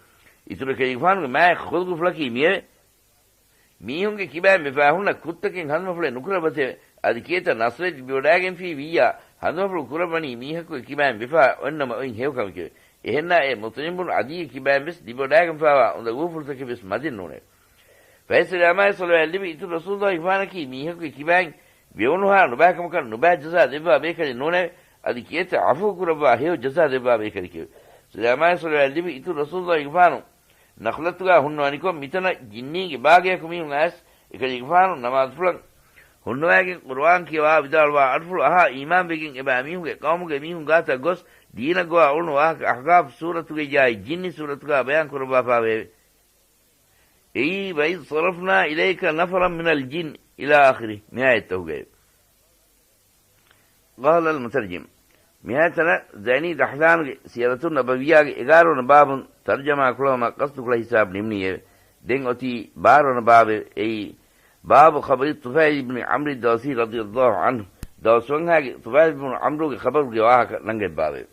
އިތުރު އެކަލޭގެފާނުގެ މާތް ޚުލްޤުފުޅަކީ މިއެވެ. މީހުންގެ ކިބައިން ވެފާ ހުންނަ ކުށްތަކެއް ހަނދުމަފުޅެއް ނުކުރައްވަތެވެ. އަދި ކިއެތަ ނަޞްރެއް ލިބިވަޑާގެންފީ ވިއްޔާ، ހަނދުމަފުޅު ކުރައްވަނީ މީހަކުގެ ކިބައިން ވެފާ އޮތްނަމަ އޮތް ހެޔޮކަމެކެވެ. އެހެންނާ އެ މުޠްޢިމް ބުނު ޢަދީގެ ކިބައިން ވެސް ލިބިވަޑާގެންފާވާ އުނދަގޫފުޅުތަކެއް ވެސް މަދެއް ނޫނެވެ. ފަހެ ސަލާމާއި ޞަލަވާތް ލިބި އިތުރު ރަސޫލުއްލާހިގެފާނަކީ މީހަކުގެ ކިބައިން ވެވުނުހާ ނުބައިކަމަކަށް ނުބައި ޖަޒާ ދެއްވާ ބޭކަލެއް ނޫނެވެ. އަދި ކިއެތަ ޢަފޫ ކުރައްވާ ހެޔޮ ޖަޒާ ދެއްވާ ބޭކަލެކެވެ. ސަލާމާއި ޞަލަވާތް ލިބި އިތުރު ރަސޫލުއްލާހިގެފާނު ނަޚްލަތުގާ ހުންނަވަނިކޮށް، މިތަނަށް ޖިންނީންގެ ބާގަޔަކު މީހުން އައިސް، އެކަލޭގެފާނު ނަމާދުފުޅަށް ހުންނަވައިގެން ޤުރުއާން ކިޔަވާ ވިދާޅުވާ އަޑުފުޅު އަހާ އީމާންވެގެން އެބައިމީހުންގެ ޤައުމުގެ މީހުން ގާތަށް ގޮސް، ދީނަށް ގޮވާ އުޅުނު ވާހަކަ އަޙްޤާފް ސޫރަތުގައްޔާއި ޖިންނި ސޫރަތުގާ ބަޔާން ކުރައްވާފާވެއެވެ. އެއީ، وَإِذْ صَرَفْنَا إِلَيْكَ نَفَرًا مِنَ الْجِنِّ إِلَى آخِرِهِ މިއާޔަތްތަކުގައެވެ. قال المترجم، މިހާތަނަށް ޒައިނީ ދަޙްލާނުގެ ސިޔަރަތުއް ނަބަވިއްޔާގެ އެގާރަ ވަނަ ބާބުން ތަރްޖަމާ ކުޅަވުމަށް ޤަޞްދު ކުޅަ ހިސާބު ނިމުނީއެވެ. ދެން އޮތީ ބާރަ ވަނަ ބާބެވެ. އެއީ، باب خبر طفيل بن عمرو الدوسي رضي الله عنه، ދައުސް ވަންހާގެ ޠުފައިލް ބިން ޢަމްރުގެ ޚަބަރުގެ ވާހަކަ ނަންގަތް ބާބެވެ.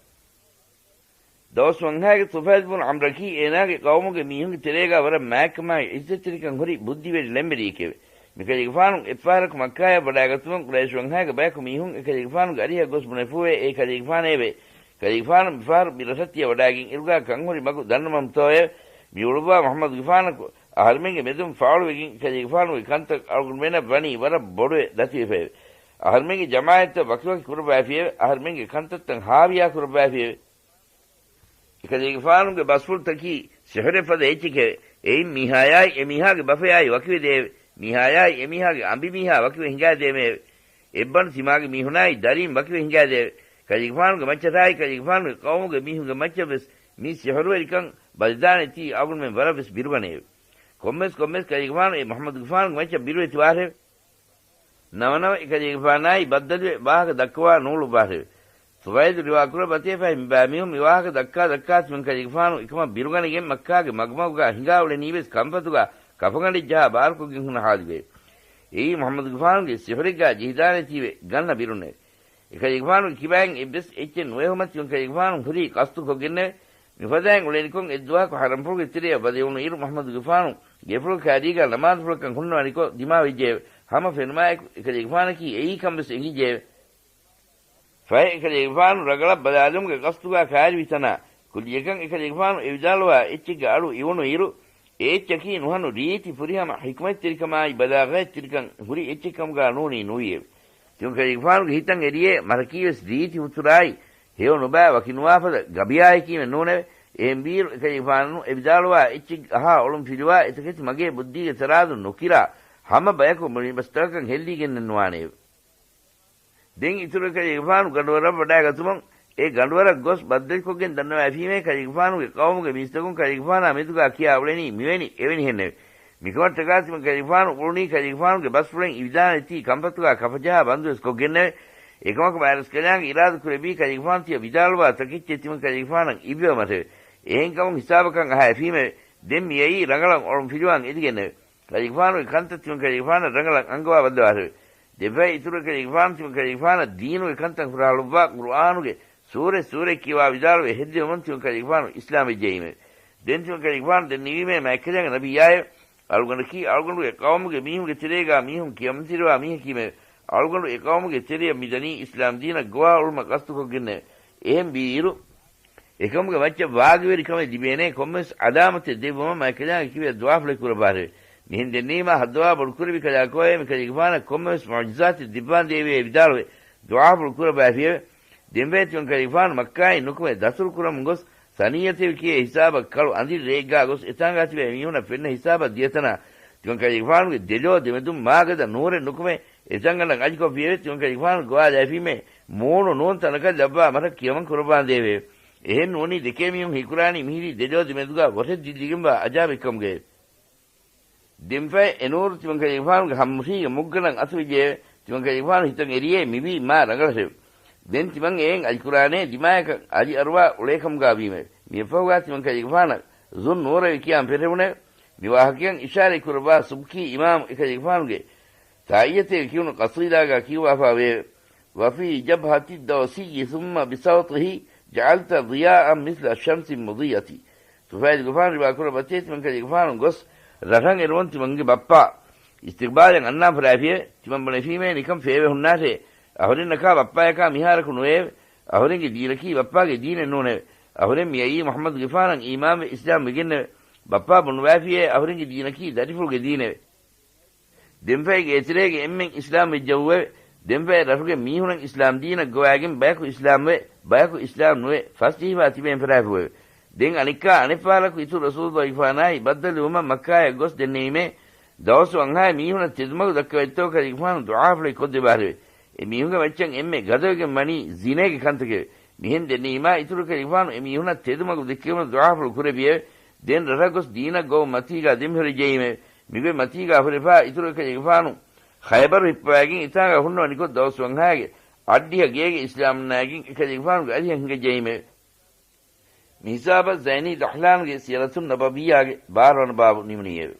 ދައުސް ވަންހާގެ ޠުފައިލް ބިން ޢަމްރަކީ އޭނާގެ ޤައުމުގެ މީހުންގެ ތެރޭގާ ވަރަށް މާތްކަމާއި ޢިއްޒަތްތެރިކަން ހުރި ބުއްދިވެރި ޅެންވެރިއެކެވެ. މިކަލޭގެފާނު އެއްފަހަރަކު މައްކާޔަށް ވަޑާގަތުމުން ޤުރައިޝް ވަންހާގެ ބަޔަކު މީހުން އެކަލޭގެފާނުގެ އަރިހަށް ގޮސް ބުނެފޫވޭ، އޭ ކަލޭގެފާނޭވެ! ކަލޭގެފާނު މިފަހަރު މި ރަށަށް ތިޔަ ވަޑާގެން އިރުގާ ކަންހުރި މަގު ދަންނަމަމުތޯއެވެ! މި އުޅުއްވާ މުޙައްމަދުގެފާނަކު އަހަރުމެންގެ މެދުން ފާޅުވެގެން އެކަލޭގެފާނުގެ ކަންތައް އަޅުގަނޑުމެންނަށް ވަނީ ވަރަށް ބޮޑުވެ ދަތިވެފައެވެ. އަހަރުމެންގެ ޖަމާޢަތްތައް ވަކިވަކި ކުރައްވައިފިއެވެ. އަހަރުމެންގެ ކަންތައްތައް ހާވިޔާ ކުރައްވައިފިއެވެ. އެކަލޭގެފާނުގެ ބަސްފުޅުތަކީ ސިޙުރެއް ފަދަ އެއްޗެކެވެ. އެއިން މިހާޔާއި އެމީހާގެ ބަފަޔާއި ވަކިވެދެއެވެ. މިހާޔާއި އެމީހާގެ އަނބިމީހާ ވަކިވެ ހިނގާދެއެވެ. އެއްބަނޑު ތިމާގެ މީހުނާއި ދަރީން ވަކިވެ ހިނގާދެއެވެ. ކަލޭގެފާނުގެ މައްޗަށާއި ކަލޭގެފާނުގެ ޤައުމުގެ މީހުންގެ މައްޗަށް ވެސް މި ސިޙުރުވެރިކަން ބަލިދާނެތީ އަޅުގަނޑުމެން ވަރަށް ވެސް ބިރުގަނެއެވެ. ކޮންމެސް ކޮންމެސް ކަލޭގެފާނު އެ މުޙައްމަދުގެފާނުގެ މައްޗަށް ބިރުވެތިވާށެވެ. ނަމަނަމަ އެކަލޭގެފާނާއި ބައްދަލުވެ ވާހަކަ ދައްކަވާ ނޫޅުއްވާށެވެ. ޠުފައިލު ރިވާކުރައްވަތޭ ފަހެ މިބާ މީހުން މި ވާހަކަ ދައްކާ ދައްކާ ތިމަން ކަލޭގެފާނު އެކަމަށް ބިރުގަނެގެން މައްކާގެ މަގުމަގުގާ ހިނގާ އުޅެނީވެސް ކަންފަތުގާ ކަފަގަނޑެއް ޖަހާ ބާރުކޮށްގެން ހުންނަ ޙާލުގައެވެ. އެއީ މުޙައްމަދުގެފާނުގެ ސިޙުރެއްގާ ޖެހިދާނެތީވެ ގަންނަ ބިރުންނެވެ. އެކަލޭގެފާނުގެ ކިބައިން އެއްވެސް އެއްޗެއް ނުވެހުމަށް ތިމަން ކަލޭގެފާނު ހުރީ ޤަޞްދުކޮށްގެންނެވެ. މިފަދައިން އުޅެނިކޮށް އެއްދުވަހަކު ޙަރަމްފުޅުގެ ތެރެއަށް ވަދެވުނު އިރު މުޙައްމަދުގެފާނު ގެފުޅު ކާރީގާ ނަމާދުފުޅަކަށް ހުންނަވަނިކޮށް ދިމާވެއްޖެއެވެ. ހަމަ ފެނުމާއެކު އެކަލޭގެފާނަކީ އެއީކަން ވެސް އެނގިއްޖެއެވެ. ފަހެ އެކަލޭގެފާނު ރަނގަޅަށް ބަލާލުމުގެ ޤަޞްދުގާ ކާރިވި ތަނާ ކުއްލިއަކަށް އެކަލޭގެފާނު އެވިދާޅުވާ އެއްޗެއްގެ އަޑު އިވުނު އިރު، އެ އެއްޗަކީ ނުހަނު ރީތި ފުރިހަމަ ޙިކްމަތްތެރިކަމާއި ބަލާޣަތްތެރިކަން ހުރި އެއްޗެއްކަމުގާ ނޫނީ ނުވިއެވެ. ތިމަން ކަލޭގެފާނުގެ ހިތަށް އެރިއޭ މަރަކީވެސް ރީތި ހުތުރާއި ހެޔޮ ނުބައި ވަކިނުވާފަދަ ގަބިޔާއެކީމެއް ނޫނެވެ. އެހެންވީއިރު އެކަލޭގެފާނު އެވިދާޅުވާ އެއްޗެއް އަހާ އޮޅުން ފިލުވާ އެތަކެތި މަގޭ ބުއްދީގެ ތަރާދުން ނުކިރާ ހަމަ ބަޔަކު މުޅި ބަސްތަކަކަށް ހެއްލިގެންނެއް ނުވާނެއެވެ. ދެން އިތުރު ކަލޭގެފާނު ގަނޑުވަރަށް ވަޑާގަތުމުން، އެ ގަނޑުވަރަށް ގޮސް ބައްދަލުކޮށްގެން ދަންނަވައިފީމޭ ކަލޭގެފާނުގެ ޤައުމުގެ މީސްތަކުން ކަލޭގެފާނާ މެދުގާ ކިޔާ އުޅެނީ މިވެނި އެވެނިހެންނެވެ. މިކަމަށްޓަކާ ތިމަން ކަލޭގެފާނު އުޅުނީ ކަލޭގެފާނުގެ ބަސްފުޅެން އިވިދާނެތީ ކަންފަތުގާ ކަފަޖަހާ ބަންދުވެސް ކޮށްގެންނެވެ. އެކަމަކު މާތްރަސްކަލާނގެ އިރާދަކުރެއްވީ ކަލޭގެފާނު ތިޔަ ވިދާޅުވާ ތަކެއްޗެއް ތިމަން ކަލޭގެފާނަށް އިއްވެވުމަށެވެ. އެހެންކަމުން ހިސާބަކަށް އަހައިފީމެވެ. ދެން މިއައީ ރަނގަޅަށް އޮޅުން ފިލުވާން އެދިގެންނެވެ. ކަލޭގެފާނުގެ ކަންތައް ތިމަން ކަލޭގެފާނަށް ރަނގަޅަށް އަންގަވާ ވައްދަވާށެވެ. ދެންފަހެ އިތުރު ކަލޭގެފާނު ތިމަން ކަލޭގެފާނަށް ދީނުގެ ކަންތައް ހުށަހަޅުއްވާ ޤުރުއާނުގެ ސޫރަތް ސޫރަތް ކިޔަވާ ވިދާޅުވެ ހެއްދެވުމުން ތިމަން ކަލޭގެފާނު އިސްލާމް ވެއްޖައީމެވެ. ދެން ތިމަން ކަލޭގެފާނު ދެންނެވީމޭ މާތްކަލާނގެ ނަބިއްޔާއެވެ. އަޅުގަނޑަކީ އަޅުގަނޑުގެ ޤައުމުގެ މީހުންގެ ތެރޭގާ މީހުން ކިޔަމަންތެރިވާ މީހަކީމެވެ. އަޅުގަނޑު އެ ޤައުމުގެ ތެރެޔަށް މިދަނީ އިސްލާމް ދީނަށް ގޮވާ އުޅުމަށް ޤަޞްދުކޮށްގެންނެވެ. އެހެން ވީއިރު، އެކަމުގެ މައްޗަށް ވާގިވެރިކަމެއް ލިބޭނޭ ކޮންމެވެސް ޢަލާމަތެއް ދެއްވުމަށް މާތްކަލާނގެ ކިބަޔަށް ދުޢާފުޅެއް ކުރައްވާށެވެ. މިހެން ދެންނެވީމާ ހައްދަވާ ބޮޑުކުރެއްވި ކަލާކޯއޭ މިކަލޭގެފާނަށް ކޮންމެވެސް މުޢުޖިޒާތެއް ދެއްވާނދޭވޭ ވިދާޅުވެ ދުޢާފުޅު ކުރައްވައިފިއެވެ. ދެންފަހެ ތިމަން ކަލޭގެފާނު މައްކާއިން ނުކުމެ ދަތުރު ކުރަމުން ގޮސް ސަނިއްޔަތެވި ކިޔޭ ހިސާބަށް ކަޅު އަނދިރި ރެއެއްގާ ގޮސް އެތާނގާ ތިބޭ މީހުނަށް ފެންނަ ހިސާބަށް ދިޔަތަނާ ތިމަން ކަލޭގެފާނުގެ ދެލޯ ދެމެދުން މާގަދަ ނޫރެއް ނުކުމެ އެތަންގަނޑަށް އަލިކޮށްފިއެވެ. ތިމަން ކަލޭގެފާނު ގޮވާލައިފީމޭ މޫނު ނޫން ތަނަކަށް ލައްވާ މަށަށް ކިޔަމަން ކުރައްވާނދޭވެ. އެހެން ނޫނީ ދެކޭ މީހުން ހީކުރާނީ މިހިރީ ދެލޯ ދެމެދުގާ ވޮށެއް ދިއްލިގެންވާ އަޖާބެއްކަމުގައެވެ. ދެންފައި އެނޫރު ތިމަންކަލޭގެފާނުގެ ހަމަމުށީގެ މުއްގަނޑަށް އަތުވެއްޖެއެވެ. ތިމަންކަލޭގެފާނު ހިތަށް އެރިއޭ މިވީ މާ ރަނގަޅަށެވެ. ދެން ތިމަން އެއިން އަލިކުރާނޭ ދިމާޔަކަށް އަލިއަރުވާ އުޅޭކަމުގާވީމެވެ. މިއަށްފަހުގާ ތިމަންކަލޭގެފާނަށް ޒުންނޫރަވި ކިޔާން ފެށެވުނެވެ. މި ވާހަކަޔަށް އިޝާރަތް ކުރައްވާ ސުބްކީ އިމާމު އެކަލޭގެފާނުގެ ތާއިޔަތޭ ކިޔުނު ޤަޞީދާގާ ކިޔުއްވާފާވެއެވެ. وفي جبهة الدوسي ثم بسوطه جعلت ضياء مثل الشمس المضيئة. ތުފައިލުގެފާނު ރިވާކުރައްވަތޭ ތިމަންކަލޭގެފާނު ގޮސް ރަށަށް އެރުވަން ތިމަންގެ ބައްޕާ އިސްތިޤްބާލަށް އަންނާން ފަރާފިއެވެ. ތިމަން ބުނެފީމޭ ނިކަން ފޭވެ ހުންނާށޭ. އަހުރެންނަކާ ބައްޕާޔަކާ މިހާރަކު ނުވެއެވެ. އަހުރެންގެ ދީނަކީ ބައްޕާގެ ދީނެއް ނޫނެވެ. އަހުރެން މިއައީ މުޙައްމަދުގެފާނަށް އީމާންވެ އިސްލާމް ވެގެންނެވެ. ބައްޕާ ބުނުވާފިއޭ އަހުރެންގެ ދީނަކީ ދަރިފުޅުގެ ދީނެވެ. ދެންފައި ގޭތެރޭގެ އެންމެން އިސްލާމް ވެއްޖެއެވެ. ދެންފައި ރަށުގެ މީހުނަށް އިސްލާމް ދީނަށް ގޮވާގެން ބަޔަކު އިސްލާމްވެ، ބަޔަކު އިސްލާމް ނުވެ، ފަސްޖެހިފާ ތިބެން ފަރާފުއެވެ. ދެން އަނެއްކާ އަނެއްފަހަރަކު އިތުރު ރަސޫލުގެފާނާއި ބައްދަލުވުމަށް މައްކާޔަށް ގޮސް ދެންނެވީމޭ، ދައުސު ވަންހާއި މީހުނަށް ތެދުމަގު ދައްކަވައްތޯ ކަލޭގެފާނު ދުޢާފުޅެއް ކޮށްދެއްވާށެވެ. އެ މީހުންގެ މައްޗަށް އެންމެ ގަދަވެގެން ވަނީ ޒިނޭގެ ކަންތަކެވެ. މިހެން ދެންނެވީމާ އިތުރު ކަލޭގެފާނު އެ މީހުނަށް ތެދުމަގު ދެއްކެވުމަށް ދުޢާފުޅު ކުރެއްވިއެވެ. ދެން ރަށަށް ގޮސް ދީނަށް ގޮވުން މަތީގާ ދެމިހުރެއްޖެއީމެވެ. މިގޮތް މަތީގާ ހުރެފާ އިތުރު އެކަލޭގެފާނު ޚައިބަރު ހިއްޕަވައިގެން އެތާނގަ ހުންނަވަނިކޮށް ދައުސް ވަންހާގެ އަށްޑިހަ ގޭގެ އިސްލާމްނާއިގެން އެކަލޭގެފާނުގެ އަރިހަށް ހިނގައްޖައީމެވެ. މިހިސާބަށް ޒައިނީ ދަޙްލާންގެ ސިޔަރަތުން ނަބަވިއްޔާގެ ބާރަ ވަނަ ބާބު ނިމުނީއެވެ.